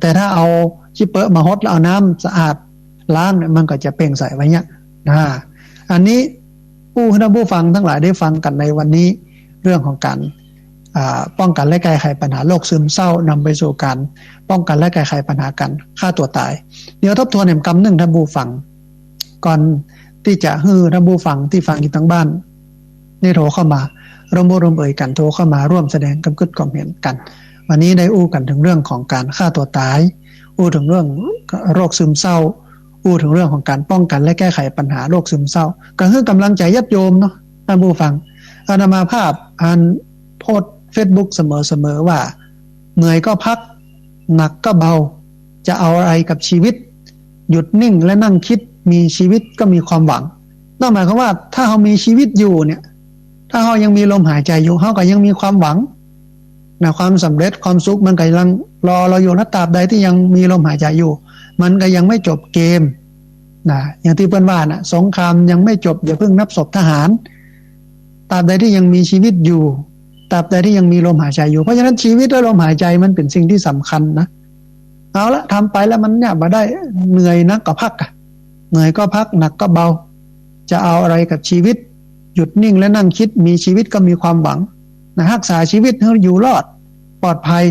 แต่ถ้าเอาขี้เปอะมาหดแล้วเอาน้ำสะอาดล้างเนี่ย มันก็จะเปล่งใสไวยะ นะ อันนี้อู้หื้อท่านผู้ฟังตังหลายได้ฟังกั๋นในวันนี้ เรื่องของก๋าน อ่า ป้องกั๋นและแก้ไขปัญหาโรคซึมเศร้า นำไปสู่ก๋านป้องกั๋นและแก้ไขปัญหาก๋านฆ่าตั๋วต๋าย เดี๋ยวทบทวนแหมกำนึ่งท่านผู้ฟัง ก่อนตี้จะหื้อท่านผู้ฟังตี้ฟังอยู่ตังบ้าน ได้โทรเข้ามา ร่วมอู้ร่วมเอ่ยกั๋น โทรเข้ามาร่วมแสดงความกึ๊ดความเห็นกั๋น วันนี้ได้อู้กั๋นเถิงเรื่องของก๋านฆ่าตั๋วต๋าย อู้เถิงเรื่องโรคซึมเศร้า อู้เถิงเรื่องของก๋านป้องกั๋นและแก้ไขปัญหาโรคซึมเศร้า ก็หื้อก๋ำลังใจ๋ญาติโยมเนาะ ท่านผู้ฟัง อาตมาภาพอันโพสต์เฟซบุ๊กเสมอๆ ว่า เหนื่อยก็พัก หนักก็เบา จะเอาอะไรกับชีวิต หยุดนิ่งและนั่งคิด มีชีวิตก็มีความหวัง นั่นหมายความว่าถ้าเฮามีชีวิตอยู่เนี่ย ถ้าเฮายังมีลมหายใจอยู่ เฮาก็ยังมีความหวังนะ ความสำเร็จ ความสุขมันก็ยังรอเฮาอยู่ และตราบใดที่ยังมีลมหายใจอยู่ มันก็ยังไม่จบเกมนะ อย่างตี้เปิ้นว่าน่ะ สงครามยังไม่จบ อย่าเพิ่งนับศพทหาร ตราบใดที่ยังมีชีวิตอยู่ ตราบใดที่ยังมีลมหายใจอยู่ เพราะฉะนั้นชีวิตและลมหายใจมันเป๋นสิ่งตี้สำคัญนะ เอาละ ทำไปแล้วมันเยียะบ่ได้ เหนื่อยนักก็พักอะ เหนื่อยก็พัก หนักก็เบา จะเอาอะไรกับชีวิต หยุดนิ่งและนั่งคิด มีชีวิตก็มีความหวังนะ ฮักษาชีวิตหื้ออยู่รอดปลอดภัย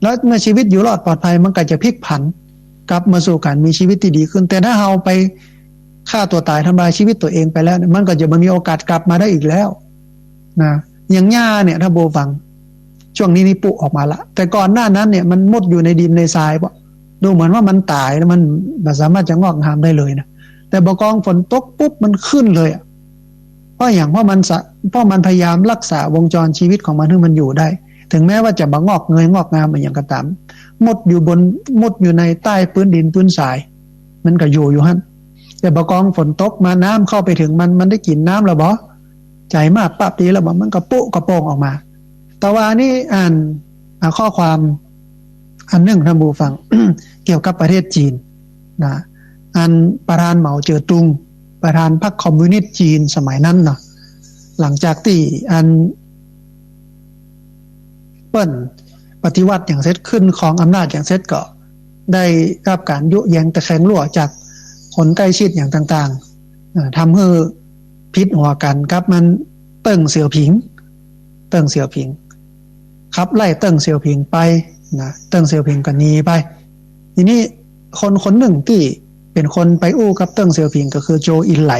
แล้วเมื่อชีวิตอยู่รอดปลอดภัย มันก็จะพลิกผันกลับมาสู่ก๋านมีชีวิตตี้ดีขึ้น แต่ถ้าเฮาไปฆ่าตั๋วต๋าย ทำลายชีวิตตั๋วเองไปแล้วเนี่ย มันก็จะบ่มีโอกาสกลับมาได้อีกแล้วนะ อย่างหญ้าเนี่ย ต้านผู้ฟัง ช่วงนี้นี่ปุออกมาละ แต่ก่อนหน้านั้นเนี่ยมันมุดอยู่ในดินในทราย บ่ ดูเหมือนว่ามันต๋ายแล้ว มันบ่สามารถจะงอกงามได้เลยนะ แต่บ่ากองฝนตกปุ๊บมันขึ้นเลยอะ เพราะหยัง เพราะมันสะ เพราะมันพยายามฮักษาวงจรชีวิตของมันหื้อมันอยู่ได้ ถึงแม้ว่าจะบ่งอกเงยงอกงามอะหยังก็ต๋าม มุดอยู่บน มุดอยู่ในใต้ปื๊นดินปื๊นทราย มันก็อยู่อยู่หั้น แต่บ่ากองฝนตกมา น้ำเข้าไปถึงมัน มันได้กิ๋นน้ำแล้วบ่ ใจ๋มาปะปี้แล้วบ่ มันก็ปุกระโปงออกมา แต่ว่าอันนี้อ่าน อ่า ข้อความอันนึ่ง ต้านผู้ฟัง เกี่ยวกับประเทศจีนนะ อันประธานเหมาเจ๋อตุง ประธานพรรคคอมมิวนิสต์จีนสมัยนั้นเนาะ หลังจากตี้อันเปิ้นปฏิวัติหยังเสร็จ ขึ้นครองอำนาจหยังเสร็จ ก็ได้ฮับก๋านยุแยงตะแคงลั่วจากคนใก้ชิดหยังต่างๆ อ่า ทำหื้อผิดหัวกั๋นกับมัน เติ้งเสี่ยวผิง เติ้งเสี่ยวผิง ขับไล่เติ้งเสี่ยวผิงไปนะ เติ้งเสี่ยวผิงก็หนีไป ทีนี้คนคนนึ่งตี้เป๋นคนไปอู้กับเติ้งเสี่ยวผิงก็คือโจวอินไหล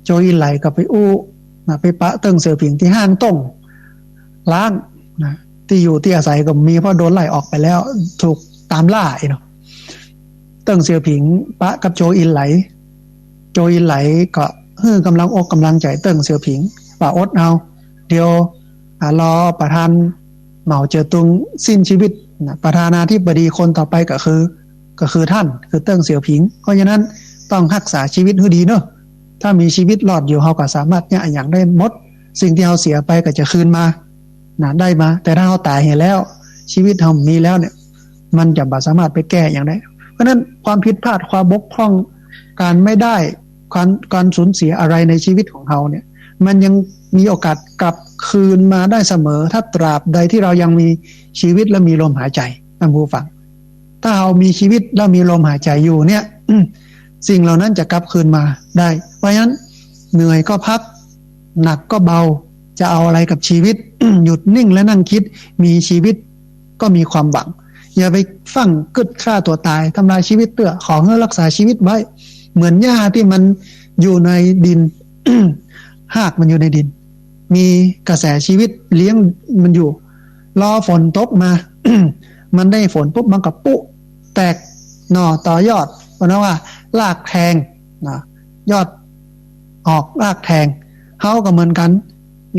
โจวอินไหลก็ไปอู้นะ ไปปะเติ้งเสี่ยวผิงตี้ฮ่างต้งล้างนะ ตี้อยู่ตี้อาศัยก็บ่มี เพราะโดนไล่ออกไปแล้ว ถูกต๋ามล่าไอ้เนาะ เติ้งเสี่ยวผิงปะกับโจวอินไหล โจวอินไหลก็หื้อกำลังอกกำลังใจ๋เติ้งเสี่ยวผิง ว่าอดเอา เดี๋ยว อ่า รอประธานเหมาเจ๋อตุงสิ้นชีวิตนะ ประธานาธิบดีคนต่อไปก็คือ ก็คือต้าน คือเติ้งเสี่ยวผิง เพราะฉะนั้นต้องฮักษาชีวิตหื้อดีเนาะ ถ้ามีชีวิตรอดอยู่ เฮาก็สามารถเยียะอะหยังได้หมด สิ่งตี้เฮาเสียไปก็จะคืนมานะ ได้มา แต่ถ้าเฮาต๋ายเหียแล้ว ชีวิตเฮาบ่มีแล้วเนี่ย มันจะบ่สามารถไปแก้อะหยังได้ เพราะฉะนั้นความผิดพลาด ความบกพร่อง ก๋านไม่ได้ ก๋าน ก๋านสูญเสียอะไรในชีวิตของเฮาเนี่ย มันยังมีโอกาสกลับคืนมาได้เสมอ ถ้าตราบใดที่เฮายังมีชีวิตและมีลมหายใจ๋ ต้านผู้ฟัง ถ้าเฮามีชีวิตและมีลมหายใจ๋อยู่เนี่ย สิ่งเหล่านั้นจะกลับคืนมาได้ เพราะฉะนั้นเหนื่อยก็พัก หนักก็เบา จะเอาอะไรกับชีวิต หยุดนิ่งและนั่งคิด มีชีวิตก็มีความหวัง อย่าไปฟั่งกึ๊ดฆ่าตั๋วต๋าย ทำลายชีวิตเตื้อ ขอหื้อฮักษาชีวิตไว้ เหมือนหญ้าตี้มันอยู่ในดิน ฮากมันอยู่ในดิน มีกระแสชีวิตเลี้ยงมันอยู่ รอฝนตกมา มันได้ฝนปุ๊บ มันก็ปุแตกหน่อต่อยอด เปิ้นว่ารากแทงนะ ยอดออกรากแทง เฮาก็เหมือนกั๋น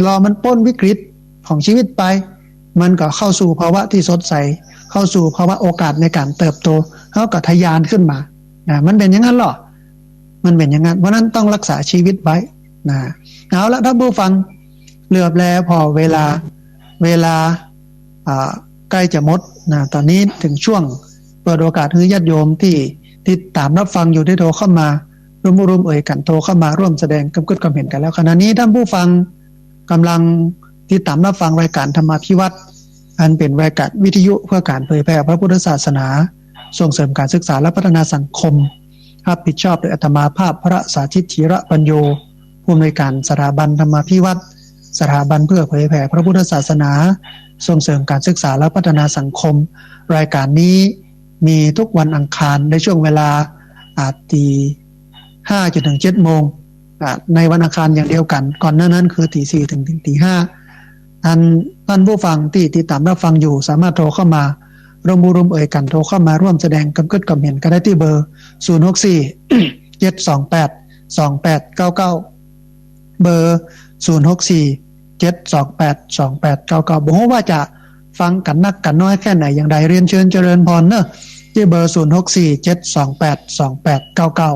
รอมันป๊นวิกฤตของชีวิตไป มันก็เข้าสู่ภาวะตี้สดใส เข้าสู่ภาวะโอกาสในก๋านเติบโต เฮาก็ทะยานขึ้นมานะ มันเป๋นอย่างนั้นลอ มันเป๋นอย่างนั้น เพราะฉะนั้นต้องฮักษาชีวิตไว้นะ เอาละ ต้านผู้ฟัง เหลือบแลผ่อเวลา เวลา อ่า ใก้จะหมดนะ ต๋อนนี้เถิงช่วงเปิดโอกาสหื้อญาติโยมตี้ติดต๋ามฮับฟังอยู่ได้โทรเข้ามา ร่วมอู้ร่วมเอ่ยกั๋น โทรเข้ามาร่วมแสดงกำกึ๊ดกำเห็นกั๋นแล้ว ขณะนี้ต้านผู้ฟังก๋ำลังติดต๋ามฮับฟังรายก๋านธรรมาภิวัตน์ อันเป๋นรายก๋านวิทยุเพื่อก๋านเผยแผ่พระพุทธศาสนา ส่งเสริมก๋านศึกษาและพัฒนาสังคม ฮับผิดชอบโดยอาตมาภาพพระสาธิต ธีระปัญโญ ผู้อำนวยก๋านสถาบันธรรมาภิวัตน์ สถาบันเพื่อเผยแผ่พระพุทธศาสนา ส่งเสริมก๋านศึกษาและพัฒนาสังคม รายก๋านนี้มีทุกวันอังคารในช่วงเวลา อ่า ตีห้าจนถึงเจ็ดโมง อ่า ในวันอังคารอย่างเดียวกั๋น ก่อนหน้านั้นคือตีสี่ถึง ถึงตีห้า อันต้านผู้ฟังตี้ติดต๋ามฮับฟังอยู่ สามารถโทรเข้ามาร่วมอู้ร่วมเอ่ยกั๋น โทรเข้ามาร่วมแสดงกำกึ๊ดกำเห็นกั๋นได้ตี้เบอร์ ศูนย์หกสี่ เจ็ดสองแปด สองแปดเก้าเก้า เบอร์ ศูนย์หกสี่ เจ็ดสองแปด สองแปดเก้าเก้า บ่ฮู้ว่าจะ ฟังกั๋นนักกั๋นน้อยแค่ไหนอย่างใด เรียนเชิญเจริญพรเนอะ ตี้เบอร์ ศูนย์หกสี่เจ็ดสองแปดสองแปดเก้าเก้า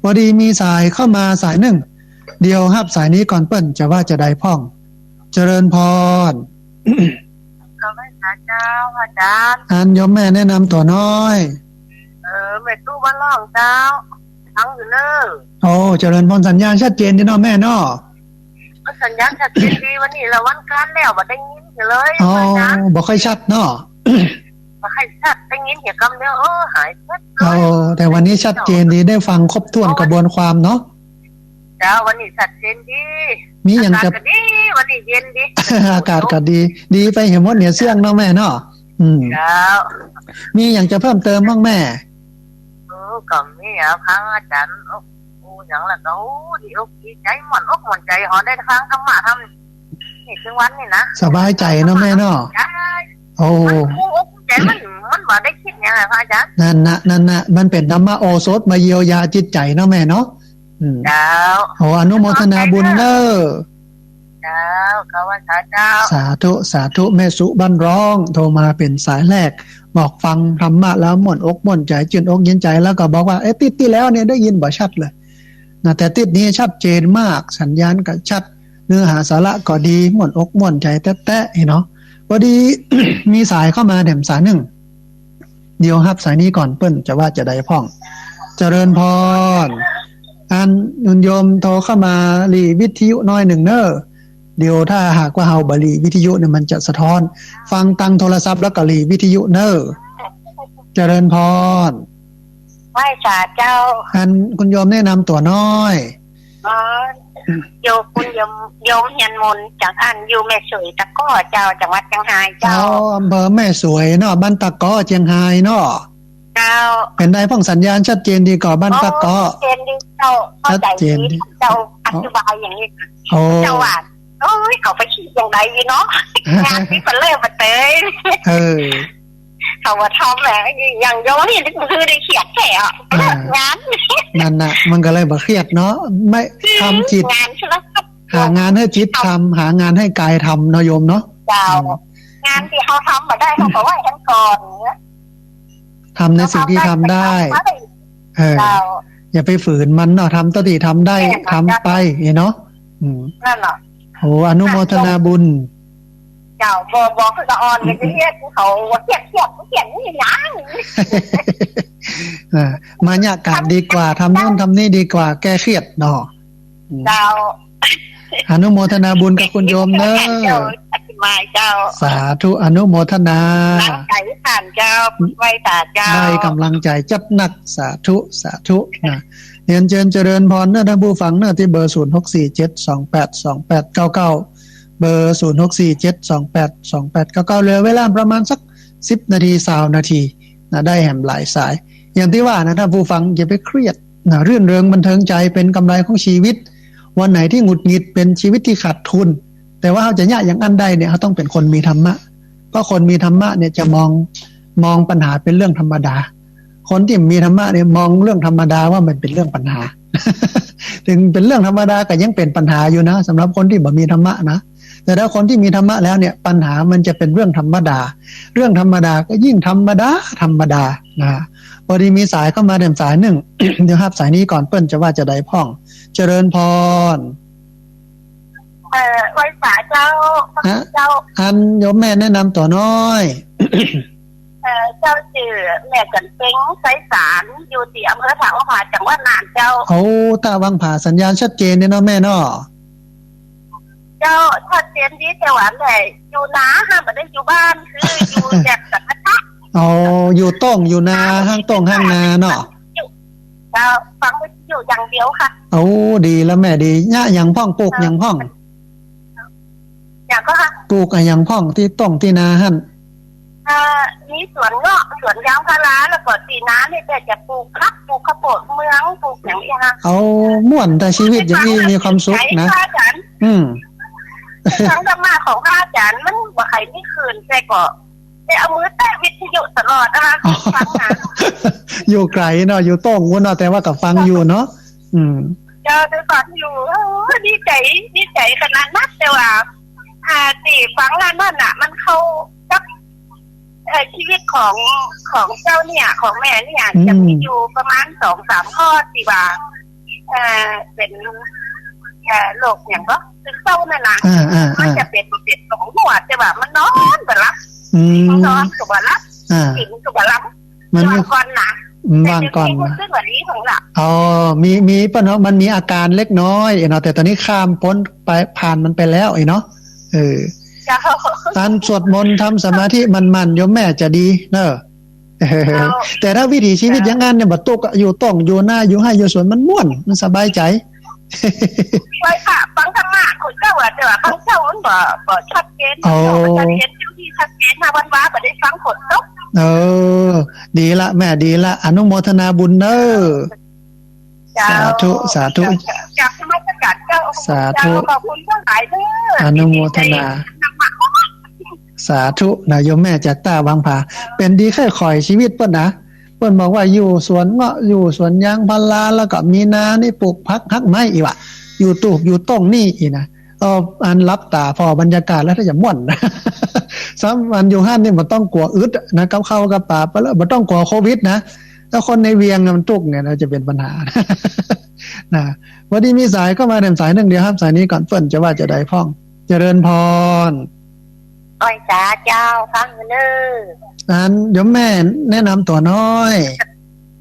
พอดีมีสายเข้ามาสายนึ่ง เดี๋ยวฮับสายนี้ก่อน เปิ้นจะว่าจะใดพ่อง เจริญพร ก็ไหว้สาเจ้า อาจ๋ารย์ อันโยมแม่แนะนำตั๋วน้อย เออ แม่ตุ๊บ้านล่องเจ้า ฟังอยู่เน่อ โอ้ เจริญพร สัญญาณชัดเจนดีเนาะแม่เนาะ ก็สัญญาณชัดเจนดี วันนี้ละวันการแล้ว บ่ได้ยินเลย อ๋อ อาจ๋ารย์ บ่ค่อยชัดเนาะ บ่ค่อยชัด ได้ยินเหียกำเดียว โอ้ หายชัดเลย โอ้ แต่วันนี้ชัดเจนดี ได้ฟังครบถ้วนกระบวนความเนาะ เจ้า วันนี้ชัดเจนดี มีหยังจะ อากาศก็ดี วันนี้เย็นดี อากาศก็ดี ดีไปเหียหมดเหียเสี้ยงเนาะแม่เนาะ อืม เจ้า มีหยังจะเพิ่มเติมบ้างแม่ โอ้ ก็มีอะ ฟังอาจ๋ารย์ โอ้ โอ้ หยังละก็ โอ้ ดีอกดีใจ๋ ม่วนอกม่วนใจ๋ หอได้ฟังธรรมะธรรม นี่ ถึงวันนี้นะ สบายใจ๋เนาะแม่เนาะ ใช่ โอ้ มันกู้อกกู้ใจ๋ มัน มันบ่ได้กึ๊ดหยังอะพระอาจ๋ารย์ นั่นนะ นั่นนะ มันเป๋นธรรมโอสถมาเยียวยาจิตใจ๋เนาะแม่เนาะ อืม เจ้า โอ้ อนุโมทนาบุญเน่อ เจ้า ก็ไหว้สาเจ้า สาธุ สาธุ แม่สุบ้านล่อง โทรมาเป๋นสายแรก บอกฟังธรรมะแล้วม่วนอกม่วนใจ๋ จื้นอกเย็นใจ๋ แล้วก็บอกว่า เอ๊ะ ติ๊ดตี้แล้วเนี่ยได้ยินบ่ชัดเลยนะ แต่ติ๊ดนี้ชัดเจนมาก สัญญาณก็ชัด เนื้อหาสาระก็ดี ม่วนอกม่วนใจ๋แต๊ๆ เนาะ พอดี มีสายเข้ามาแถมสายนึ่ง เดี๋ยวฮับสายนี้ก่อน เปิ้นจะว่าจะใดพ่อง เจริญพร อันโยมโทรเข้ามาหรี่วิทยุน้อยนึ่งเน่อ เดี๋ยวถ้าหากว่าเฮาบ่หรี่วิทยุเนี่ยมันจะสะท้อน ฟังตังโทรศัพท์แล้วก็หรี่วิทยุเน่อ เจริญพร ไหว้สาเจ้า อันคุณโยมแนะนำตั๋วน้อย อ๋อ โยม คุณโยม โยมเฮียนมนต์ จากอันอยู่แม่สวยตะก้อเจ้า จังหวัดเจียงฮายเจ้า อ๋อ อำเภอแม่สวยเนาะ บ้านตะก้อ เจียงฮายเนาะ เจ้า เป๋นใดพ่อง สัญญาณชัดเจนดีก่อ บ้านตะก้อ ชัดเจนดีเจ้า เข้าใจ๋ดี ชัดเจนดี เจ้าอธิบายอย่างนี้ โอ้ เจ้าว่า โอ้ย เขาไปคิดอย่างใดอยู่เนาะ งานนี้มันเริ่มมาเตย เออ เขาว่าทำแหละ อย่างโยมนี่คือได้เขียนแค่อะ อ่า งาน นั่นน่ะ มันก็เลยบ่เครียดเนาะ ไม่ ทำจิต งานใช่ไหม หางานหื้อจิตทำ หางานหื้อกายทำเนาะโยมเนาะ เจ้า อืม งานตี้เฮาทำบ่ได้ เฮาก็ไหว้อันก่อน ทำในสิ่งตี้ทำได้ เออ เจ้า อย่าไปฝืนมันเนาะ ทำเต้าตี้ทำได้ แม่น ทำไป เนาะ อืม นั่นน่ะ โอ้ อนุโมทนาบุญ เจ้า บ่ บ่คือละอ่อน อย่าไปเรียกเขาว่าเครียด เครียด เครียดนี่หยัง อ่า บรรยากาศดีกว่า ทำนู่นทำนี่ดีกว่า แก้เครียดเนาะ อืม เจ้า อนุโมทนาบุญกับคุณโยมเนอะ เจ้า อธิบายเจ้า สาธุ อนุโมทนา กำลังใจ๋ผ่านเจ้า ไหว้สาเจ้า ได้กำลังใจ๋จัดหนัก สาธุ สาธุ นะ เรียนเชิญเจริญพรเนอะท่านผู้ฟังเนอะ ตี้เบอร์ ศูนย์หกสี่เจ็ดสองแปดสองแปดเก้าเก้า เบอร์ ศูนย์หกสี่เจ็ดสองแปดสองแปดเก้าเก้า เหลือเวลาประมาณสักสิบนาที ซาวนาที นะ ได้แหมหลายสาย อย่างตี้ว่านะ ท่านผู้ฟังอย่าไปเครียดนะ รื่นเริงบันเทิงใจ๋เป๋นกำไรของชีวิต วันไหนตี้หงุดหงิดเป๋นชีวิตตี้ขาดทุน แต่ว่าเฮาจะเยียะอย่างอั้นได้เนี่ย เฮาต้องเป๋นคนมีธรรมะ เพราะคนมีธรรมะเนี่ยจะมอง มองปัญหาเป๋นเรื่องธรรมดา คนตี้มีธรรมะเนี่ยมองเรื่องธรรมดาว่ามันเป๋นเรื่องปัญหา ถึงเป๋นเรื่องธรรมดาก็ยังเป๋นปัญหาอยู่นะ สำหรับคนตี้บ่มีธรรมะนะ แต่ถ้าคนตี้มีธรรมะแล้วเนี่ย ปัญหามันจะเป๋นเรื่องธรรมดา เรื่องธรรมดาก็ยิ่งธรรมดา ธรรมดา นะ พอดีมีสายเข้ามาแถมสายนึ่ง เดี๋ยวฮับสายนี้ก่อน เปิ้นจะว่าจะใดพ่อง เจริญพร เอ่อ ไหว้สาเจ้า ฮะ เจ้า อันโยมแม่แนะนำตั๋วน้อย เอ่อ เจ้าจื้อแม่จันเพ็ง ไซสาร อยู่ตี้อำเภอท่าวังผา จังหวัดน่านเจ้า โอ้ ท่าวังผา สัญญาณชัดเจนเนี่ยเนาะแม่เนาะ เจ้า ชัดเจนดี แต่ว่าแม่อยู่นาฮะ บ่ได้อยู่บ้าน คืออยู่แบบสังคมะ อ๋อ อยู่โต้งอยู่นา ห้างโต้งห้างนาเนาะ เจ้า ฟังวิทยุอย่างเดียวค่ะ โอ้ ดีแล้วแม่ ดี เยียะหยังพ่อง ปลูกหยังพ่อง อย่างก็ค่ะ ปลูกอะหยังพ่องตี้โต้งตี้นาหั้น อ่า มีสวนเงาะ สวนยางพารา แล้วก็ตี้นานี่ก็จะปลูกผัก ปลูกข้าวโพดเมือง ปลูกอย่างนี้ค่ะ เอา ม่วนแต่ชีวิตอย่างนี้มีความสุขนะ ค่ะอาจ๋ารย์ อืม ฟังธรรมะของพระอาจ๋ารย์ มันบ่ใค่มีคลื่น แต่ก็ได้เอามือแตะวิทยุตลอดนะคะ อ๋อ ฟังนะ อยู่ไก๋เนาะ อยู่โต้งปู้นเนาะ แต่ว่าก็ฟังอยู่เนาะ อืม เจ้า แต่ฟังอยู่ โอ้ ดีใจ๋ ดีใจ๋ขนาดนั้น แต่ว่า อ่า ตี้ฟังอันนั้นน่ะ มันเข้ากับ เอ่อ ชีวิตของ ของเจ้าเนี่ย ของแม่เนี่ย อืม จะมีอยู่ประมาณสองสามข้อตี้ว่า เอ่อ เป๋น เอ่อ โรคหยังก็ ซึมเศร้านั่นนะ อ่า อ่า มัน อ่า จะเป๋น เป๋นสองหัว แต่ว่ามันนอนบ่หลับ อืม นอนก็บ่หลับ อ่า กิ๋นก็บ่หลับ มัน ว่างก่อนนะ อืม แต่ ว่างก่อนนะ เดี๋ยวนี้รู้สึกว่าดีขึ้นละ อ๋อ มี มีเปิ้นเนาะ มันมีอาการเล็กน้อยเนาะ แต่ต๋อนนี้ข้ามป๊นไป ผ่านมันไปแล้วไอ้เนาะ เออ เจ้า อันสวดมนต์ทำสมาธิหมั่นๆ โยมแม่จะดีเนาะ เจ้า แต่ถ้าวิถีชีวิต เจ้า อย่างนั้นเนี่ย บ่ตุ๊กข์อะ อยู่ต้งอยู่นา อยู่ไฮ่อยู่สวน มันม่วน มันสบายใจ๋ ไหว้พระฟังธรรมะของเจ้าอะ แต่ว่าของเจ้ามันบ่ บ่ชัดเจน อ๋อ เจ้ามันชัดเจน เจ้าตี้ชัดเจน ถ้าวันวาบ่ได้ฟังฝนตก เออ ดีละแม่ ดีละ อนุโมทนาบุญเน้อ เจ้า สาธุ สาธุ กราบนมัสการเจ้า สาธุ ขอบคุณทั้งหลายเด้อ อนุโมทนา ที่ได้นำมา สาธุนะโยมแม่จากต้าวังผา เป๋นดีแค่ข่อยชีวิตเปิ้นนะ เปิ้นบอกว่าอยู่สวนเงาะ อยู่สวนยางพารา แล้วก็มีนานี่ปลูกผักฮักไม้อีกว่ะ อยู่ตูบอยู่ต้งนี่อีกนะ เออ อันหลับต๋าผ่อบรรยากาศแล้วถ้าจะม่วน ซ้ำอันอยู่หั้นนี่บ่ต้องกั๋วอึดนะ กับข้าวกับป๋าไปแล้ว บ่ต้องกั๋วโควิดนะ ถ้าคนในเวียงน่ะมันตุ๊กข์เนี่ยนะ จะเป๋นปัญหา นะ พอดีมีสายเข้ามาแถมสายนึ่ง เดี๋ยวฮับสายนี้ก่อน เปิ้นจะว่าจะใดพ่อง เจริญพร อ้อยจ๋าเจ้า ฟังอยู่เน้อ อันโยมแม่แนะนำตั๋วหน้อย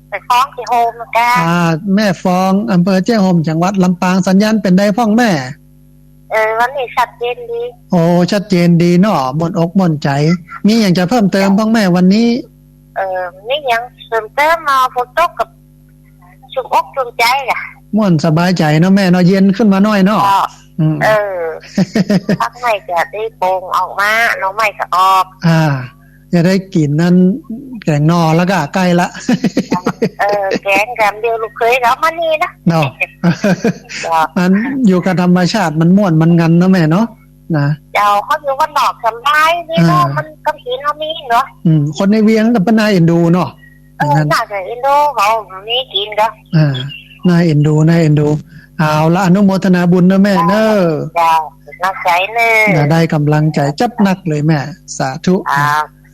ไปฟ้องตี้โฮมนะกะ อ่า แม่ฟอง อำเภอเจ๊โฮม จังหวัดลำปาง สัญญาณเป๋นใดพ่องแม่ เออ วันนี้ชัดเจนดี โอ้ ชัดเจนดีเนาะ ม่วนอกม่วนใจ๋ มีหยังจะเพิ่มเติมพ่องแม่วันนี้ เออ มีหยังเพิ่มเติมมา ฝนตกกับ ชุ่มอกชุ่มใจ๋อะ ม่วนสบายใจ๋เนาะแม่เนาะ เย็นขึ้นมาหน้อยเนาะ เจ้า อืม เออ ผักไม้ก็ได้ปลูกออกมา หน่อไม้ก็ออก อ่า จะได้กิ๋นนั้นแก๋งหน่อแล้วก็ใก้ละ เออ แก๋งก๋ำเดียวลูกเขยก็เอามานี่นะ เนาะ เจ้า มันอยู่กับธรรมชาติมันม่วนมันงันเนาะแม่เนาะ นะ เจ้า เขาอยู่บ้านนอกสบายนี่เนาะ อ่า มันก็กิ๋นเอามีเนาะ อืม คนในเวียงก็เปิ้นน่าเอ็นดูเนาะ เออ อย่างนั้น น่าจะเอ็นดูเขา มีกิ๋นก็ อ่า น่าเอ็นดู น่าเอ็นดู เอาละ อนุโมทนาบุญนะแม่เน้อ เจ้า กำลังใจ๋เน้อ น่าได้กำลังใจ๋จัดหนักเลยแม่ สาธุ อ่า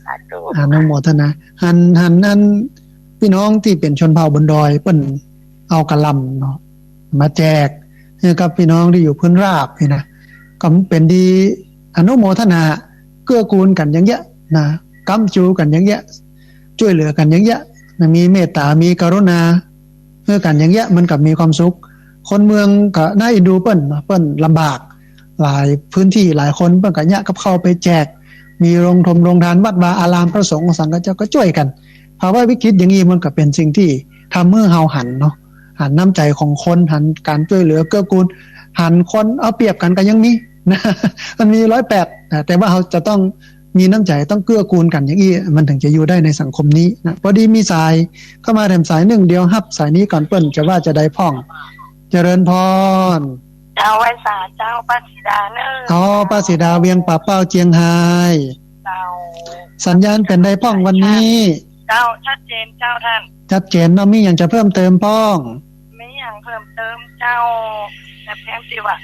สาธุ อนุโมทนา หัน หันอัน ปี้น้องตี้เป๋นชนเผ่าบนดอย เปิ้นเอากะหล่ำเนาะ มาแจกหื้อกับปี้น้องตี้อยู่พื้นราบนี่นะ ก็เป๋นดีอนุโมทนา เกื้อกูลกั๋นอย่างเยียะนะ ก๊ำจู๋กั๋นอย่างเยียะ จ้วยเหลือกั๋นอย่างเยียะนะ มีเมตต๋า มีกรุณา หื้อกั๋นอย่างเยียะ มันก็มีความสุข คนเมืองก็น่าเอ็นดูเปิ้นเนาะ เปิ้นลำบาก หลายพื้นตี้หลายคนเปิ้นก็เยียะกับข้าวไปแจก มีโฮงถมโฮงทาน วัดวาอาราม พระสงฆ์สังฆเจ้าก็จ้วยกั๋น ภาวะวิกฤตอย่างนี้มันก็เป๋นสิ่งตี้ทำหื้อเฮาหันเนาะ หันน้ำใจ๋ของคน หันก๋านจ้วยเหลือเกื้อกูล หันคนเอาเปรียบกั๋นก็ยังมีนะ มันมีร้อยแปดนะ แต่ว่าเฮาจะต้องมีน้ำใจ๋ ต้องเกื้อกูลกั๋นอย่างอี้ มันถึงจะอยู่ได้ในสังคมนี้นะ พอดีมีสายเข้ามาแถมสายนึ่ง เดี๋ยวฮับสายนี้ก่อน เปิ้นจะว่าจะใดพ่อง เจริญพร เจ้า ไหว้สาเจ้า ป้าสีดาเน้อ อ๋อ ป้าสีดา เวียงป่าเป้า เจียงฮาย เจ้า สัญญาณเป๋นใดพ่องวันนี้ เจ้า ชัดเจนเจ้าต้าน ชัดเจนเนาะ มีหยังจะเพิ่มเติมพ่อง มีหยังเพิ่มเติมเจ้า แต่เพียงตี้ว่า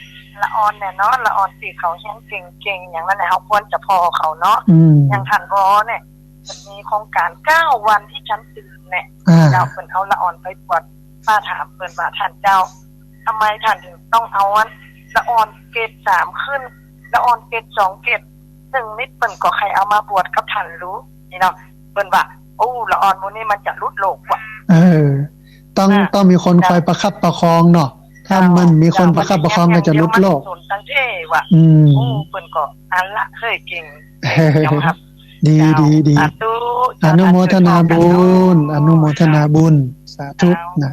ละอ่อนเนี่ยเนาะ ละอ่อนตี้เขาเฮียนเก่งๆ อย่างนั้นเนี่ย เฮาควรจะผ่อเขาเนาะ อืม อย่างต้านผอเนี่ย มันมีโครงก๋านเก้าวันที่ฉันตื่นเนี่ย อ่า เจ้า เปิ้นเอาละอ่อนไปบวช ป้าถามเปิ้นว่า ต้านเจ้า ทำไมต้านถึงต้องเอาอันละอ่อนเกรดสามขึ้น ละอ่อนเกรดสอง เกรดหนึ่งนี่ เปิ้นก็ใค่เอามาบวชกับต้านลูกนี่เนาะ เปิ้นว่า โอ้ ละอ่อนหมู่นี้มันจะหลุดโลกว่ะ เออ ต้อง อ่า ต้องมีคน เจ้า คอยประคับประคองเนาะ ถ้า เจ้า มันมีคน เจ้า ประคับประคองก็จะหลุดโลก มันจะยังมันสนตั้งเท่ว่ะ อืม โอ้ เปิ้นก็อันละเฮ้ยเก่ง ยอมฮับ ดี เจ้า ดี ดี สาธุ อนุโมทนาบุญ เจ้า อนุโมทนาบุญ สาธุ เจ้า นะ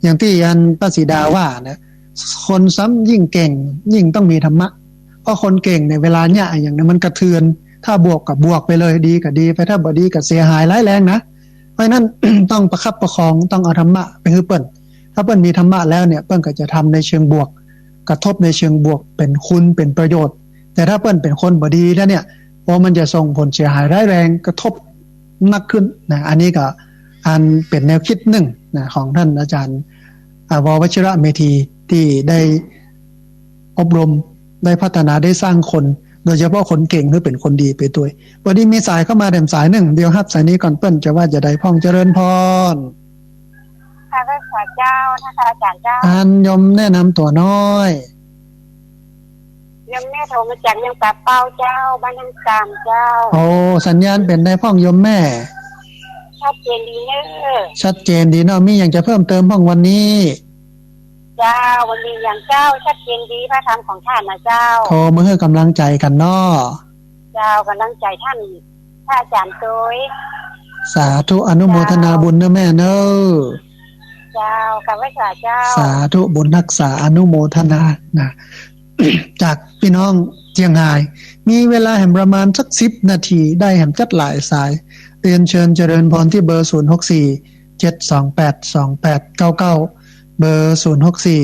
อย่างตี้อันป้าสีดาว่านะ คนซ้ำยิ่งเก่ง ยิ่งต้องมีธรรมะ เพราะคนเก่งเนี่ย เวลาเยียะอย่างนี้มันกระเทือน ถ้าบวกก็บวกไปเลย ดีก็ดีไป ถ้าบ่ดีก็เสียหายร้ายแรงนะ เพราะฉะนั้น ต้องประคับประคอง ต้องเอาธรรมะไปหื้อเปิ้น ถ้าเปิ้นมีธรรมะแล้วเนี่ย เปิ้นก็จะทำในเชิงบวก กระทบในเชิงบวก เป๋นคุณ เป๋นประโยชน์ แต่ถ้าเปิ้นเป๋นคนบ่ดีแล้วเนี่ย โอ้ มันจะส่งผลเสียหายร้ายแรง กระทบหนักขึ้นนะ อันนี้ก็อันเป๋นแนวคิดนึ่งนะ ของต้านอาจ๋ารย์ อ่า ว.วชิระเมธี ตี้ได้อบรม ได้พัฒนา ได้สร้างคน โดยเฉพาะคนเก่งหื้อเป๋นคนดีไปตวย พอดีมีสายเข้ามาแถมสายนึ่ง เดี๋ยวฮับสายนี้ก่อนเปิ้นจะว่าจะใดพ่อง เจริญพร ค่ะ พระเจ้า ท่านพระอาจารย์เจ้า อันโยมแนะนำตั๋วน้อย โยมแม่โทรมาจากเมืองป่าเป้าเจ้า บ้านท่าซามเจ้า โอ้ สัญญาณเป๋นใดพ่องโยมแม่ ชัดเจนดีเน้อ ชัดเจนดีเนาะ มีหยังจะเพิ่มเติมพ่องวันนี้ เจ้า วันนี้ยังเจ้า ชัดเจนดีพระธรรมของท่านนะเจ้า โทรมาหื้อกำลังใจ๋กั๋นเนาะ เจ้า กำลังใจ๋ท่านพระอาจารย์ตวย สาธุ อนุโมทนาบุญเน้อแม่เน้อ เจ้า กราบไหว้สาเจ้า สาธุ บุญฮักษาอนุโมทนานะ จากพี่น้องเจียงฮาย มีเวลาแหมประมาณสักสิบนาที ได้แหมจั๊ดหลายสาย เรียนเชิญเจริญพรที่เบอร์ ศูนย์หกสี่ เจ็ดสองแปด สองแปดเก้าเก้า เบอร์ ศูนย์หกสี่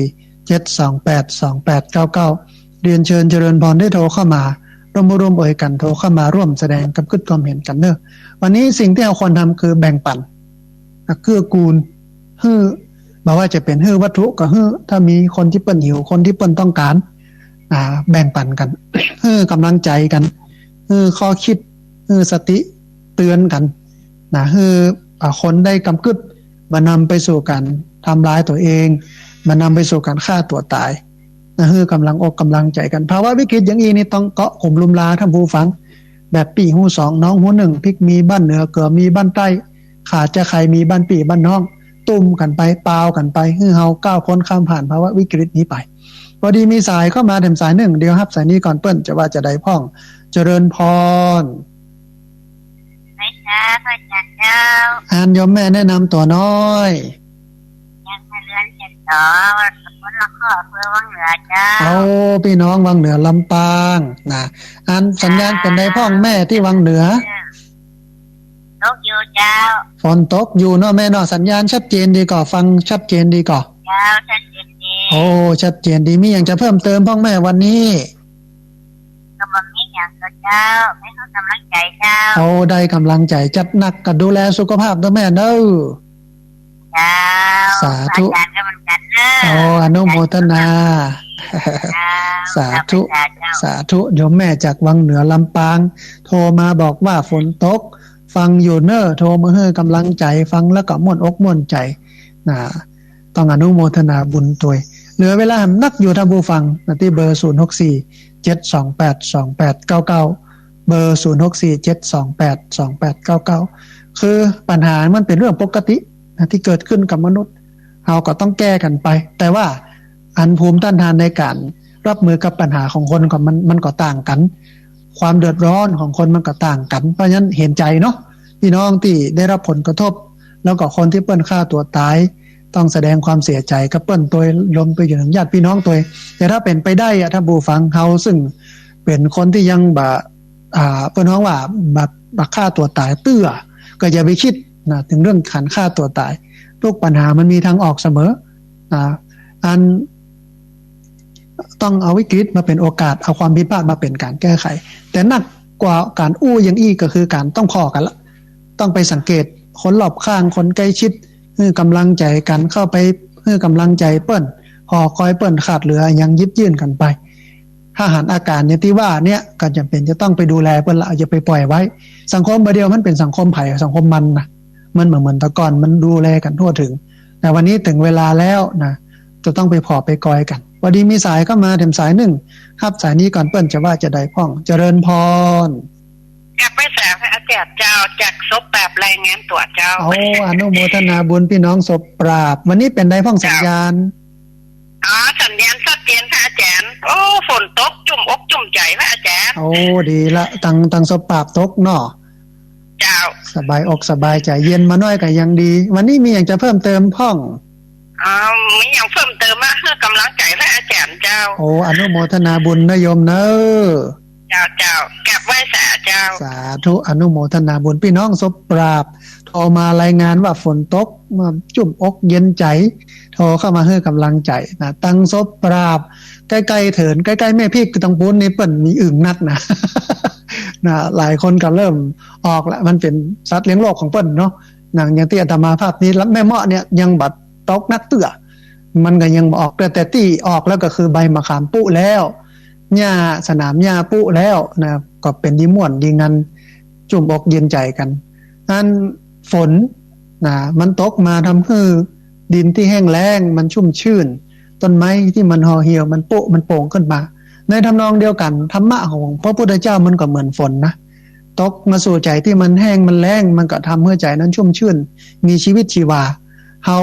เจ็ดสองแปด สองแปดเก้าเก้า เรียนเชิญเจริญพรได้โทรเข้ามา ร่วมร่วมเอ่ยกั๋นโทรเข้ามาร่วมแสดงกำกึ๊ดความเห็นกั๋นเน้อ วันนี้สิ่งตี้เฮาควรทำคือแบ่งปั๋น นะ เกื้อกูล หื้อ บ่ว่าจะเป๋นหื้อวัตถุก็หื้อ ถ้ามีคนตี้เปิ้นหิว คนตี้เปิ้นต้องก๋าน นะ แบ่งปั๋นกั๋น หื้อกำลังใจ๋กั๋น หื้อข้อคิด หื้อสติ เตือนกั๋น นะ หื้อ อ่า คนได้กำกึ๊ด บ่นำไปสู่ก๋านทำลายตั๋วเอง บ่นำไปสู่ก๋านฆ่าตั๋วต๋าย นะ หื้อกำลังอกกำลังใจ๋กั๋น ภาวะวิกฤตอย่างอี้นี่ต้องเกาะกลุ่มลุมลาท่านผู้ฟัง แบบปี้ฮู้สอง น้องฮู้นึ่ง พริกมีบ้านเหนือ เกือมีบ้านใต้ ข่าจะใค่มีบ้านปี้บ้านน้อง ตุ้มกั๋นไป ปาวกั๋นไป หื้อเฮาก้าวพ้นข้ามผ่านภาวะวิกฤตนี้ไป พอดีมีสายเข้ามาแถมสายนึ่ง เดี๋ยวฮับสายนี้ก่อนเปิ้นจะว่าจะใดพ่อง เจริญพร ไหว้สาพระอาจารย์เจ้า อันโยมแม่แนะนำตั๋วน้อย ยังไพเรือนเจ็ดสอง สกลนคร อำเภอวังเหนือเจ้า โอ้ ปี้น้องวังเหนือลำปางนะ อันสัญญาณเป๋นใดพ่องแม่ตี้วังเหนือ ตกอยู่เจ้า ฝนตกอยู่เนาะแม่เนาะ สัญญาณชัดเจนดีก่อ ฟังชัดเจนดีก่อ เจ้า ชัดเจนดี โอ้ ชัดเจนดี มีหยังจะเพิ่มเติมพ่องแม่วันนี้ ก็บ่มีหยังก่อเจ้า แม่หื้อกำลังใจ๋เจ้า โอ้ ได้กำลังใจ๋ จัดหนักก็ดูแลสุขภาพตวยแม่เน้อ เจ้า สาธุ อาจารย์ก็เหมือนกั๋นเน้อ โอ้ อนุโมทนา เจ้า สาธุ เจ้า สาธุ โยมแม่จากวังเหนือลำปาง โทรมาบอกว่าฝนตก ฟังอยู่เน้อ โทรมาหื้อกำลังใจ๋ ฟังแล้วก็ม่วนอกม่วนใจ๋ นะ ต้องอนุโมทนาบุญตวย เหลือเวลาแหมนักอยู่ท่านผู้ฟังนะ ตี้เบอร์ ศูนย์หกสี่ เจ็ดสองแปด สองแปดเก้าเก้า เบอร์ ศูนย์หกสี่ เจ็ดสองแปด สองแปดเก้าเก้า คือปัญหามันเป๋นเรื่องปกตินะ ตี้เกิดขึ้นกับมนุษย์ เฮาก็ต้องแก้กั๋นไป แต่ว่าอันภูมิต้านทานในก๋านรับมือกับปัญหาของคนก็มัน มันก็ต่างกั๋น ความเดือดร้อนของคนมันก็ต่างกั๋น เพราะฉะนั้นเห็นใจ๋เนาะ ปี้น้องตี้ได้รับผลกระทบ แล้วก็คนตี้เปิ้นฆ่าตั๋วต๋าย ต้องแสดงความเสียใจ๋กับเปิ้นตวย รวมไปเถิงญาติปี้น้องตวย แต่ถ้าเป๋นไปได้อะ ท่านผู้ฟัง เฮาซึ่งเป๋นคนตี้ยังบ่ อ่า เปิ้นฮ้องว่าบ่ บ่ฆ่าตั๋วต๋ายเตื้อ ก็อย่าไปกึ๊ดนะ เถิงเรื่องก๋านฆ่าตั๋วต๋าย ทุกปัญหามันมีทางออกเสมอนะ อัน ต้องเอาวิกฤตมาเป๋นโอกาส เอาความผิดพลาดมาเป๋นก๋านแก้ไข แต่หนักกว่าก๋านอู้อย่างอี้ก็คือก๋านต้องผ่อกั๋นละ ต้องไปสังเกตคนรอบข้าง คนใกล้ชิด หื้อกำลังใจ๋กั๋น เข้าไปหื้อกำลังใจ๋เปิ้น หอคอยเปิ้น ขาดเหลือหยังหยิบยื่นกั๋นไป ถ้าหันอาก๋านอย่างตี้ว่าเนี่ย ก็จ๋ำเป๋นจะต้องไปดูแลเปิ้นละ อย่าไปป่อยไว้ สังคมบ่าเดี่ยวมันเป๋นสังคมใผสังคมมันนะ มันบ่เหมือนแต่ก่อน มันดูแลกั๋นทั่วเถิง แต่วันนี้เถิงเวลาแล้วนะ จะต้องไปผ่อไปกอยกั๋น พอดีมีสายเข้ามาแถมสายนึ่ง ฮับสายนี้ก่อนเปิ้นจะว่าจะใดพ่อง เจริญพร กราบไหว้สาพระอาจารย์เจ้า จากศพปราบรายงานตั๋วเจ้า โอ้ อนุโมทนาบุญปี้น้องศพปราบ วันนี้เป๋นใดพ่องสัญญาณ อ๋อ สัญญาณชัดเจนพระอาจารย์ โอ้ ฝนตกจุ่มอกจุ่มใจ๋พระอาจารย์ โอ้ ดีละ ตัง ตังศพปราบตกเนาะ เจ้า สบายอกสบายใจ๋ เย็นมาหน้อยก็ยังดี วันนี้มีหยังจะเพิ่มเติมพ่อง อ๋อ มีหยังเพิ่มเติมมาหื้อกำลังใจ๋พระอาจารย์เจ้า โอ้ อนุโมทนาบุญนะโยมเน้อ เจ้า เจ้า กราบไหว้สาเจ้า สาธุ อนุโมทนาบุญ ปี้น้องศพปราบ โทรมารายงานว่าฝนตก มาจุ่มอกเย็นใจ๋ โทรเข้ามาหื้อกำลังใจ๋นะ ตังศพปราบ ใก้ๆ เถิน ใก้ๆ แม่พีกตังปู๊นนี่เปิ้นมีอึ่งนักนะ นะ หลายคนก็เริ่มออกละ มันเป๋นสัตว์เลี้ยงโลกของเปิ้นเนาะ นะ อย่างตี้อาตมาภาพนี้ แล้วแม่เมาะเนี่ยยังบ่ตกนักเตื้อ มันก็ยังบ่ออก แต่ แต่ตี้ออกแล้วก็คือใบมะขามปุ๊แล้ว หญ้า สนามหญ้าปุแล้วนะ ก็เป๋นดีม่วนดีงัน จุ่มอกเย็นใจ๋กั๋น อันฝนนะ มันตกมาทำหื้อดินตี้แห้งแล้งมันชุ่มชื่น ต้นไม้ตี้มันห่อเหี่ยวมันปุมันโป่งขึ้นมา ในทำนองเดียวกั๋น ธรรมะของพระพุทธเจ้ามันก็เหมือนฝนนะ ตกมาสู่ใจ๋ตี้มันแห้งมันแล้ง มันก็ทำหื้อใจ๋นั้นชุ่มชื่น มีจีวิตชีวา เฮา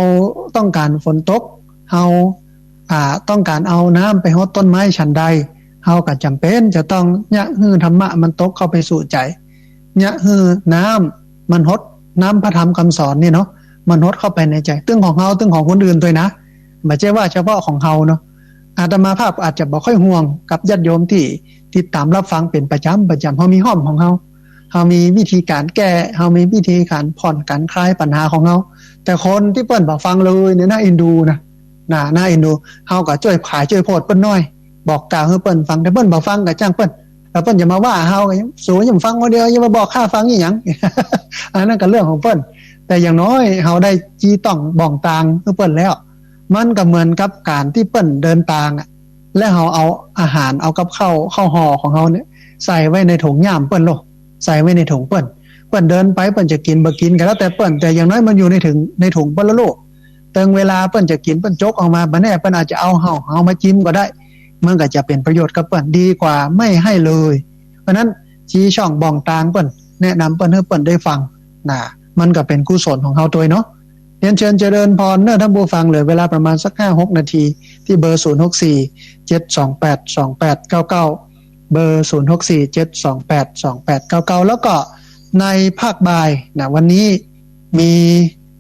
ต้องก๋านฝนตก เฮา อ่า ต้องก๋านเอาน้ำไปฮดต้นไม้ฉันใด เฮาก็จ๋ำเป๋นจะต้องเยียะหื้อธรรมะมันตกเข้าไปสู่ใจ๋ เยียะหื้อน้ำมันฮด น้ำพระธรรมกำสอนนี่เนาะ มันฮดเข้าไปในใจ๋ ตึงของเฮา ตึงของคนอื่นตวยนะ บ่ใจ้ว่าเฉพาะของเฮาเนาะ อาตมาภาพอาจจะบ่ค่อยห่วงกับญาติโยมตี้ติดต๋ามรับฟังเป๋นประจ๋ำประจ๋ำ เฮามีฮ่อมของเฮา เฮามีวิธีก๋านแก้ เฮามีวิธีก๋านผ่อนก๋านคลายปัญหาของเฮา แต่คนตี้เปิ้นบ่ฟังเลยเนี่ย น่าเอ็นดูนะ น่า น่าเอ็นดู เฮาก็จ้วยผายจ้วยโพดเปิ้นหน้อย บอกกล่าวหื้อเปิ้นฟัง แต่เปิ้นบ่ฟังก็จ้างเปิ้น แล้วเปิ้นจะมาว่าเฮา สูอย่ามาฟังคนเดียว อย่ามาบอกข้าฟังอีหยัง อันนั้นก็เรื่องของเปิ้น แต่อย่างน้อยเฮาได้จี้ต้องบ่องตางหื้อเปิ้นแล้ว มันก็เหมือนกับก๋านตี้เปิ้นเดินตางอะ แล้วเฮาเอาอาหาร เอากับข้าว ข้าวห่อของเฮาเนี่ย ใส่ไว้ในถุงย่ามเปิ้นโลด ใส่ไว้ในถุงเปิ้น เปิ้นเดินไป เปิ้นจะกิ๋นบ่กิ๋นก็แล้วแต่เปิ้น แต่อย่างน้อยมันอยู่ในถุง ในถุงเปิ้นแล้วโลด เถิงเวลาเปิ้นจะกิ๋น เปิ้นจกออกมา บ่แน่เปิ้นอาจจะเอาเฮา เฮามาจิมก็ได้ มันก็จะเป๋นประโยชน์กับเปิ้น ดีกว่าไม่ให้เลย เพราะนั้น ชี้ช่องบ่องตางเปิ้น แนะนำเปิ้นหื้อเปิ้นได้ฟังนะ มันก็เป๋นกุศลของเฮาตวยเนาะ เรียนเชิญเจริญพรเน่อท่านผู้ฟัง เหลือเวลาประมาณสักห้าหกนาที ตี้เบอร์ ศูนย์หกสี่ เจ็ดสองแปด สองแปดเก้าเก้า เบอร์ ศูนย์หกสี่ เจ็ดสองแปด สองแปดเก้าเก้า แล้วก็ในภาคบ่ายนะ วันนี้มี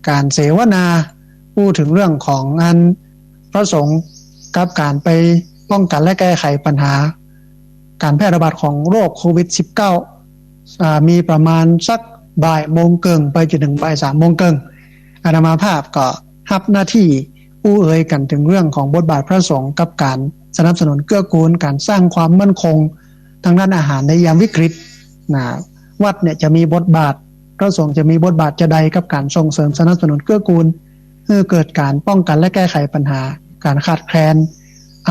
ก๋านเสวนา อู้เถิงเรื่องของอันพระสงฆ์กับก๋านไปป้องกั๋นและแก้ไขปัญหา ก๋านแพร่ระบาดของโรคโควิด สิบเก้า อ่า มีประมาณสักบ่ายโมงเกิ่งไปจ๋นเถิงบ่ายสามโมงเกิ่ง อาตมาภาพก็ฮับหน้าตี้อู้เอ่ยกั๋นเถิงเรื่องของบทบาทพระสงฆ์กับก๋านสนับสนุนเกื้อกูลก๋านสร้างความมั่นคงตางด้านอาหารในยามวิกฤตนะ วัดเนี่ยจะมีบทบาท พระสงฆ์จะมีบทบาทจาใดกับก๋านส่งเสริมสนับสนุนเกื้อกูล หื้อเกิดก๋านป้องกั๋นและแก้ไขปัญหาก๋านขาดแคลน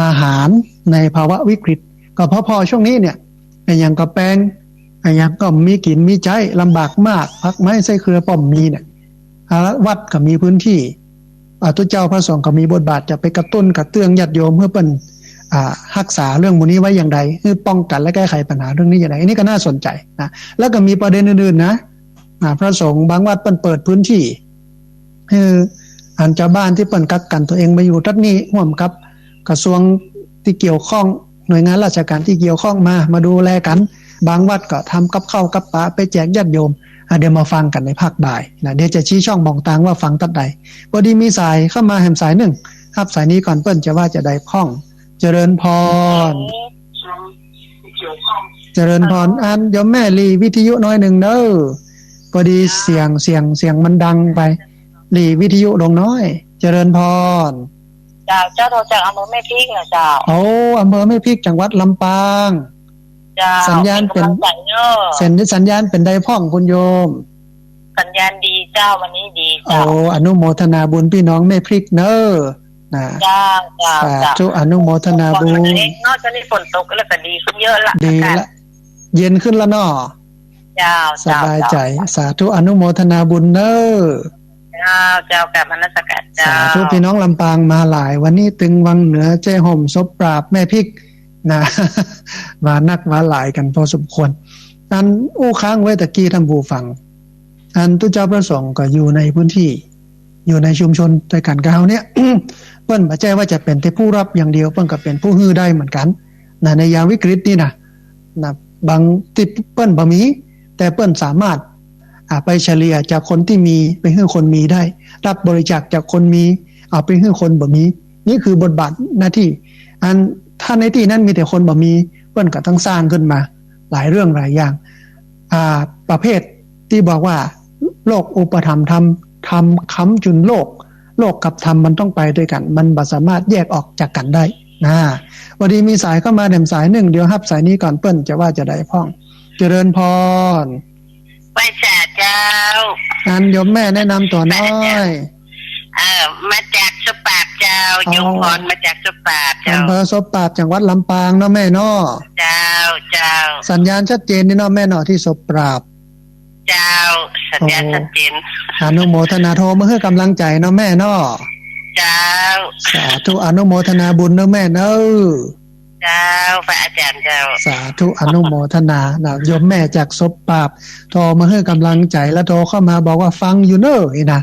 อาหารในภาวะวิกฤต ก็เพราะพอช่วงนี้เนี่ย อะหยังก็แปง อะหยังก็มีกิ๋นมีใจ๊ ลำบากมาก ผักไม้ไส้เครือป้อมมีเนี่ย อา วัดก็มีพื้นตี้ อา ตุ๊เจ้าพระสงฆ์ก็มีบทบาทจะไปกระตุ้นกระเตื้องญาติโยมหื้อเปิ้น อ่า ฮักษาเรื่องหมู่นี้ไว้อย่างใด หื้อป้องกั๋นและแก้ไขปัญหาเรื่องนี้อย่างใด อันนี้ก็น่าสนใจ๋นะ แล้วก็มีประเด็นอื่นๆ นะ อ่า พระสงฆ์บางวัดเปิ้นเปิดพื้นตี้ หื้ออันจาวบ้านตี้เปิ้นกักกั๋นตั๋วเองมาอยู่ตั๊ดนี้ ฮ่วมกับกระทรวงตี้เกี่ยวข้อง หน่วยงานราชการตี้เกี่ยวข้องมา มาดูแลกั๋น บางวัดก็ทำกับข้าวกับป๋าไปแจกญาติโยม อ่ะ เดี๋ยวมาฟังกั๋นในภาคบ่ายนะ เดี๋ยวจะชี้ช่องบ่องตางว่าฟังตั๊ดใด พอดีมีสายเข้ามาแหมสายนึ่ง ฮับสายนี้ก่อน เปิ้นจะว่าจาใดพ่อง เจริญพร เจริญพร อันโยมแม่หลีวิทยุน้อยนึ่งเน่อ พอดีเสียง เสียง เสียงมันดังไป หลีวิทยุลงน้อย เจริญพร เจ้า เจ้า โทรจากอำเภอแม่พริกนะเจ้า โอ้ อำเภอแม่พริก จังหวัดลำปาง เจ้า สัญญาณเป๋น เป๋นก๋ำลังใจ๋เน่อ สัญ สัญญาณเป๋นใดพ่องคุณโยม สัญญาณดีเจ้า วันนี้ดีเจ้า โอ้ อนุโมทนาบุญปี้น้องแม่พริกเน่อ นะ เจ้า เจ้า สาธุ เจ้า อนุโมทนาบุญ เนาะ ต๋อนนี้ฝนตกแล้วก็ดีขึ้นเยอะละ ดีละ อากาศ เย็นขึ้นละเนาะ เจ้า สบายใจ๋ เจ้า เจ้า สาธุ อนุโมทนาบุญเน่อ เจ้า เจ้า กราบนมัสการเจ้า สาธุ ปี้น้องลำปางมาหลาย วันนี้ตึงวังเหนือแจ้ห่มซบปราบแม่พริกนะ มานักมาหลายกั๋นพอสมควร อันอู้ค้างไว้ตะกี้ท่านผู้ฟัง อันตุ๊เจ้าพระสงฆ์ก็อยู่ในพื้นตี้ อยู่ในชุมชนตวยกั๋นกับเฮาเนี่ย เปิ้นบ่ใจ้ว่าจะเป๋นแต่ผู้ฮับอย่างเดียว เปิ้นก็เป๋นผู้หื้อได้เหมือนกั๋นนะ ในยามวิกฤตนี่นะ นะ บางตี้เปิ้นบ่มี แต่เปิ้นสามารถ อ่า ไปเฉลี่ยจากคนตี้มี ไปหื้อคนมีได้ รับบริจาคจากคนมี เอาไปหื้อคนบ่มี นี่คือบทบาทหน้าตี้ อันถ้าในตี้นั้นมีแต่คนบ่มี เปิ้นก็ต้องสร้างขึ้นมา หลายเรื่องหลายอย่าง อ่า ประเภทตี้บอกว่า โลกอุปถัมภ์ธรรม ธรรมค้ำจุนโลก โลกกับธรรมมันต้องไปตวยกั๋น มันบ่สามารถแยกออกจากกั๋นได้นะ พอดีมีสายเข้ามาแหมสายนึ่ง เดี๋ยวฮับสายนี้ก่อน เปิ้นจะว่าจาใดพ่อง เจริญพร ไหว้สาเจ้า อันโยมแม่แนะนำตั๋วน้อย เอ่อ มาจากซบปราบ เจ้า อ๋อ ยมพรมาจากสบปราบเจ้า อำเภอสบปราบ จังหวัดลำปางเนาะแม่เนาะ เจ้า เจ้า สัญญาณชัดเจนนี่เนาะแม่เนาะ ที่สบปราบ เจ้า สัญญาณ โอ้ ชัดเจน อนุโมทนา โทรมาหื้อกำลังใจ๋เนาะแม่เนาะ เจ้า สาธุ อนุโมทนาบุญเนาะแม่เนาะ เจ้า พระอาจ๋ารย์เจ้า สาธุ อนุโมทนานะ โยมแม่จากสบปราบ โทรมาหื้อกำลังใจ๋ แล้วโทรเข้ามาบอกว่าฟังอยู่เน้อนี่นะ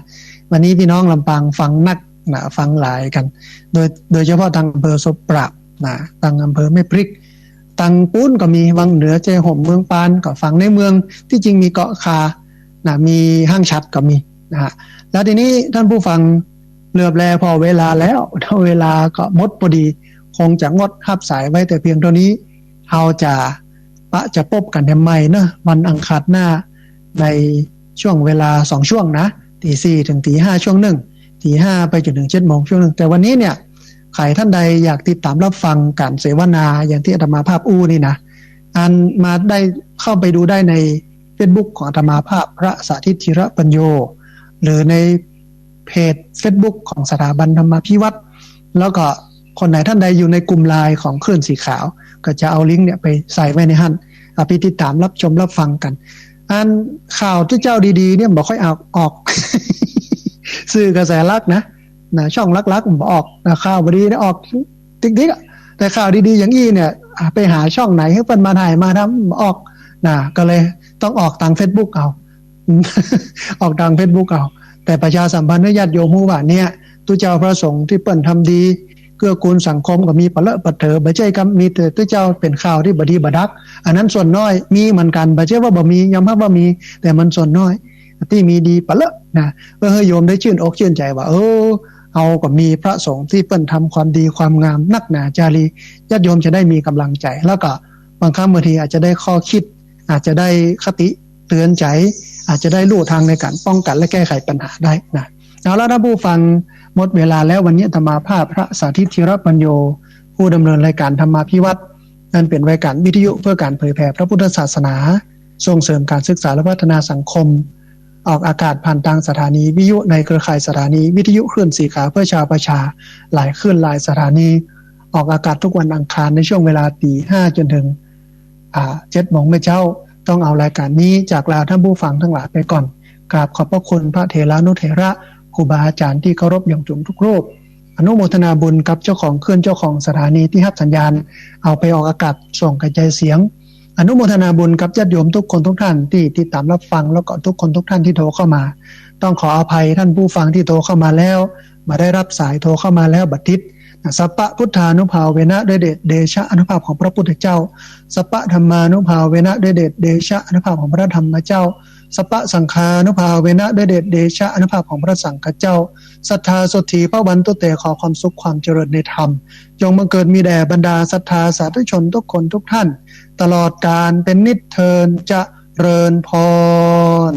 วันนี้พี่น้องลำปางฟังนักนะ ฟังหลายกั๋น โดย โดยเฉพาะตางอำเภอสบปราบนะ ตางอำเภอแม่พริก ตางปู๊นก็มี วังเหนือ แจ้ห่ม เมืองปาน ก็ฟังในเมือง ตี้จริงมีเกาะคานะ มีห้างฉัตรก็มีนะฮะ แล้วทีนี้ต้านผู้ฟัง เหลือบแลผ่อเวลาแล้ว เวลาก็หมดพอดี คงจะงดฮับสายไว้แต่เพียงเต้านี้ เฮาจะปะจะปบกั๋นแหมใหม่เนาะ วันอังคารหน้า ในช่วงเวลาสองช่วงนะ ตีสี่เถิงตีห้าช่วงนึ่ง ตีห้าไปจ๋นเถิงเจ็ดโมงช่วงนึ่ง แต่วันนี้เนี่ย ใผท่านใดอยากติดต๋ามฮับฟังก๋านเสวนาอย่างตี้อาตมาภาพอู้นี่นะ อันมาได้เข้าไปดูได้ในเฟซบุ๊กของอาตมาภาพ พระสาธิต ธีระปัญโญ หรือในเพจเฟซบุ๊กของสถาบันธรรมาภิวัฒน์ แล้วก็คนไหนท่านใดอยู่ในกลุ่มไลน์ของคลื่นสีขาว ก็จะเอาลิงก์เนี่ยไปใส่ไว้ในหั้น เอาไปติดต๋ามฮับชมฮับฟังกั๋น อันข่าวตี้เจ้าดีๆ เนี่ยบ่ค่อยเอาออก สื่อกระแสหลักนะ นะ ช่องหลักๆ บ่ออกนะ ข่าวบ่ดีเนี่ยออกติ๊กๆ อะ แต่ข่าวดีๆ อย่างอี้เนี่ย อ่ะ ไปหาช่องไหนหื้อเปิ้นมาถ่ายมาทำ บ่ออกนะ ก็เลยต้องออกตางเฟซบุ๊กเอา ออกตางเฟซบุ๊กเอา แต่ประชาสัมพันธ์หื้อญาติโยมฮู้ว่าเนี่ย ตุ๊เจ้าพระสงฆ์ตี้เปิ้นทำดี เกื้อกูลสังคมก็มีปะเลอะปะเถอ บ่ใจ้กำ มีแต่ตุ๊เจ้าเป๋นข่าวตี้บ่ดีบ่ดัก อันนั้นส่วนน้อย มีเหมือนกั๋น บ่ใจ้ว่าบ่มี ยอมฮับว่ามี แต่มันส่วนน้อย ตี้มีดีปะเลอะนะ เพื่อหื้อโยมได้จื้นอกจื้นใจ๋ว่า เออ เฮาก็มีพระสงฆ์ตี้เปิ้นทำความดีความงามนักหนาจารี ญาติโยมจะได้มีกำลังใจ๋ แล้วก็บางครั้งบางทีอาจจะได้ข้อคิด อาจจะได้คติเตือนใจ๋ อาจจะได้ลู่ทางในก๋านป้องกั๋นและแก้ไขปัญหาได้นะ เอาละท่านผู้ฟัง หมดเวลาแล้ว วันนี้อาตมาภาพพระสาธิต ธีระปัญโญ ผู้ดำเนินรายการธรรมาภิวัฒน์ อันเป๋นรายการวิทยุเพื่อก๋านเผยแผ่พระพุทธศาสนา ส่งเสริมก๋านศึกษาและพัฒนาสังคม ออกอากาศผ่านตางสถานีวิทยุในเครือข่ายสถานีวิทยุคลื่นสีขาวเพื่อชาวประชา หลายคลื่นหลายสถานี ออกอากาศทุกวันอังคารในช่วงเวลาตีห้าจ๋นเถิง อ่า เจ็ดโมงเมื่อเจ๊า ต้องเอารายการนี้จากลาท่านผู้ฟังทั้งหลายไปก่อน กราบขอบพระคุณพระเถรานุเถระ ครูบาอาจ๋ารย์ตี้เคารพอย่างสูงทุกรูป อนุโมทนาบุญกับเจ้าของคลื่นเจ้าของสถานีตี้ฮับสัญญาณ เอาไปออกอากาศส่งกระจายเสียง อนุโมทนาบุญกับญาติโยมทุกคนทุกท่านตี้ติดต๋ามฮับฟัง แล้วก็ทุกคนทุกท่านตี้โทรเข้ามา ต้องขออภัยท่านผู้ฟังตี้โทรเข้ามาแล้ว บ่ได้ฮับสาย โทรเข้ามาแล้วบ่ติด สัพพะพุทธานุภาเวนะ ด้วยเดชเดชะอานุภาพของพระพุทธเจ้า สัพพะธัมมานุภาเวนะ ด้วยเดชเดชะอานุภาพของพระธรรมเจ้า สัพพะสังฆานุภาเวนะ ด้วยเดชเดชะอานุภาพของพระสังฆเจ้า สัทธาโสตถีภวันตุเต ขอความสุขความเจริญในธรรม จงบังเกิดมีแด่บรรดาศรัทธาสาธุชนทุกคนทุกท่าน ตลอดกาลเป๋นนิจเทอญ เจริญพร